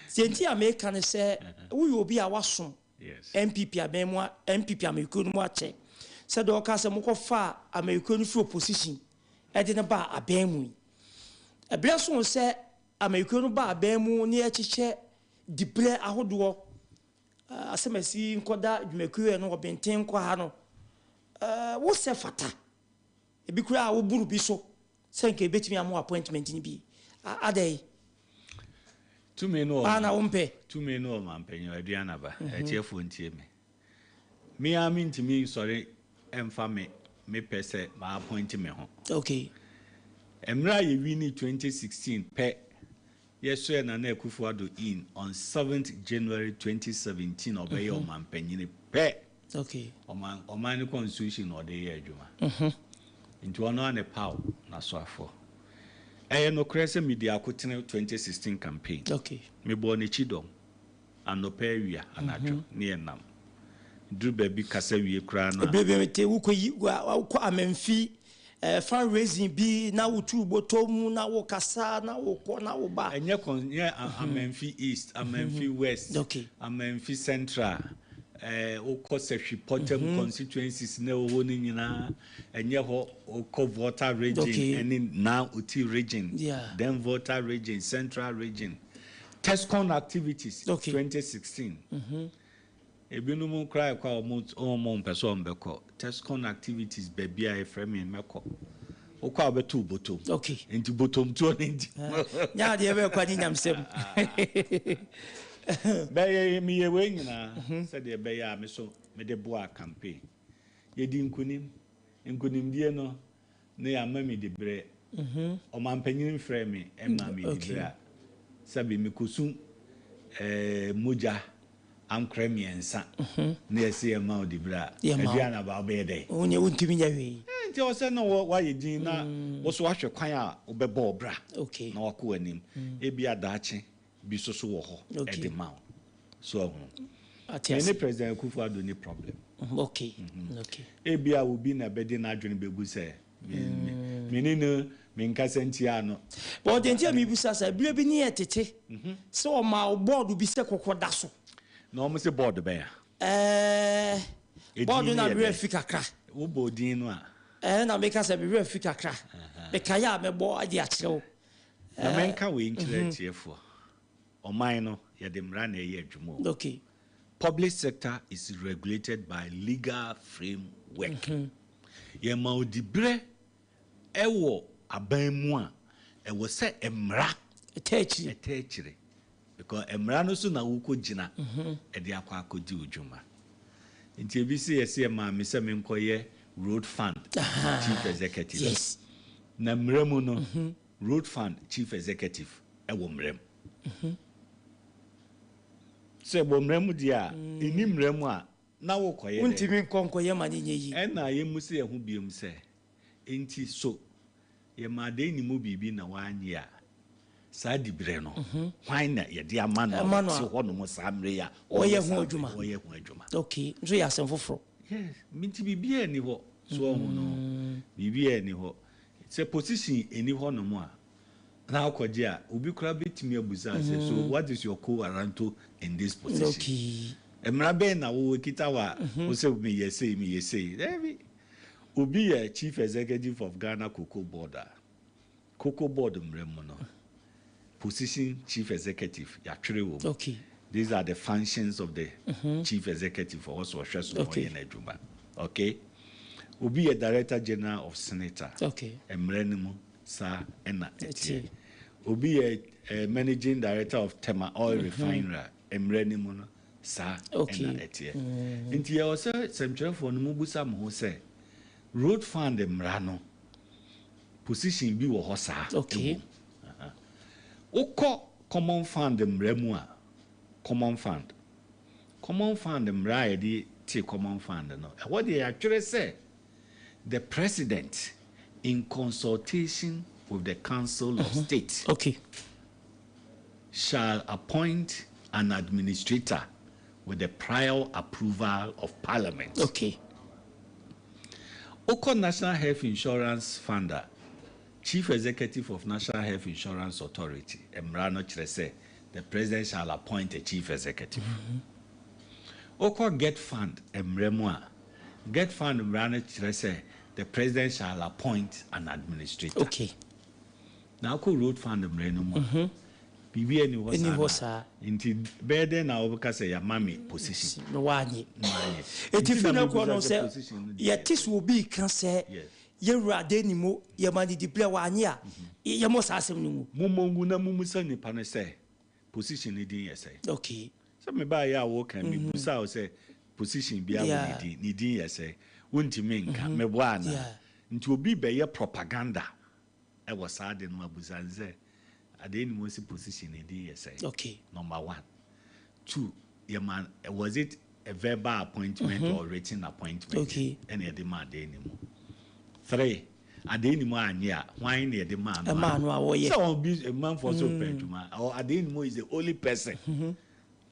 Sɛ nti a meka ne sɛ woyɛ obi a wasom NPP abɛn mu NPP amekuo no mu akyɛ, sɛdeɛ ɔka sɛ mokɔfa amekuo no firi opposition ɛde no ba abɛn mu yi, ɛberɛ so sɛ amekuo no ba abɛn mu ne yɛkyekyɛ diberɛ ahodoɔ, asɛm asi nkɔda dwumakuo yɛ no ɔbɛnten nkɔ ha no, wo sɛ fata ebi koraa a woburu bi so sɛ nka ebɛtumi ama wo appointment no bi. Adɛn? Tumi no Paa na wompɛ? Tumi no ɔmampanyin Aduanaba. Ɛtiɛfoɔ ntie me. Me a mentumi nsɔre ɛmfa me mepɛ sɛ ma appoint me ho. Mmerɛ a yɛwi ne 2016 pɛ, yɛsɔɛ Nana Akufo Addo in on 7th January 2017, ɔbɛyɛ ɔmampanyini pɛ, ɔman no constitution na ɔde yɛ adwuma. Nti ɔno a ne paw n'asoafoɔ. Ɛyɛ nokorɛ sɛ mede akotene 2016 campaign. Mebɔɔ n'akyi dɔm anɔpɛ, awia, anadwo ne yɛnam duru baabi kasa wie koraa no a Ebebe te wokɔ yi wokɔ Amamfi fundraising bi na wotu bɔtɔ mu na wokasa na wokɔ na woba. Ɛnyɛ kɔn nyɛ Amamfi East, Amamfi West, Amamfi Central, wokɔ Sɛhwi Pɔtɛm constituencies na ɛwɔ hɔ no nyinaa, ɛnyɛ hɔ, wokɔ Volta Region ɛne now Oti Region, then Volta Region, Central Region, TESCON activities 2016. Ebinom koraa ɛkɔ a ɔmo mpɛ sɛ ɔmo bɛkɔ TESCON activities, baabi a yɛfrɛ me mɛkɔ, wokɔ a wobɛto botom. Nti botomtuo no nti Nya adeɛ bɛkɔ ne nyamsɛm. Bɛyɛ meyɛ wei nyinaa sɛdeɛ ɛbɛyɛ a me so mede boa campaign. Yɛdi nkonim, nkonimdie no ne yɛama me de berɛ. Ɔmampanyini frɛ me ɛma me de berɛ a sɛbi mekɔsu. eh, mogya ankorɛ mmiɛnsa na yɛse yɛma wo diberɛ a, Yɛma wo. aduane aba wobɛyɛ dɛn? Wonyɛ wontumi nyɛ hwee. Eh, nti ɛwɔ sɛ na wɔ- woayɛ din na wo so woahwɛ kwan a wobɛbɔ wo bra Okay. na wakɔ w'anim. Ebia daakye bi so so wɔ hɔ Okay. ɛde ma wo. So ahunu. Ate Me ne ase. President Akufo-Addo ni problem. Okay. Okay. Ebia obi na bɛde n'adwene bɛgu sɛ me me ne no menkasa ntia no. But deɛ nti a mebisa sɛ berɛ bi ne yɛ tete sɛ ɔma wo bɔɔdo bi sɛ kɔkɔ da so. Na wɔn sɛ bɔɔdo bɛn a? Ɛɛ Edin bɔɔdo na no yɛ werɛ dɛn? fi kakra. Wobɔ din no a. Ɛɛ na meka sɛ me werɛ fi kakra. Mekaeɛ a mɛbɔ de akyerɛ wo. Na menka wei nkyerɛ atiefoɔ. Ɔman no, yɛde mmara na ɛyɛ adwuma o. Okay. Public sector is regulated by legal framework. Yɛma wo diberɛ ɛwɔ aban mu a, ɛwɔ sɛ mmara ɛtɛ akyire. Ɛtɛ akyire. Because mmara no so na wokɔ gyina ɛde akɔ akɔdi wo dwuma. Nti ebi se yɛse yɛmaa me sɛ menkɔyɛ road fund chief executive. Yes. Na mmara mu no, road fund chief executive ɛwɔ mmara mu. Sɛ ɛwɔ mmara mu deɛ a, ɛni mmara mu a, na wokɔyɛ dɛn? Wontumi nkɔ nkɔyɛ ma no nyɛ yie. Ɛna yɛmmu sɛ yɛn ho biom sɛ, enti so yɛma adeɛ nni mu biribi na wanyɛ a, saa diberɛ no, hwan na yɛde ama no a Ɛma no ɔte a hɔnom saa mmerɛ yi a ɔyɛ ɔyɛ ho saa mmerɛ adwuma. ɔyɛ ho adwuma? Okay, nso yɛ asɛm foforɔ. Yes, nti biribiara nni hɔ. So ɔho no, biribiara nni hɔ. Sɛ position nni hɔnom a, na akɔgye a, obi koraa bɛtumi abusa sɛ, so what is your co-warranto in this position? Okay. Mmara bɛn na wowɔ kita wo a, wo sɛ meyɛ sei, meyɛ sei. Dabi. Obi yɛ chief executive of Ghana Cocoa Board a, Cocoa Board mmara mu no, position chief executive, yɛatwerɛ wɔ mu. Okay. These are the functions of the chief executive ɔwɔ sɛ ɔhwɛ so na Okay. ɔyɛ n'adwuma. Okay. Obi yɛ director general of Senate a, Okay. mmara no mu saa ɛna ɛteɛ. Ɛteɛ. Obi yɛ managing director of Tema Oil Refinery a, mmara no mu no saa ɛna ɛteɛ. Nti yɛwɔ sɛ sɛmtwerɛfoɔ no mubusa mo ho sɛ road fund mmara no position bi wɔ hɔ saa. Okay. Ɛwɔ mu. Wokɔ common fund mmara mu a, common fund. Common fund mmara a yɛde te common fund no, ɛhɔ deɛ yɛatwerɛ sɛ the president in consultation with the council of state okay. shall appoint an administrator with the prior approval of parliament. Okay. Wokɔ National Health Insurance Fund a, Chief Executive of National Health Insurance Authority, mmara no kyerɛ sɛ the president shall appoint a chief executive. Wokɔ Get Fund mmara mu a, Get Fund mmara no kyerɛ sɛ the president shall appoint an administrator. Okay. Na wokɔ Road Fund mmara no mu a, biribi ani hɔ Ɛni hɔ saa. saa. Nti bɛyɛ dɛn na wobɛka sɛ yɛama me position? Na wanyɛ. Maanyɛ. Eti Nti fi na na kɔ no mebisa sɛ sɛ position no deɛ. yɛte so obi ka sɛ Yes. yɛwura de ni mu yɛma ne dibrɛ wanyɛ a yɛmmɔ saa asɛm no mu. Mommɔ ngu na mummusa nipa no sɛ position no din yɛ sɛn. Okay. Sɛ mebaeɛ a woka mebusa wo sɛ position biara wɔ ne din, ne din yɛ sɛn. Wontumi nka, meboa anaa? Nti obi bɛyɛ propaganda ɛwɔ saa de no abusa no sɛ adeɛ ni mu si position ne din yɛ sɛn. Okay. Number one. Two, yɛma, was it a verbal appointment or written appointment? Okay. Ɛna yɛde ma adeɛ ni mu. Three, adeɛ ni mu anyɛ a, hwan na yɛde maa no? Ɛmaa no a wɔyɛ. Sɛ wɔn bi mmanfoɔ so pɛ adwuma, ɔ adeɛ ni mu is the only person.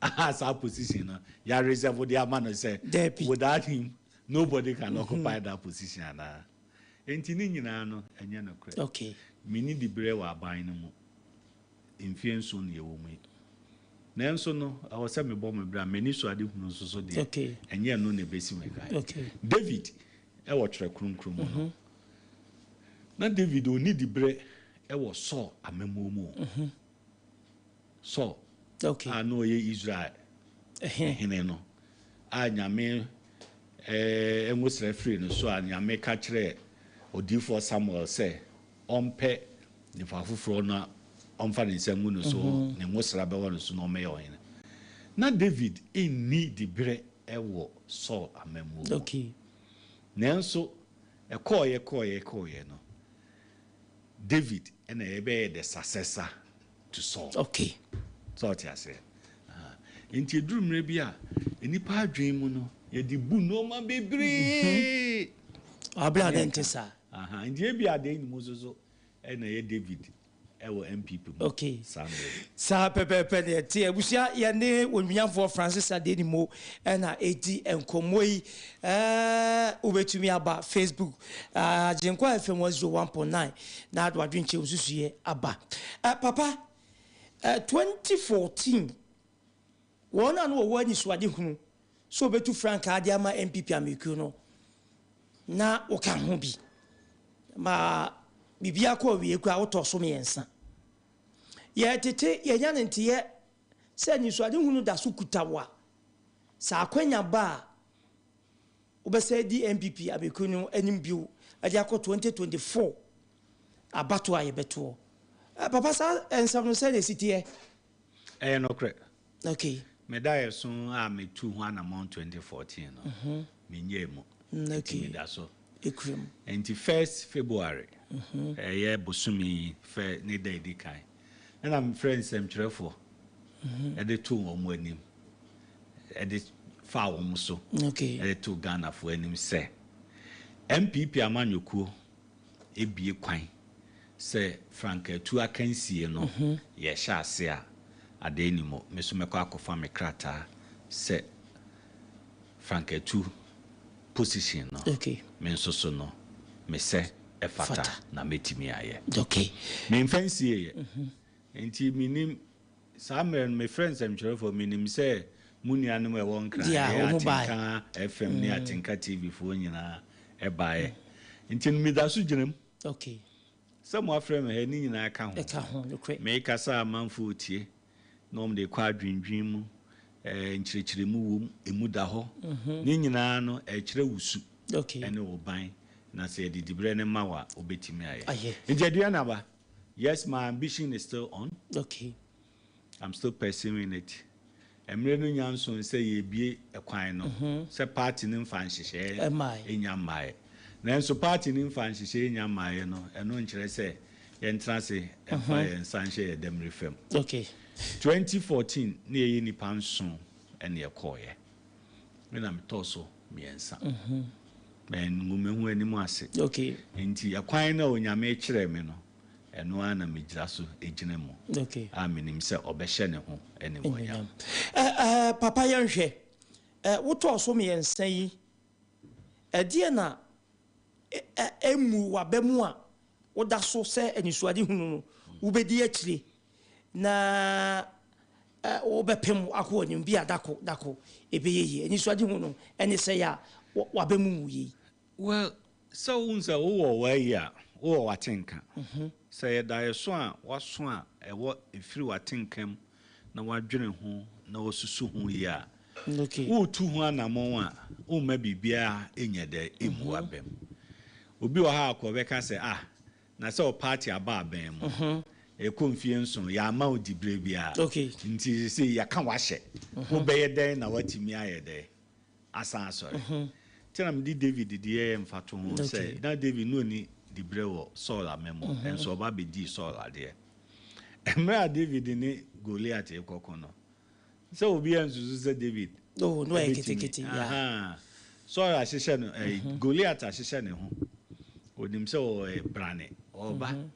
Aha, saa position no, yɛ reserve de ama no sɛ Dabi. without him, nobody can occupy that position anaa. Nti ne nyinaa no, ɛnyɛ nokorɛ. Okay. Menni diberɛ wɔ aban no mu. Mfeɛ nson na yɛwɔ mu yi. Nanso no, ɛwɔ sɛ mebɔ me bra, m'ani so ade hunu nso so deɛ, Okay. ɛnyɛ ɛno na ɛbɛsi me kwan. Okay. David ɛwɔ twerɛ kronkron mu no, na David ɔnni diberɛ ɛwɔ Saul amammuo mu o. Saul Okay. a na ɔyɛ Israel hene no, a Nyame nwosrɛ firi no so a Nyame ka kyerɛɛ odiyifoɔ Samuel sɛ ɔmpɛ nipa foforɔ na ɔmfa ne nsa ngu no so, ne nwosra bɛwɔ no so na ɔmmɛyɛ ɔhene. Na David nni diberɛ ɛwɔ Saul amammuo mu. Okay. Nanso ɛkɔɔyɛ kɔɔyɛ kɔɔyɛ no, David ɛna ɛbɛyɛ the successor to Saul. Okay. Sɛ ɔte aseɛ. Enti ɛduru mmerɛ bi a, nnipa adwene mu no, yɛde bu nnoɔma bebree. Abere a na ɛnte saa. Aha, nti ebia adeɛ yi mu nso so na ɛyɛ David wɔ NPP mu Okay. saa mmerɛ yi. Saa pɛpɛɛpɛ na ɛte. Abusua, yɛne Onwunyamfoɔ Francis Adenimo na ɛredi nkɔmmɔ yi. Ɛɛ, wobɛtumi aba Facebook, Agyenkwa FM 101.9 na ade w'adwenkyerɛ nsusuiɛ aba. Ɛ, papa, ɛ, 2014, wɔn a na wɔwɔ anisoadehunu sɛ wɔbɛtu frankaa de ama NPP amanyɔkuo no, na woka ho bi. Ma biribiara kɔ awiei koraa wotɔ so mmiɛnsa. Yɛretete, yɛanya no nteyɛ sɛ anisoadehunu da so kuta wo a, sɛ akwanya ba a, wobɛsan adi NPP abɛkuo no anim bio de akɔ 2024 abatoɔ a yɛbɛtoɔ. Papa saa nsɛm no sɛn na ɛsi teɛ? Ɛyɛ nokorɛ. Okay. Me daeɛso a metuu ho anamɔn 2014 no, menyɛɛ mu. Nti meda so. Ekura mu. Nti first February, ɛyɛ bosome yi fɛ ne da edi kan, ɛna mefrɛ nsɛmtwerɛfoɔ ɛde too wɔn anim, ɛde faa wɔn so, ɛde too Ghanafoɔ anim sɛ NPP amanyɔkuo ebue kwan sɛ frankaatu akansie no yɛhyɛ ase a, adeɛ nni mu, me nso mɛkɔ akɔfa me krataa sɛ frankaatu position no, me nso so no, mesɛ ɛfata na mɛtumi ayɛ. Memfa nsieeɛ, nti mennim. Saa mmerɛ no, mefrɛɛ nsɛmtwerɛfoɔ, menim sɛ mo nuanom a ɛwɔ Nkran, ɛyɛ Atenka FM ne Atenka TV foɔ nyinaa baeɛ. Nti no, meda so gyina mu. Sɛ moafrɛ me ha yi, ne nyinaa ka ho. Mekasa a amanfoɔ retie, na wɔde rekɔ adwendwen mu, nkyerɛkyerɛmu wɔ mu, ɛmu da hɔ. Ne nyinaa no, ɛrekyerɛ wo su ne wo ban, na sɛ yɛde diberɛ no ma wo a, wobɛtumi ayɛ. Nti Aduanaba, Yes my ambition is still on. Okay. I'm still pursuing it. Mmerɛ no nya nso sɛ yɛrebue kwan no sɛ party no mfa nhyehyɛeɛ nnya mmaeɛ. Nanso party no mfa nhyehyɛeɛ nnya mmaeɛ no, ɛno nkyerɛ sɛ yɛntena ase mfa yɛn nsa nhyɛ yɛn dɛmire fam. Okay. 2014 na yɛyɛ nnipa nson na yɛkɔeɛ. Me na metɔɔ so mmiɛnsa. Mangu me ho anim ase. Okay. Nti ɛkwan no a Onyame kyerɛɛ me no, ɛno ara na megyina so gyina mu. Okay. A menim sɛ ɔbɛhyɛ ne ho animuonyam. Ɛ ɛ papa yɛnhwɛ. Ɛ wotɔɔ so mmiɛnsa yi, ɛdeɛn na ɛ ɛ ɛmmu w'aba mu a woda so sɛ anisoadehunu no wobɛdi akyire na wobɛpem akɔ w'anim bi a dako dako ɛbɛyɛ yie. Anisoadehu no ne sɛe a w'aba mu nwuiɛ yi. Well, sɛ wohu sɛ wowɔ w'ayi a, wowɔ w'atenka. Sɛ ɛyɛ daeɛso a woaso a ɛwɔ ɛfiri w'atenka mu na woadwene ho na woasusu ho yie a, woretu ho anammɔn a, womma biribiara nyɛ dɛ mmu w'abam. Obi wɔ hɔ a kɔ ɔbɛka sɛ, ah, Na sɛ wo party aba abɛn mu, ɛkɔ mfie nson, yɛamma wo diberɛ biara, nti seesei yɛaka wo ahyɛ, wobɛyɛ dɛn na woatumi ayɛ dɛn asan asɔre? Nti na mede David deɛ yɛ mfatoho sɛ, na David na ɔnni diberɛ wɔ Saul ama mu, nanso ɔba bɛdii Saul adeɛ. Mmerɛ a David ne Goliat rekɔko no, Sɛ obiara nsusu sɛ David Oh, no ɛyɛ bɛtumi. ketekete, yeah. Ahaa. Saul ahyehyɛ no, ɛɛ, Goliat ahyehyɛ ne ho. Onim sɛ ɔyɛ brane, ɔreba.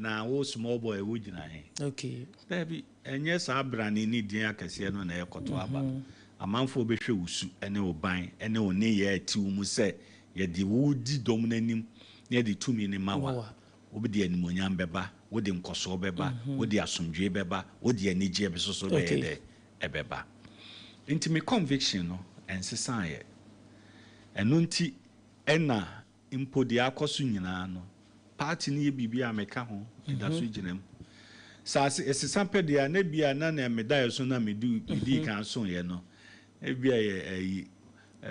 Na wo small boy, wogyina he? Okay. Daabi, ɛnyɛ saa brane ne din akɛseɛ no na ɛrekɔto aba. Amanfoɔ bɛhwɛ wo su ne wo ban ne wo nneyɛɛ a ɛte wo mu sɛ yɛde wo di dɔm no anim na yɛde tumi no ma wo a. Wode animuonyam bɛba, wode nkɔsoɔ bɛba, wode asomdwoeɛ bɛba, wode anigyeɛ nso so bɛyɛ dɛ? Ɛbɛba. Nti me conviction no, ɛnsesaeɛ. Ɛno nti na mpo deɛ akɔ so nyinaa no, party no yɛ biribi a meka ho, meda so gyina mu. Sɛ ase ɛsesa pɛ deɛ a, na ebia na nea medaeɛ so na medii kan soeɛ no, Ebia yɛ ayi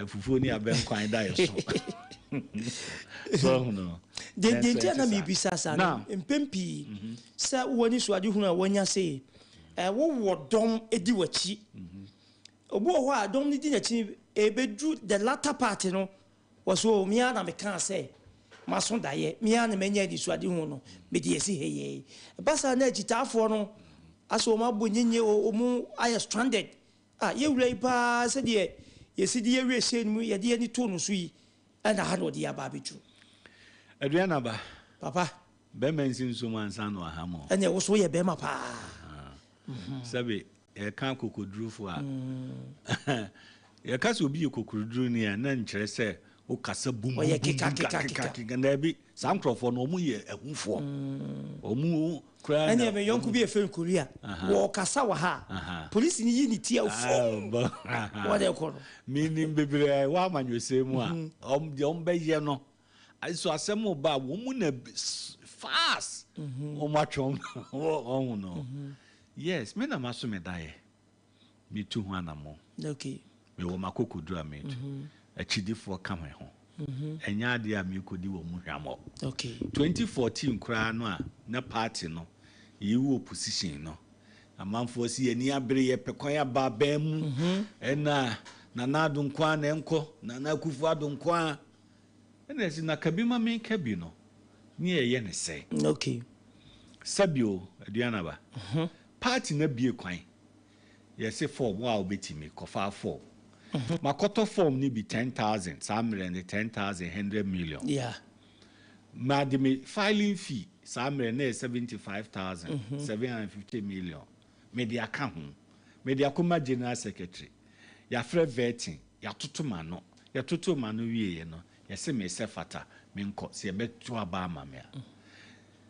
fufuo ne abɛnkwan da yɛ so. So ahu no. Deɛ deɛ nti a na mebisa saa no, mpɛn pii sɛ wowɔ anisoadehunu a woanya sei, wowɔ dɔm di w'akyi. Obi wɔ hɔ a dɔm no di n'akyi ɛbɛduru the latter part no, wɔ so me ara na mekaa sɛ maso daeɛ, me ara na manya anisoadehunu no, mede asi ha yei. Ɛba saa na akyitaafoɔ no asɛ wɔn abɔ nyenye, wɔn ayɛ stranded. Ah, yɛn wura yi paa sɛdeɛ yɛsi de yɛn werɛ hyɛɛ ne mu, yɛde yɛn ani too no so yi, ɛna ha na ɔde yɛn aba abɛduru. Aduanaba. Papa. Bɛrima nsi nsuo mu ansa na waham o. Ɛnneɛ wo nso woyɛ bɛrima paa. Sɛbe yɛka akokodurufo a, yɛka sɛ obi yɛ kokoduruni a, na nkyerɛ sɛ wokasa bum bum Ɔyɛ bum keka bum keka keka keka. keka. Daabi, saa nkurɔfoɔ no, wɔn yɛ ahufoɔ. Wɔn koraa na Ɛnneɛ me yɔnko wɔn. bi a yɛfrɛ no Korea, wɔrekasa wɔ ha a, polisini yi ne ti a fum, wɔde rekɔ no. Menim bebree a ɛwɔ amanyɔsɛm mu a, wɔn deɛ wɔbɛyɛ no, so asɛm reba a, wɔn na fast wɔn atwe wɔn ho no. Yes, me na maso me daeɛ, metu ho anammɔn. Okay. Mewɔ m'akokoduru a metu. Akyidifoɔ ka me ho. Ɛnyɛ adeɛ a merekɔdi wɔn mu hwammɔ. Okay. 2014 koraa no a na party no yɛwɔ opposition no, amanfoɔ se yɛn ani abere, yɛpɛ kwan aba aban mu, ɛna Nana Addo nko ara na ɛnkɔ, Nana Akufo Addo nko ara. Ɛna yɛse na ka bi ma menka bi no, ne yɛyɛ no sɛn? Okay. Sɛbi o, Aduanaba, party no abue kwan, yɛse form, wo a wobɛtumi, kɔfa form. Makɔtɔ form no bi 10,000, saa mmerɛ no 10,100 million. Made me filing fee, saa mmerɛ no na yɛ 75,000, 750 million, mede aka ho. Mede akɔma general secretary. Yɛafrɛ vetting, yɛatoto m'ano. Yɛtoto m'ano wieeɛ no, yɛse mesɛ fata, menkɔ, sɛ yɛbɛto aba ama me a.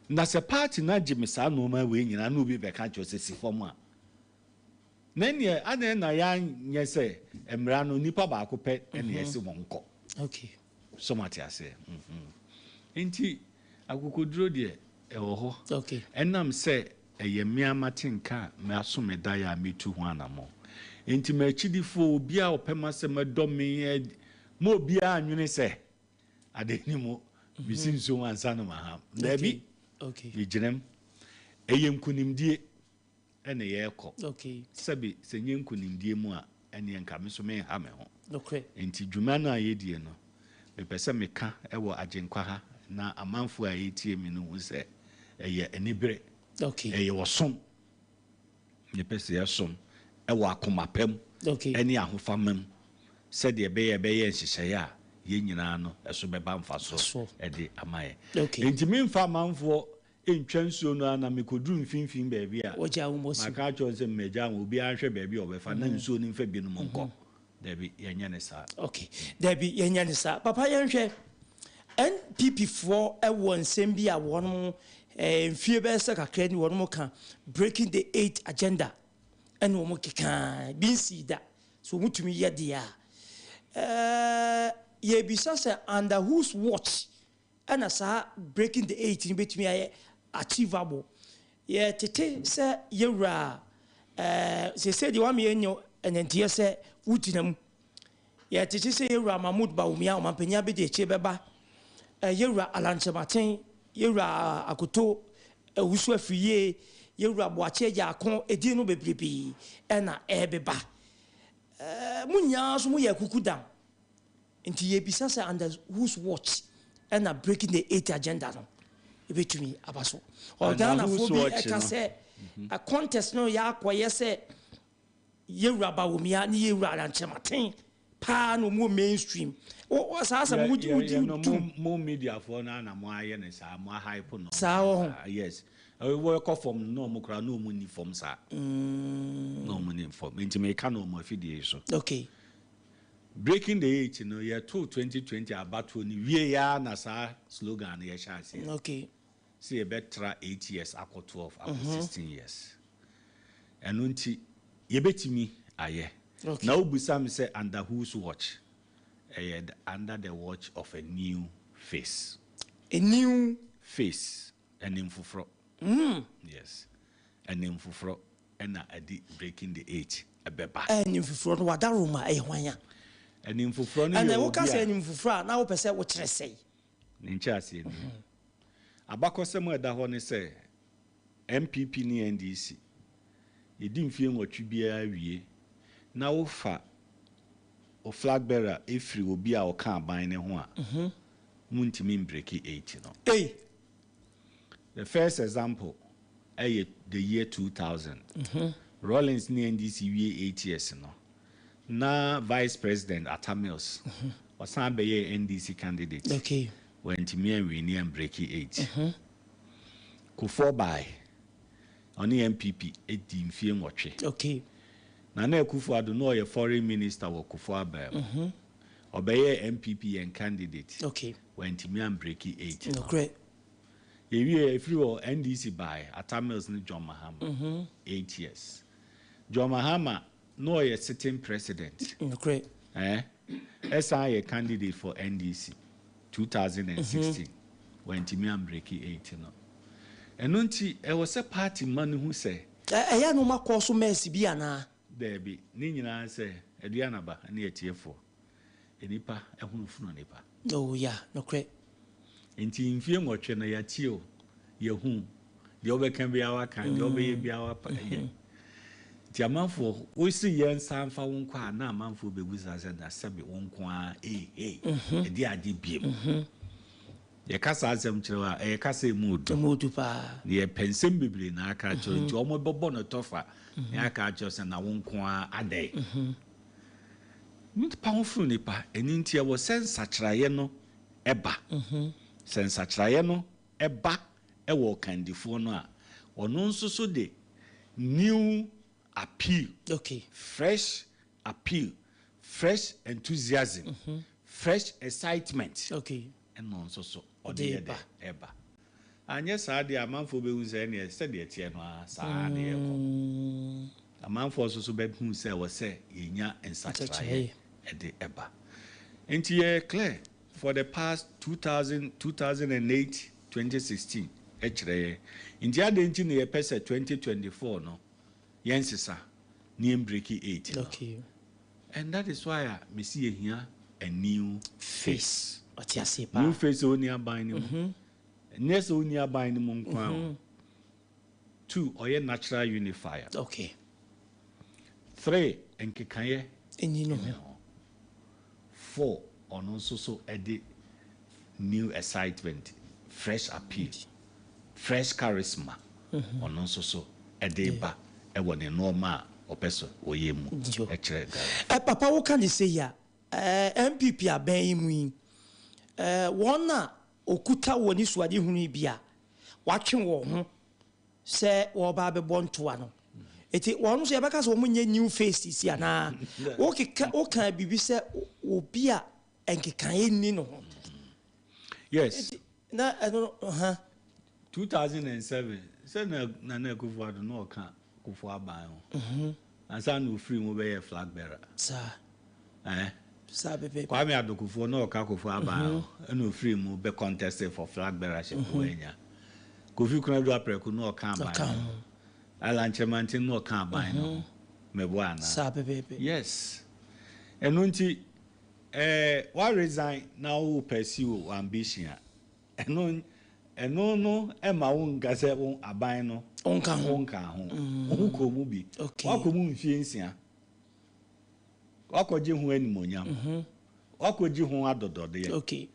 Na sɛ party no agye me saa nneɛma wei nyinaa na obi bɛka kyerɛ sɛ si fam a, na ɛneɛ adɛn na yɛanyɛ sɛ mmara no nipa baako pɛ ɛna yɛse wɔn nkɔ. So mate aseɛ. Nti akokoduro deɛ ɛwɔ hɔ. Ɛnam sɛ ɛyɛ mmea mate nka a maso me daeɛ a metu ho anammɔn. Nti m'akyidifoɔ, obiara a ɔpɛ m'asɛm ɛdɔ me, ma obiara anwene sɛ ade ni mu mesi nsuo mu ansa na maham. Daabi, megyina mu. Ɛyɛ nkonimdie ɛna yɛrekɔ. Sɛbi sɛ nyɛ nkonimdie mu a, ɛneɛ nka me nso menha me ho. Nti dwuma no a yɛdie no, mepɛ sɛ meka ɛwɔ Agyenkwa ha na amanfoɔ a yɛtie mi no hu sɛ ɛyɛ anibere. Ɛyɛ ɔsom. Mepɛ sɛ yɛsom ɛwɔ akoma pa mu ɛne ahofama mu sɛdeɛ ɛbɛyɛ nhyehyɛeɛ a yɛn nyinaa no ɛso bɛba mfasoɔ ɛde ama yɛn. Nti memfa amanfoɔ ntwa nsuo no ara na mekɔduru mfimfini baabi a, Wɔgya wo mmɔ maka akyerɛ wɔn sɛ mmɛgya wɔn, obiara nhwɛ baabi a ɔbɛfa na nsuo no mfa binom nkɔ. Dabi, yɛnyɛ ne saa. Okay. Dabi, yɛnyɛ ne saa. Papa, yɛnhwɛ NPP foɔ ɛwɔ nsɛm bi a wɔn mfie bɛyɛ sɛ kakra ni wɔn ka breaking the eight agenda, ɛna wɔn keka bi nsi da so wɔn tumi yɛ deɛ a yɛbisa sɛ under whose watch ɛna saa breaking the eight no bɛtumi ayɛ achievable? Yɛtete sɛ yɛwura sese deɛ wama yɛnyɛ ɛnɛnteɛ sɛ wogyina mu, yɛtete sɛ yɛwura Mahmood Bawumia, ɔmampanyin abɛdi akyire bɛba, yɛwura Alan Kyerematen, yɛwura Akoto Owusu Afriyie, yɛwura Boakye Agyarko, edin no bebrebee ɛna ɛrebeba. Mo nyinaa nso moyɛ akuku dam, nti yɛbisa sɛ under whose watch ɛna breaking the eight agenda no ebɛtumi aba so? Ghanafoɔ bi ɛka sɛ contest no yɛ akɔyɛ sɛ yɛwura Bawumia ne yɛwura Alan Kyerematen paa na ɔmu wɔ mainstream saa asɛm wogye wogye tum. Mo mediafoɔ no ana mo ayɛ ne saa, mo ahype no. Saa wɔ ho. Yes, wɔkɔ fam no na ɔmo koraa na ɔmo ni fam saa na ɔmo ni fam, nti meka na ɔmo afidie yi so. Breaking the eight no, yɛto 2020 abatoɔ no wie ya na saa slogan no yɛhyɛ aseɛ sɛ yɛbɛtra 8 years akɔ 12 akɔ 16 years. Ɛno nti yɛbɛtumi ayɛ. Na wobisa me sɛ under whose watch, ɛyɛ under the watch of a new face. A new face, ɛnim foforɔ. Yes, ɛnim foforɔ ɛna ɛde breaking the eight ɛbɛba. Ɛnim foforɔ no, wada roma, ɛyɛ hwan a? Ɛnim foforɔ no ɛna yɛ obi woka sɛ a ɛnim foforɔ a, na wopɛ sɛ wokyerɛ sɛe? Ne nkyɛ aseɛ ni, abakɔsɛm a ɛda hɔ ne sɛ NPP ne NDC yɛdi mfie 8 biara wie na wofa o flag bearer ɛfiri obi a ɔka aban ne ho a, muntumi mbreak eight no. Ei. The first example ɛyɛ the year 2000. Rawlings ne NDC wie 8 years no, na Vice President Atta Mills ɔsan bɛyɛ NDC candidate. Wantumi anwin ambreak 8. Kufuor bae, ɔne NPP di mfie 8. Nana Akufo-Addo na ɔyɛ foreign minister wɔ Kufuor abaa mu. Ɔbɛyɛ NPP yɛn candidate. Wantumi ambreak 8 no. Yɛwie, ɛfiri hɔ NDC bae, Atta Mills ne John Mahama. 8 years. John Mahama na ɔyɛ sitting president. Ɛsan yɛ candidate for NDC 2016. Wantumi ambreak 8 no. Ɛno nti ɛwɔ sɛ party ma no hu sɛ Ɛyɛ no ma kɔɔ so mɛɛsi bi anaa? Daabi, ne nyinaa sɛ aduanaba ne atiefoɔ, nipa ɛhono funu nipa. Oh yeah, nokorɛ. Nti mfie 8 no yɛatie o, yɛhu deɛ wobɛka biara, waka deɛ wobɛyɛ biara wapa yɛ. Nti amanfoɔ wosi yɛn nsa mfa wo nkɔ a, na amanfoɔ bɛbu saa sɛ na sɛbe wo nko a ee ɛde ade biem. Yɛka saa asɛm kyerɛ wo a, ɛyɛ kasa emu odu. Emu odu paa. Na yɛpɛ nsɛm bebree na aka akyerɛ wo, nti ɔmo bɛbɔ no tɔfa na aka akyerɛ sɛ na wo nko a adɛn. Nipa ho funu nipa. Ɛni nti ɛwɔ sɛ nsakyerɛeɛ no ɛba. Sɛ nsakyerɛeɛ no ɛba ɛwɔ ɔkandifoɔ no a, ɔno nso so de new appeal, fresh appeal, fresh enthusiasm, fresh excitement, ɛna nso so ɔde Ɔde yɛ dɛ ɛba. Anyɛ saa deɛ, amanfoɔ bɛhu sɛ ɛneɛ sɛdeɛ teɛ no ara saa ne yɛkɔ. Amanfoɔ nso so bɛhu sɛ ɛwɔ sɛ yɛnya nsakyerɛeɛ ɛde ɛba. Nti yɛ clear for the past 2000, 2008, 2016 ɛkyerɛ yɛ. Nti adɛn nti na yɛpɛ sɛ 2024 no yɛnsesa ne yɛmbreak 8 no? And that is why a mesi yɛhia a new face. Ɔte ase paa. New face a ɔni aban no mu. Nyɛ sɛ ɔni aban no mu nko a o. Two, ɔyɛ natural unifier. Three, nkekaeɛ ɛnyi no ho. Four, ɔno nso so ɛde new excitement, fresh appeal, fresh charisma, ɔno nso so ɛde ba ɛwɔ ne nneɛma a ɔpɛ so ɔyɛ mu ɛkyerɛ Ghana. Ɛ papa, woka ne sɛ yi a, NPP abɛn yi mu yi, wɔn a okuta wɔ ne suade hunu yi bi a watwe wɔn ho sɛ wɔba abɛbɔ ntoa no, eti wɔn nso yɛbɛka sɛ wɔn nyɛ new faces anaa? Wokeka woka biribi sɛ obi a nkekaeɛ nni no ho. Yes. Na ɛno no ha. 2007 sɛ na Nana Akufo-Addo na ɔka Kufuor aban ho ansa na ofiri mu bɛyɛ flag bearer. Saa pɛpɛ. Kwame Adokofoɔ na ɔka Kufuor aban ho, ɛna ofiri mu bɛ contest for flag bearership, wɔanya. Kofi Konadu Apraku na ɔka aban Ɔka ho. ho. Alan Kyerematen na ɔka aban no ho. Mɛboa ana? Saa pɛpɛpɛ. Yes, ɛno nti wa resign na wo pursue wo ambition a, ɛno no ɛma wo nka sɛ wo aban no Wonka ho. Wonka ho. Wo kɔ mu bi. Wakɔ mu mfie 6, wakɔgye ho animonyam, wakɔgye ho adɔdɔdeɛ.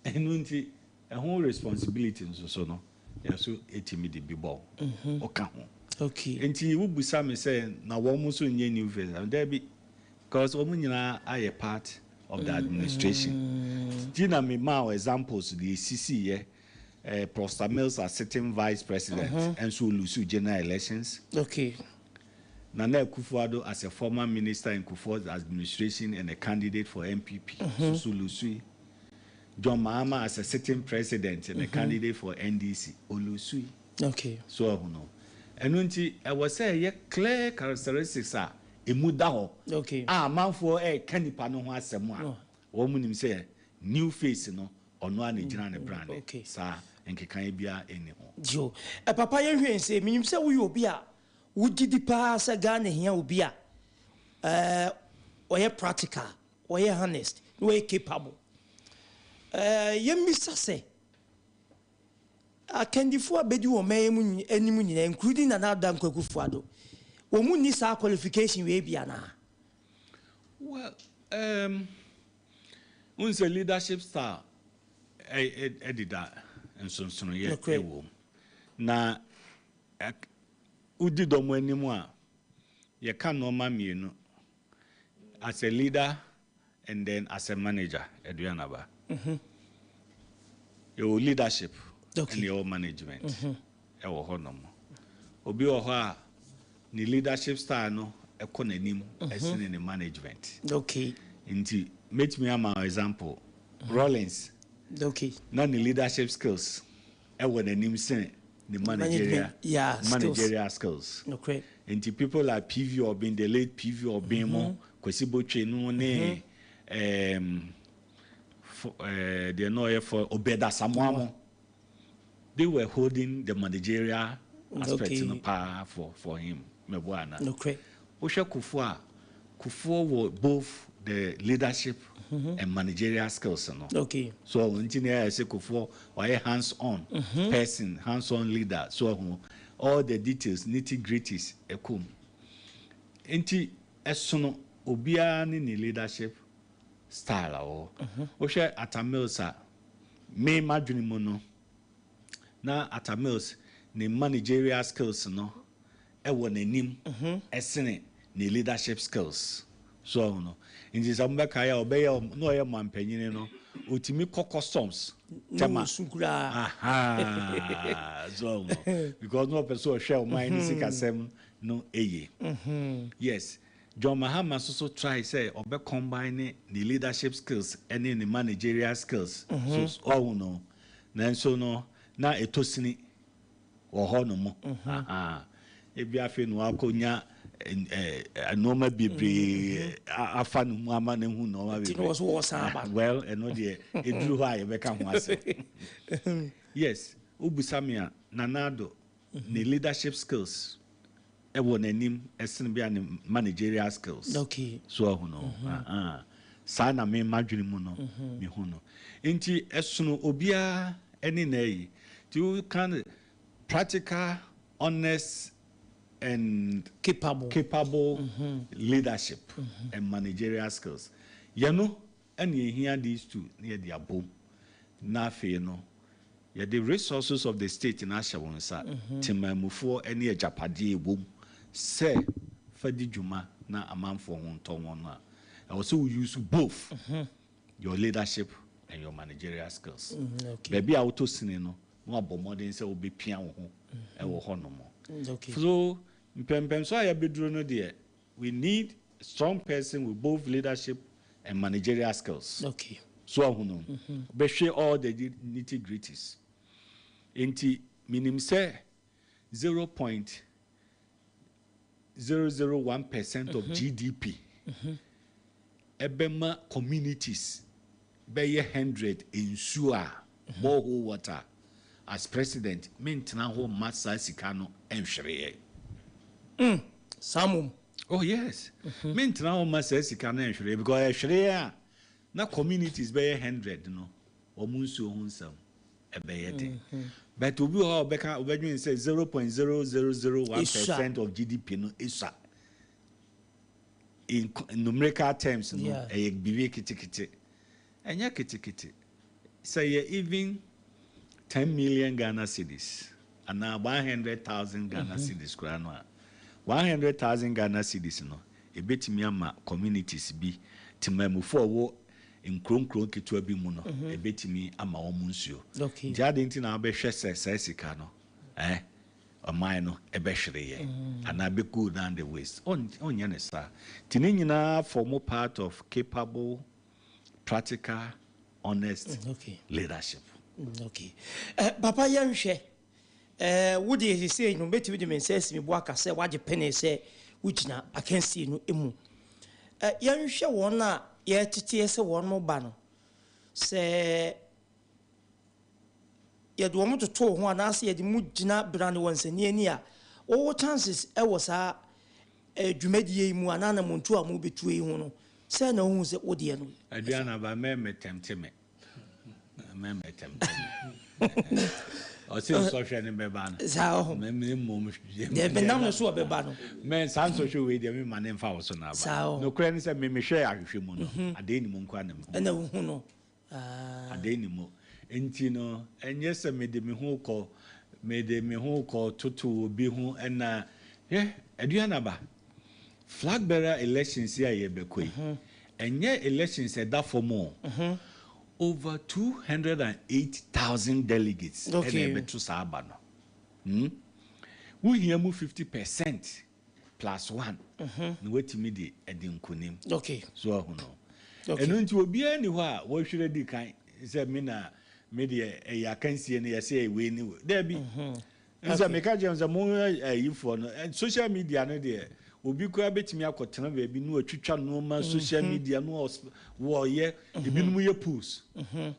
Ɛno nti ɛho responsibility nso so no, yɛso ɛtumi de bi bɔ wo. Ɔka ho. Nti wobusa me sɛ na wɔn nso nyɛ new face a, dabi, because wɔn nyinaa ayɛ part of the administration. Ti na me maa wo examples de esisi yɛ Prosper Mills as sitting vice president ɛnso lose general elections. Nana Akufo-Addo as a former minister in Kufuor's administration and a candidate for NPP soso lose. John Mahama as a sitting president and a candidate for NDC olose. So ɛho no, ɛno nti ɛwɔ sɛ ɛyɛ clear characteristics a emu da hɔ a amanfoɔ ɛɛka nipa no ho asɛm a, wɔn mu nim sɛ new face no, ɔno a na gyina ne brand. Saa nkekaeɛ biara ɛnni ho. Yo, ɛ papa, yɛhwɛ nsɛ menim sɛ woyɛ obi a wogye di paa sɛ Ghana hia obi a ɔyɛ practical, ɔyɛ honest na ɔyɛ capable. Yɛmmisa sɛ akandifoɔ a bɛdi wɔn man mu anim nyinaa, including Nana Addo Dankwa Akufo-Addo, wɔn mu nni saa qualification wei bi anaa? Well, n sɛ leadership style ɛdeda nsonsonoeɛ ɛwɔ mu na wodi dɔm anim a Yɛka nnoɔma mmienu, as a leader and then as a manager, Aduanaba. Yɛwɔ leadership ɛna yɛwɔ management ɛwɔ hɔ nom. Obi wɔ hɔ a ne leadership style no ɛkɔ n'anim ɛsene ne management. Nti mɛtumi ama wo example, Rawlings na ne leadership skills ɛwɔ n'anim sene ne managerial yeah, skills. Managerial skills. Nokorɛ. Nti people like PV Obeng, the late PV Obeng mo, Kwesi Botchwey no ne deɛ na ɔyɛ for Obed Asamoah mo, they were holding the managerial aspect no paa for him. Mɛboa ana? Nokorɛ. Wohwɛ Kufuor a, Kufuor wɔ both the leadership and managerial skills no. So nti na ɛyɛ sɛ Kufuor wayɛ hands on person, hands on leader. So ɔho all the details, nitty gritties ɛkɔ mu. Nti ɛsono obiara ne ne leadership style a ɔwɔ. Wohwɛ Atta Mills a, me madwene mu no, na Atta Mills ne managerial skills no ɛwɔ n'anim ɛsene ne leadership skills. So ɔho no, nti sɛ mobɛka yɛ a, ɔbɛyɛ na ɔyɛ mampanyini no, ɔtumi kɔ customs Na tɛma. wɔsu koraa. Aha, so ɔho no, because na ɔpɛ sɛ ɔhwɛ ɔman ne sikasɛm no ɛyie. Yes, John Mahama nso so try sɛ ɔbɛ combine ne leadership skills ɛne ne managerial skills. So ɔho no, nanso no na ɛtɔ sini wɔ hɔ nom. Aha. Ebi afei na wakɔnya nneɛma bebree afa ne mu ama ne ho nneɛma Nti na bebree. wɔ so wɔsan aba. Ah, well, ɛno deɛ ɛduru hɔ a yɛbɛka ho asɛm. Yes, wobusa me a, Nana Addo ne leadership skills ɛwɔ n'anim ɛsene bi a ne managerial skills. So ɔho no, aha. Saa na me madwene mu no, mehu no. Nti ɛsono obiara ɛne na ɛyi. Nti woka practical, honest and capable, capable leadership and managerial skills. Yɛno ɛna yɛhia these two na yɛde abom. Na afei no, yɛde resources of the state na ahyɛ wɔn nsa. Temamufoɔ ne agyapadeɛ ɛwɔ mu sɛ fa di dwuma na amanfoɔ ho ntɔ wɔn no a, ɛwɔ sɛ wo use both your leadership and your managerial skills. Baabi a wotɔ sini no, na wabɔ mmɔden sɛ wobɛpia wo ho ɛwɔ hɔ nom. So mpɛmpɛnso a yɛbɛduro no deɛ, we need a strong person with both leadership and managerial skills. So ɔho no, bɛhwɛ all the nitty gritties. Nti minim sɛ 0.001% of GDP ɛbɛma communities bɛyɛ 100 nsuo a, borehole water. As president, mentena hɔ mma saa sika no nhwereɛ. Saa mom. Oh yes, mentena hɔ mma saa sika no nhwereɛ, because ɛhwereɛ a, na communities bɛyɛ 100 no, wɔn nsuo ho nsɛm ɛbɛyɛ den. But obi wɔ hɔ a ɔbɛka, ɔbɛdwene sɛ 0.0001% of GDP no esua in numerical terms no, ɛyɛ biribi ketekete. Ɛnyɛ ketekete. Sɛ yɛ even 10 million Ghana cedis anaa 100,000 Ghana cedis koraa no a, 100,000 Ghana cedis no ebetumi ama communities bi, temamufoɔ a wɔwɔ nkuro nkuro nketewa bi mu no, ebetumi ama wɔn nsuo. Nti adi nti na wabɛhwɛ sɛ saa sika no ɔman no ɛbɛhwere yɛ anaa bɛ go down the waste? Ɔnyɛ ne saa. Nti ne nyinaa form part of capable, practical, honest leadership. Okay. Papa, yɛnhwɛ wo deɛ, sesei no mɛtumi de me nsa asi me bo aka sɛ woagye pene sɛ wogyina akansie no mu. Yɛnhwɛ wɔn a yɛteteɛ sɛ wɔn mo ba no, sɛ yɛde wɔn toto ho anaasɛ yɛde mu gyina brane wɔ nsani ani a, wɔwɔ chances ɛwɔ saa dwumadie yi mu anaa namontu a mobɛtuo yi ho no, sɛ na wohu sɛ wodeɛ no? Aduana ba, mɛmɛ tɛmte me, mɛmɛ tɛmte me. Ɔsɛ nsɔhwɛ ne bɛba no. Saa ɔho. Mɛ mmom. Deɛ menam no so ɔbɛba no. Mɛ saa nsɔhwɛ wei deɛ, mema ne mfa wo so na aba. Saa ɔho. Nokorɛ ne sɛ memehwɛ ahwehwɛ mu no, adeɛ ni mu nkwa na mehu. Ɛna wohu no. Ah. Adeɛ ni mu. Nti no, ɛnyɛ sɛ mede me ho kɔ toto obi ho. Ɛna hwɛ, Aduana ba. Flag bearer elections yi a yɛbɛkɔ yi, ɛnyɛ elections ɛda fam o. Over 208,000 delegates ɛna ɛbɛto saa aba no. Wohia mu 50% plus one na watumi de ɛdi nkonim. So ahu no. Ɛno nti obiara ni hɔ a wɔhwerɛ di kan sɛ me na me deɛ ɛyɛ akansie no yɛsɛ ɛwei ni wei. Daabi. Nsɛ meka kyerɛ sɛ mo ayifoɔ no, social media no deɛ, obi koraa bɛtumi akɔtena baabi na watwitwa nneɛma social media no, wɔyɛ ebinom yɛ post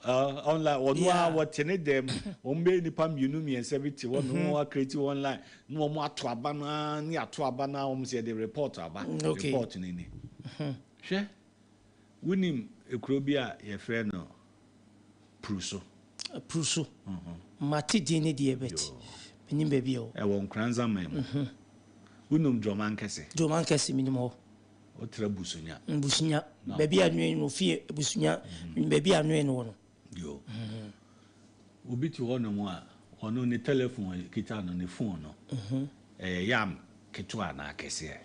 online. Ɔno a wɔte ne dɛm, wɔn bɛyɛ nipa mmienu mmiɛnsa bi te hɔ na wɔn acreate online na wɔn ato aba no ne ato aba no a, wɔn sɛ yɛde report aba. Report no ni. Hwɛ, wonim ekuro bi a yɛfrɛ no Pruso? Pruso, mate din ne deɛ, bɛt menim baabi a ɛwɔ. Ɛwɔ Nkoranzaman mu. Wonim Drɔmankɛse? Drɔmankɛse, menim hɔ. Wotra Busunya? Busunya, baabi a noe no fie Busunya, baabi a noe no wɔ no. Yo, obi te hɔ nom a ɔno ne telephone kita no, ne phone no ɛyɛ yam ketewa anaa kɛseɛ.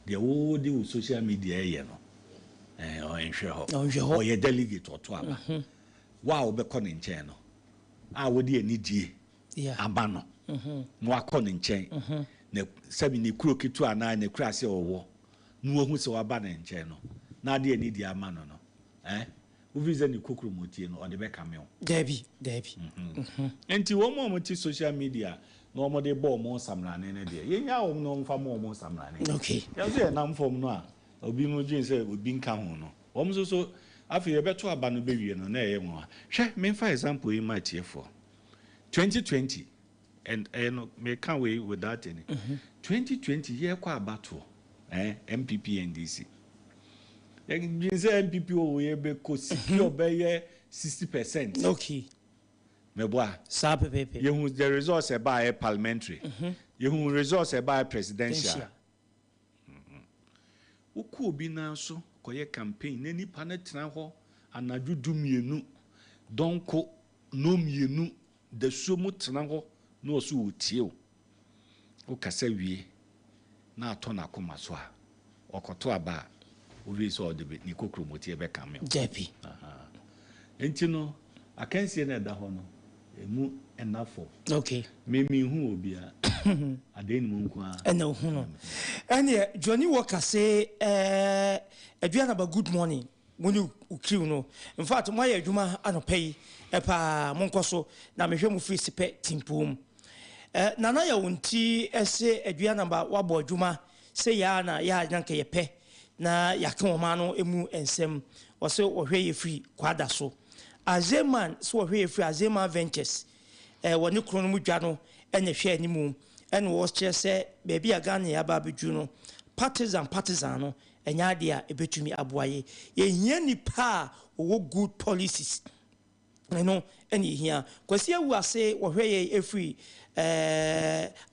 Deɛ wode wo social media ɛyɛ no, ɔnhwɛ hɔ. Ɔnhwɛ hɔ. Ɔyɛ delegate, ɔto aba. Wo a wobɛkɔ ne nkyɛn no a wode anidie aba no na wakɔ ne nkyɛn na sɛbi ne kuro ketewa anaa ne kuro ase ɔwɔ na wahu sɛ waba ne nkyɛn no na ade anidie ama no, wofi sɛ ne kokoromotie no ɔde bɛka me wo? Daabi, daabi. Nti wɔn a wɔte social media na wɔde bɔ wɔn nsamrane no deɛ, yɛnya wɔn na wɔmfa ma wɔn nsamrane. Yɛn nso yɛ nam fam no a obi mu dwen sɛ obi nka ho no, wɔn nso so afei yɛbɛto aba no bɛwie no na ɛyɛ wɔn a. Hwɛ, memfa example yi ma atiefoɔ. 2020, and ɛyɛ no meka wei without any. 2020 yɛkɔ abatoɔ, NPP, NDC, yɛdwen sɛ NPP wɔ yɛbɛkɔ secure bɛyɛ 60%. Mɛboa? Saa pɛpɛɛpɛ. Yɛhu the results ɛbaayɛ parliamentary, yɛhu results ɛbaayɛ presidential. Wokɔ obi nan so kɔyɛ campaign na nipa no tena hɔ anadwo 12, dɔnko no mmienu dasuo mu tena hɔ na ɔso wɔtie o, wokasa wie na atɔ n'akoma so a, ɔkɔto aba a, wowie sɛ ɔde ne kokromotie bɛka me. Dabi. Nti no akansie no ɛda hɔ no, ɛmu ɛna fam. Memi hu obiara adeɛ ne mu nko ara. Ɛna ohu no ɛneɛ Johnny Walker se Aduanaba, good morning, mo ne wo no. In fact, moayɛ adwuma anɔpa yi ɛpaa, monkɔ so na mehwɛ mo firi Sepɛ Timpom. Nana yɛ wo nti ɛsɛ Aduanaba woabɔ adwuma sɛ yɛa na yɛa na nka yɛpɛ na yɛaka wɔn ano mu nsɛm. Ɔsɛ wɔhwɛ yɛ firi Kwada so. Azeman sɛ wɔhwɛ yɛ firi Azeman Ventures, wɔ ne kuro no mu dwa no ɛna hwɛ animu, ɛna wɔkyerɛ sɛ baabi a Ghana yɛ aba abɛduru no, partisan partisan no ɛnyɛ adeɛ a ɛbɛtumi aboa yɛ. Yɛhia nipa a wɔwɔ good policies, ɛno ɛna yɛhia. Kwasi Awu ase wɔhwɛ yɛ ɛfiri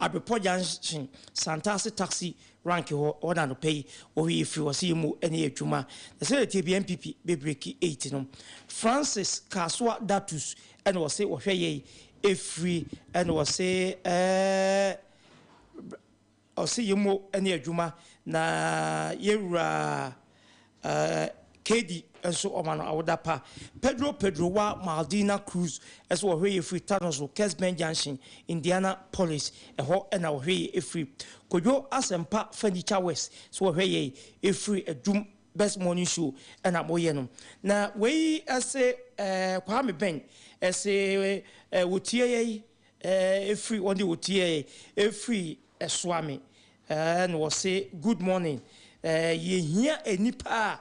Abrepɔ Junction, Santase taxi rank hɔ. Ɔna anɔpɛ yi wɔhwɛ yɛ firi wɔ sɛ yɛ mu ɛne yɛ adwuma na sɛ yɛtie bi NPP bɛbreak 8 no. Francis Kasoa Datus ɛna wɔse wɔhwɛ yɛ ɛfiri, ɛna wɔse ɔse yɛ mu ne adwuma na yɛwura KD nso ɔma no awoda pa. Pedro Pedro wa Maldina Cruz ɛso wɔhwɛ yɛ firi Tanoso, Kesben Junction, Indiana Police ɛhɔ ɛna wɔhwɛ yɛ ɛfiri. Kodwo Asɛmpa Furniture West so wɔhwɛ yɛ ɛfiri Adum. Best morning show ɛna moyɛ no. Na wei ɛsɛ Kwame Ben ɛsɛ wɔtie yɛ ɛfiri, wɔde wɔtie yɛ ɛfiri Ɛsoame, na wɔse good morning. Yɛhia nipa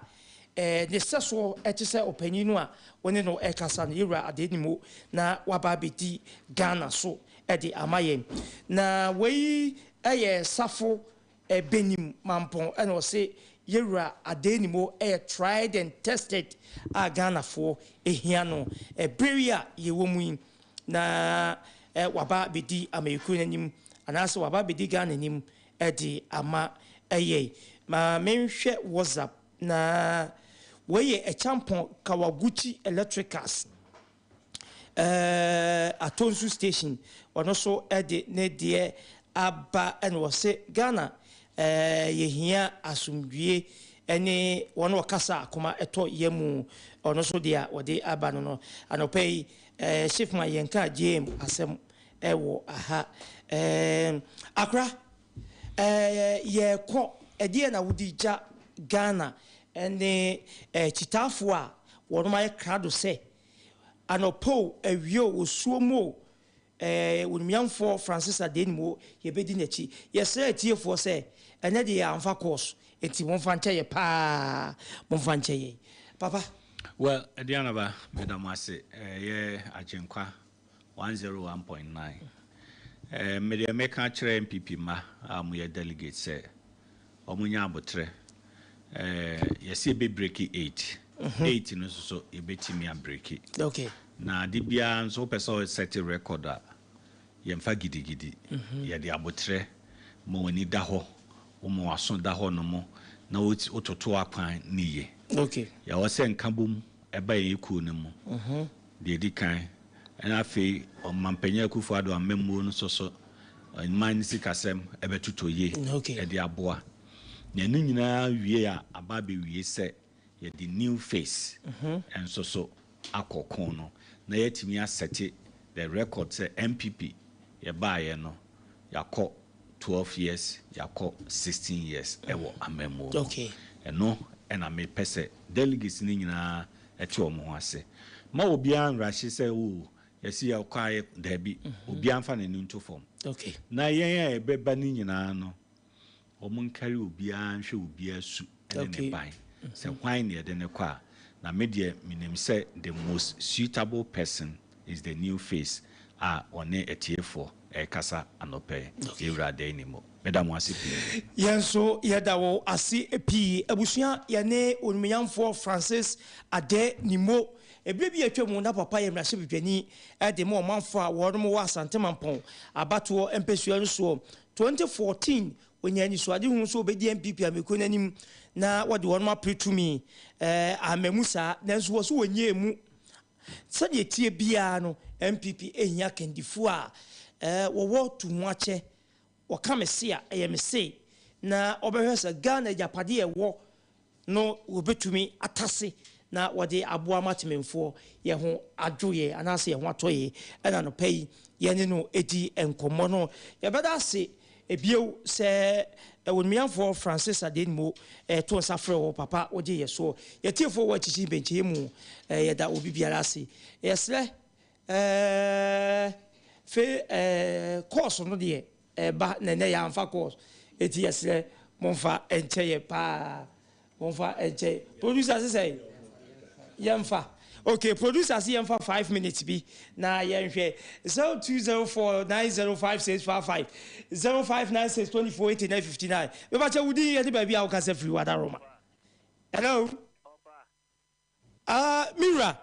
a ne sɛsoɔ ɛte sɛ ɔpanyin no a wɔne no ɛkasa no, yɛwura Adenimo, na waba abɛdi Ghana so ɛde ama yɛn. Na wei ɛyɛ Safo Benim Mampɔn, ɛna ɔse yɛwura Adenimo ɛyɛ tried and tested a Ghanafoɔ ehia no ɛbere yi a yɛwɔ mu yi, na waba abɛdi amayɛkuo n'anim anaasɛ waba abɛdi Ghana anim ɛde ama ɛyɛ. Ma menhwɛ WhatsApp na wɔyɛ Ɛkyampɔn Kawaguchi Electricals, Atonsu Station. Ɔno nso ɛde ne deɛ aba, ɛna wɔse Ghana. Yɛhia asomdwie ne wɔn a wɔkasa akoma ɛtɔ yɛn mu. Ɔno nso deɛ wɔde aba no no. Anɔpa yi, Shifman yɛnka JM asɛm wɔ aha. Akora, yɛrekɔ, ɛdeɛn na wode gya Ghana ne kyitaafoɔ a wɔnom ayɛ krado sɛ anɔpa o, awia o, osuo mu o, Onimnyamfoɔ Francis Adenimo, yɛbɛdi n'akyi. Yɛsrɛ atiefoɔ sɛ, ɛnnɛ deɛ yɛamfa course, enti momfa nkyɛ yɛ paa, momfa nkyɛ yɛn. Papa. Well, Aduanaba, meda mo ase. Ɛyɛ Agyenkwa 101.9. Me deɛ meka akyerɛ NPP mma a wɔyɛ delegates sɛ wɔnyɛ aboterɛ. Yɛse yɛbɛbreki eight. Eight no nso so yɛbɛtumi abreki. Okay. Na ade biara nso wopɛ sɛ wo set record a, yɛmfa gidigidi. Yɛde aboterɛ ma w'ani da hɔ, woma w'aso da hɔ nom na wototo akwan no yie. Okay. Yɛwɔ sɛ nkabom ɛba yɛn kuo no mu. Deɛ ɛdi kan, ɛna afei Ɔmanpanyin Akufo Addo amammuo no nso so, ɔman no sikasɛm ɛbɛtotɔ yie Okay. ɛde aboa. Na ɛno nyinaa wie a, aba abɛwie sɛ yɛde new face nso so akɔ ko no na yɛatumi asɛte the record sɛ NPP yɛbaeɛ no yɛakɔ 12 years, yɛakɔ 16 years ɛwɔ amammuo mu. Okay. Ɛno na mepɛ sɛ delegates no nyinaa te wɔn ho ase. Mma obiara nrushe sɛ oh yɛse yɛkɔ a yɛ, daabi, obiara mfa n'ani nto fam. Okay. Na yɛn a yɛbɛba no nyinaa no, Wɔnkari obiara nhwɛ obiara su ne ne ban sɛ hwan na yɛde no kɔ a, na me deɛ menim sɛ the most suitable person is the new face a ɔne atiefoɔ rekasa anɔpa yi, yɛn Wura Adanimo. Meda mo ase pii. Yɛn nso yɛda wo ase pii. Abusua, yɛne Onimuonyamfoɔ Francis Adenimo. Ɛberɛ bi a atwa mu na papa yɛ mmarahyɛbadwani de ma ɔmanfoɔ a wɔnom wɔ Asante Mampɔn abatoɔ mpɛsua no soɔ. 2014, Wɔnyaa anisoadehunu sɛ wɔbɛdi NPP amekuo no anim na wɔde wɔn apere tumi. Amma mu saa, nanso wɔ so wɔnyɛɛ mu. Sɛdeɛ ɛteɛ biara no, NPP hia akandifoɔ a wɔwɔ tuhoakyɛ, wɔka me se a, ɛyɛ me se, na wɔbɛhwɛ sɛ Ghana agyapadeɛ a ɛwɔ no wɔbɛtumi atase na wɔde aboa ma temanfoɔ yɛn ho adwo yɛn anaasɛ yɛn ho atɔ yɛn ɛna anɔpa yi yɛne no ɛdi nkɔmmɔ no. Yɛbɛda ase bio sɛ Onimuonyamfoɔ Francis Adenimo to nsa frɛ wo papa wogye yɛ soɔ. Yɛtiefoɔ wɔ akyikyi bɛnkyɛɛ mu yɛda obi biara ase. Yɛsrɛ fe kɔɔso no deɛ Ɛba na ɛnɛ yɛamfa course eti yɛsrɛ momfa nkyɛ yɛ paa momfa nkyɛ yɛ producer se sɛn yɛmfa ok producer se yɛmfa 5 minutes bi na yɛnhwɛ 0204 905655 0596 24 89 59 mepakyɛ wo din yɛde baabi a wokasa firi wadaroma hello Ah, me wura.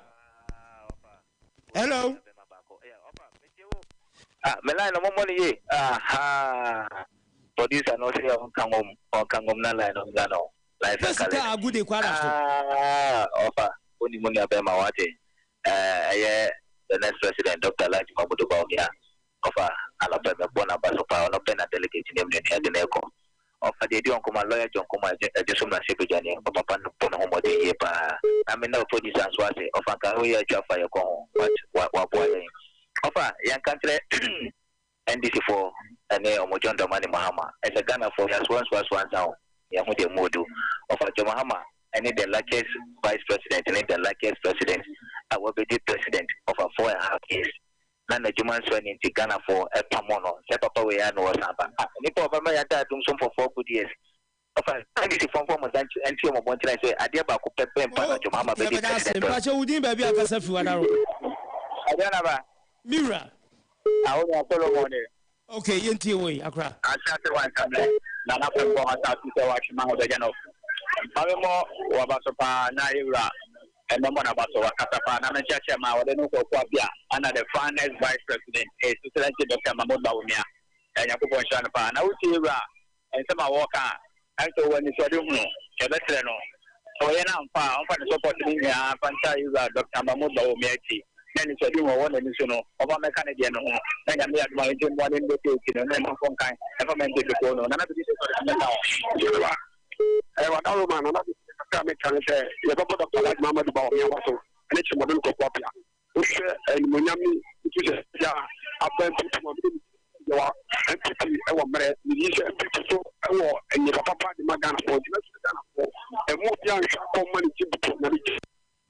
Hello. Ah, me line no mommɔ no yie. Aha. Producer no sɛ ɔnka ngom, ɔnka ngom na line no nga no. Line sɛ kale. Sika agude kwara so. Ah, ɔfa. Woni mu nua bɛrima wate. Eh, ɛyɛ the next president Dr. Alhaji Mamudu Bawumia. Ɔfa anɔpɛ mebɔ n'aba so paa, ɔno pɛ na delegate no mu no nea ɛde no rekɔ. Ɔfa deɛ ɛdi Ɔnkoma, Lawyer John Kumah Adwo so mmarahyɛbadwani, ɔpapa no bɔ ne ho mmɔden yie paa. Na me na producer nso ase, ɔfa nka woyɛ atwa afa yɛ kɔn ho but waboa yɛn. Ɔfa yɛnka nkyerɛ NDC foɔ ɛne ɔmo John Dramani Mahama ɛsɛ Ghana foɔ yɛasoa nsuo asoa nsa o, yɛn ho deɛ mu odu. Ɔfa John Mahama ɛne the luckiest vice president ne the luckiest president a wabɛdi president ɔfa 4.5 years. Na n'adwuma nso ani nti Ghanafoɔ pamoo no sɛ papa wei ara na ɔresan aba. Ah nnipa a ɔbɛma yɛada adum so for 4 good years. Ɔfa NDC foɔ mfa wɔn nsa nti wɔn bo nkyerɛ sɛ adeɛ baako pɛ bɛn pa na John Mahama bɛdi Yɛbɛda ase. president. Mpakyɛ wo din baabi a kasa firi wadaro. Aduanaba. Me wura. Ah wo nua Solomon nie. Ok yɛntie wo yi akora. Ahyɛase wa nkabrɛ Nana Frimpong asase sɛ wahwe ma ɔbɛgya no ma me mmɔ waba so paa na yɛwura mmɛmmɔ naba so wakasa paa na me nkyerɛkyerɛ ma wɔde no kɔ Kwabia ana the finest vice president His Excellency Doctor Mahmoud Bawumia Nyankopɔn nhyira no paa na wotie yɛwura nsɛm a wɔka a ɛnso wɔ anisoade hunu yɛbɛsrɛ no sɛ ɔyɛ no amfa a ɔmfa ne support no nyinaa mfa ntaa yɛwura Doctor Mahmoud Bawumia akyi. Na anisoadehu a ɔwɔ n'ani so no, ɔmfa mmɛka ne deɛ no ho, na Nyame yɛ adom a yɛnte mmoa no mmɛsi akyi no, na ɛmfa nkan mfa ma NPP foɔ no. Nana Bedi Sɛ Sɔre mmɛka ho. Yehowa, ɛyɛ w'adaworoma. Nana Bedi Sɛ kakra a meka ne sɛ yɛbɛbɔ Dɔkta Alhaji Muhammadu Bawumia aba so ne Kyeremɔden Kwaku Appiah. Wohwɛ animuonyam ne nti sɛ yɛ aba NPP mu a mede me yɛwɔ NPP wɔ mmerɛ meyi sɛ NPP so wɔ nnipa papa de ma Ghanafoɔ nti mɛsrɛ Ghanafoɔ ɛmu obi anhwɛ akɔ mma ne ti butu na me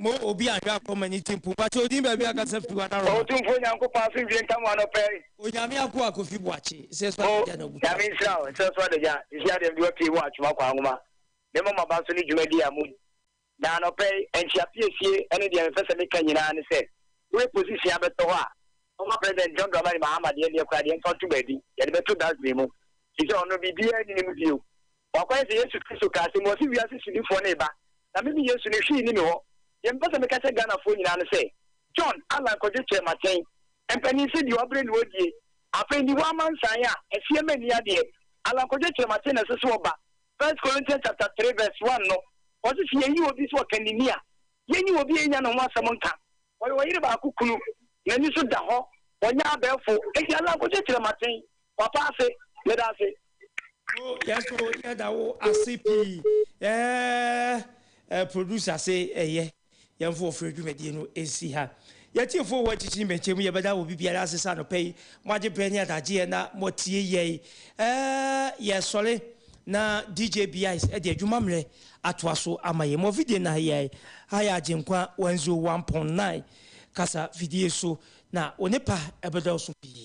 Mo obi anhwɛ akɔ ma ne ti mpo. Mpakyɛ odin baabi akasa firi wa na Roma. Otumfoɔ Nyankopɔn asomdwie nka mo anɔpa yi. Onyame akoa Kofi Boakye sɛ so Mo, adagya na obutu Nyame ase. nhyira wo, sɛ so adagya, sisi adeɛ mede wapue mu atwoma kwa nwoma. Me mɔ maba so ne dwumadie a mo di. Na anɔpa yi, nkyea piesie ne deɛ mepɛ sɛ meka nyinaa ne sɛ, woyɛ position abɛtɔ hɔ a, former President John Dramani Mahama deɛ deɛ koraa deɛ mfa nto baabi, yɛde bɛto dustbin mu. Firi sɛ ɔno biribiara nni ne mu bio. Wakɔyɛ sɛ Yesu Kristo kaa asɛm bi, ɔse wiase sodifoɔ no reba, na me me Yesu no hwee nni me hɔ. Deɛ mepɛ sɛ meka kyerɛ Ghanafoɔ nyinaa ne sɛ, John Allan Kwadwo Kyerematen, mpanin sɛ deɛ wabrɛ ne ɔdie, afei nni hɔ amansan a ɛseɛ ma nni adeɛ, Allan Kwadwo Kyerematen na ɛsɛ sɛ ɔba. First Corinthians chapter 3 verse 1 no, ɔse sɛ yɛyi obi sɛ ɔkannini a, yɛnyi obi a yɛnnya ne ho asɛm nka. Ɔyɛ ɔyere baako kunu, n'ani so da hɔ, ɔnyɛ abɛɛfo. Enti Allan Kwadwo Kyerematen, Papa ase, meda ase. Mo yɛn nso yɛda wo ase pii ɛɛ producer se ɛyɛ yɛn fo wɔfrɛ dwumadie no nsi ha. Yɛtiefoɔ wɔ akyikyi ne bɛnkyɛn mu yɛbɛda obi biara ase sɛ anɔpa yi moagye berɛ ne adagyeɛ na moatie yɛn. Ɛɛ yɛsɔre na DJ Biais de adwuma mmerɛ atoa so ama yɛn. Mo afidie no ha yɛ ha yɛ Agyenkwa 101.9 kasa fidie so na wo nepa ɛbɛdɔɔso pii.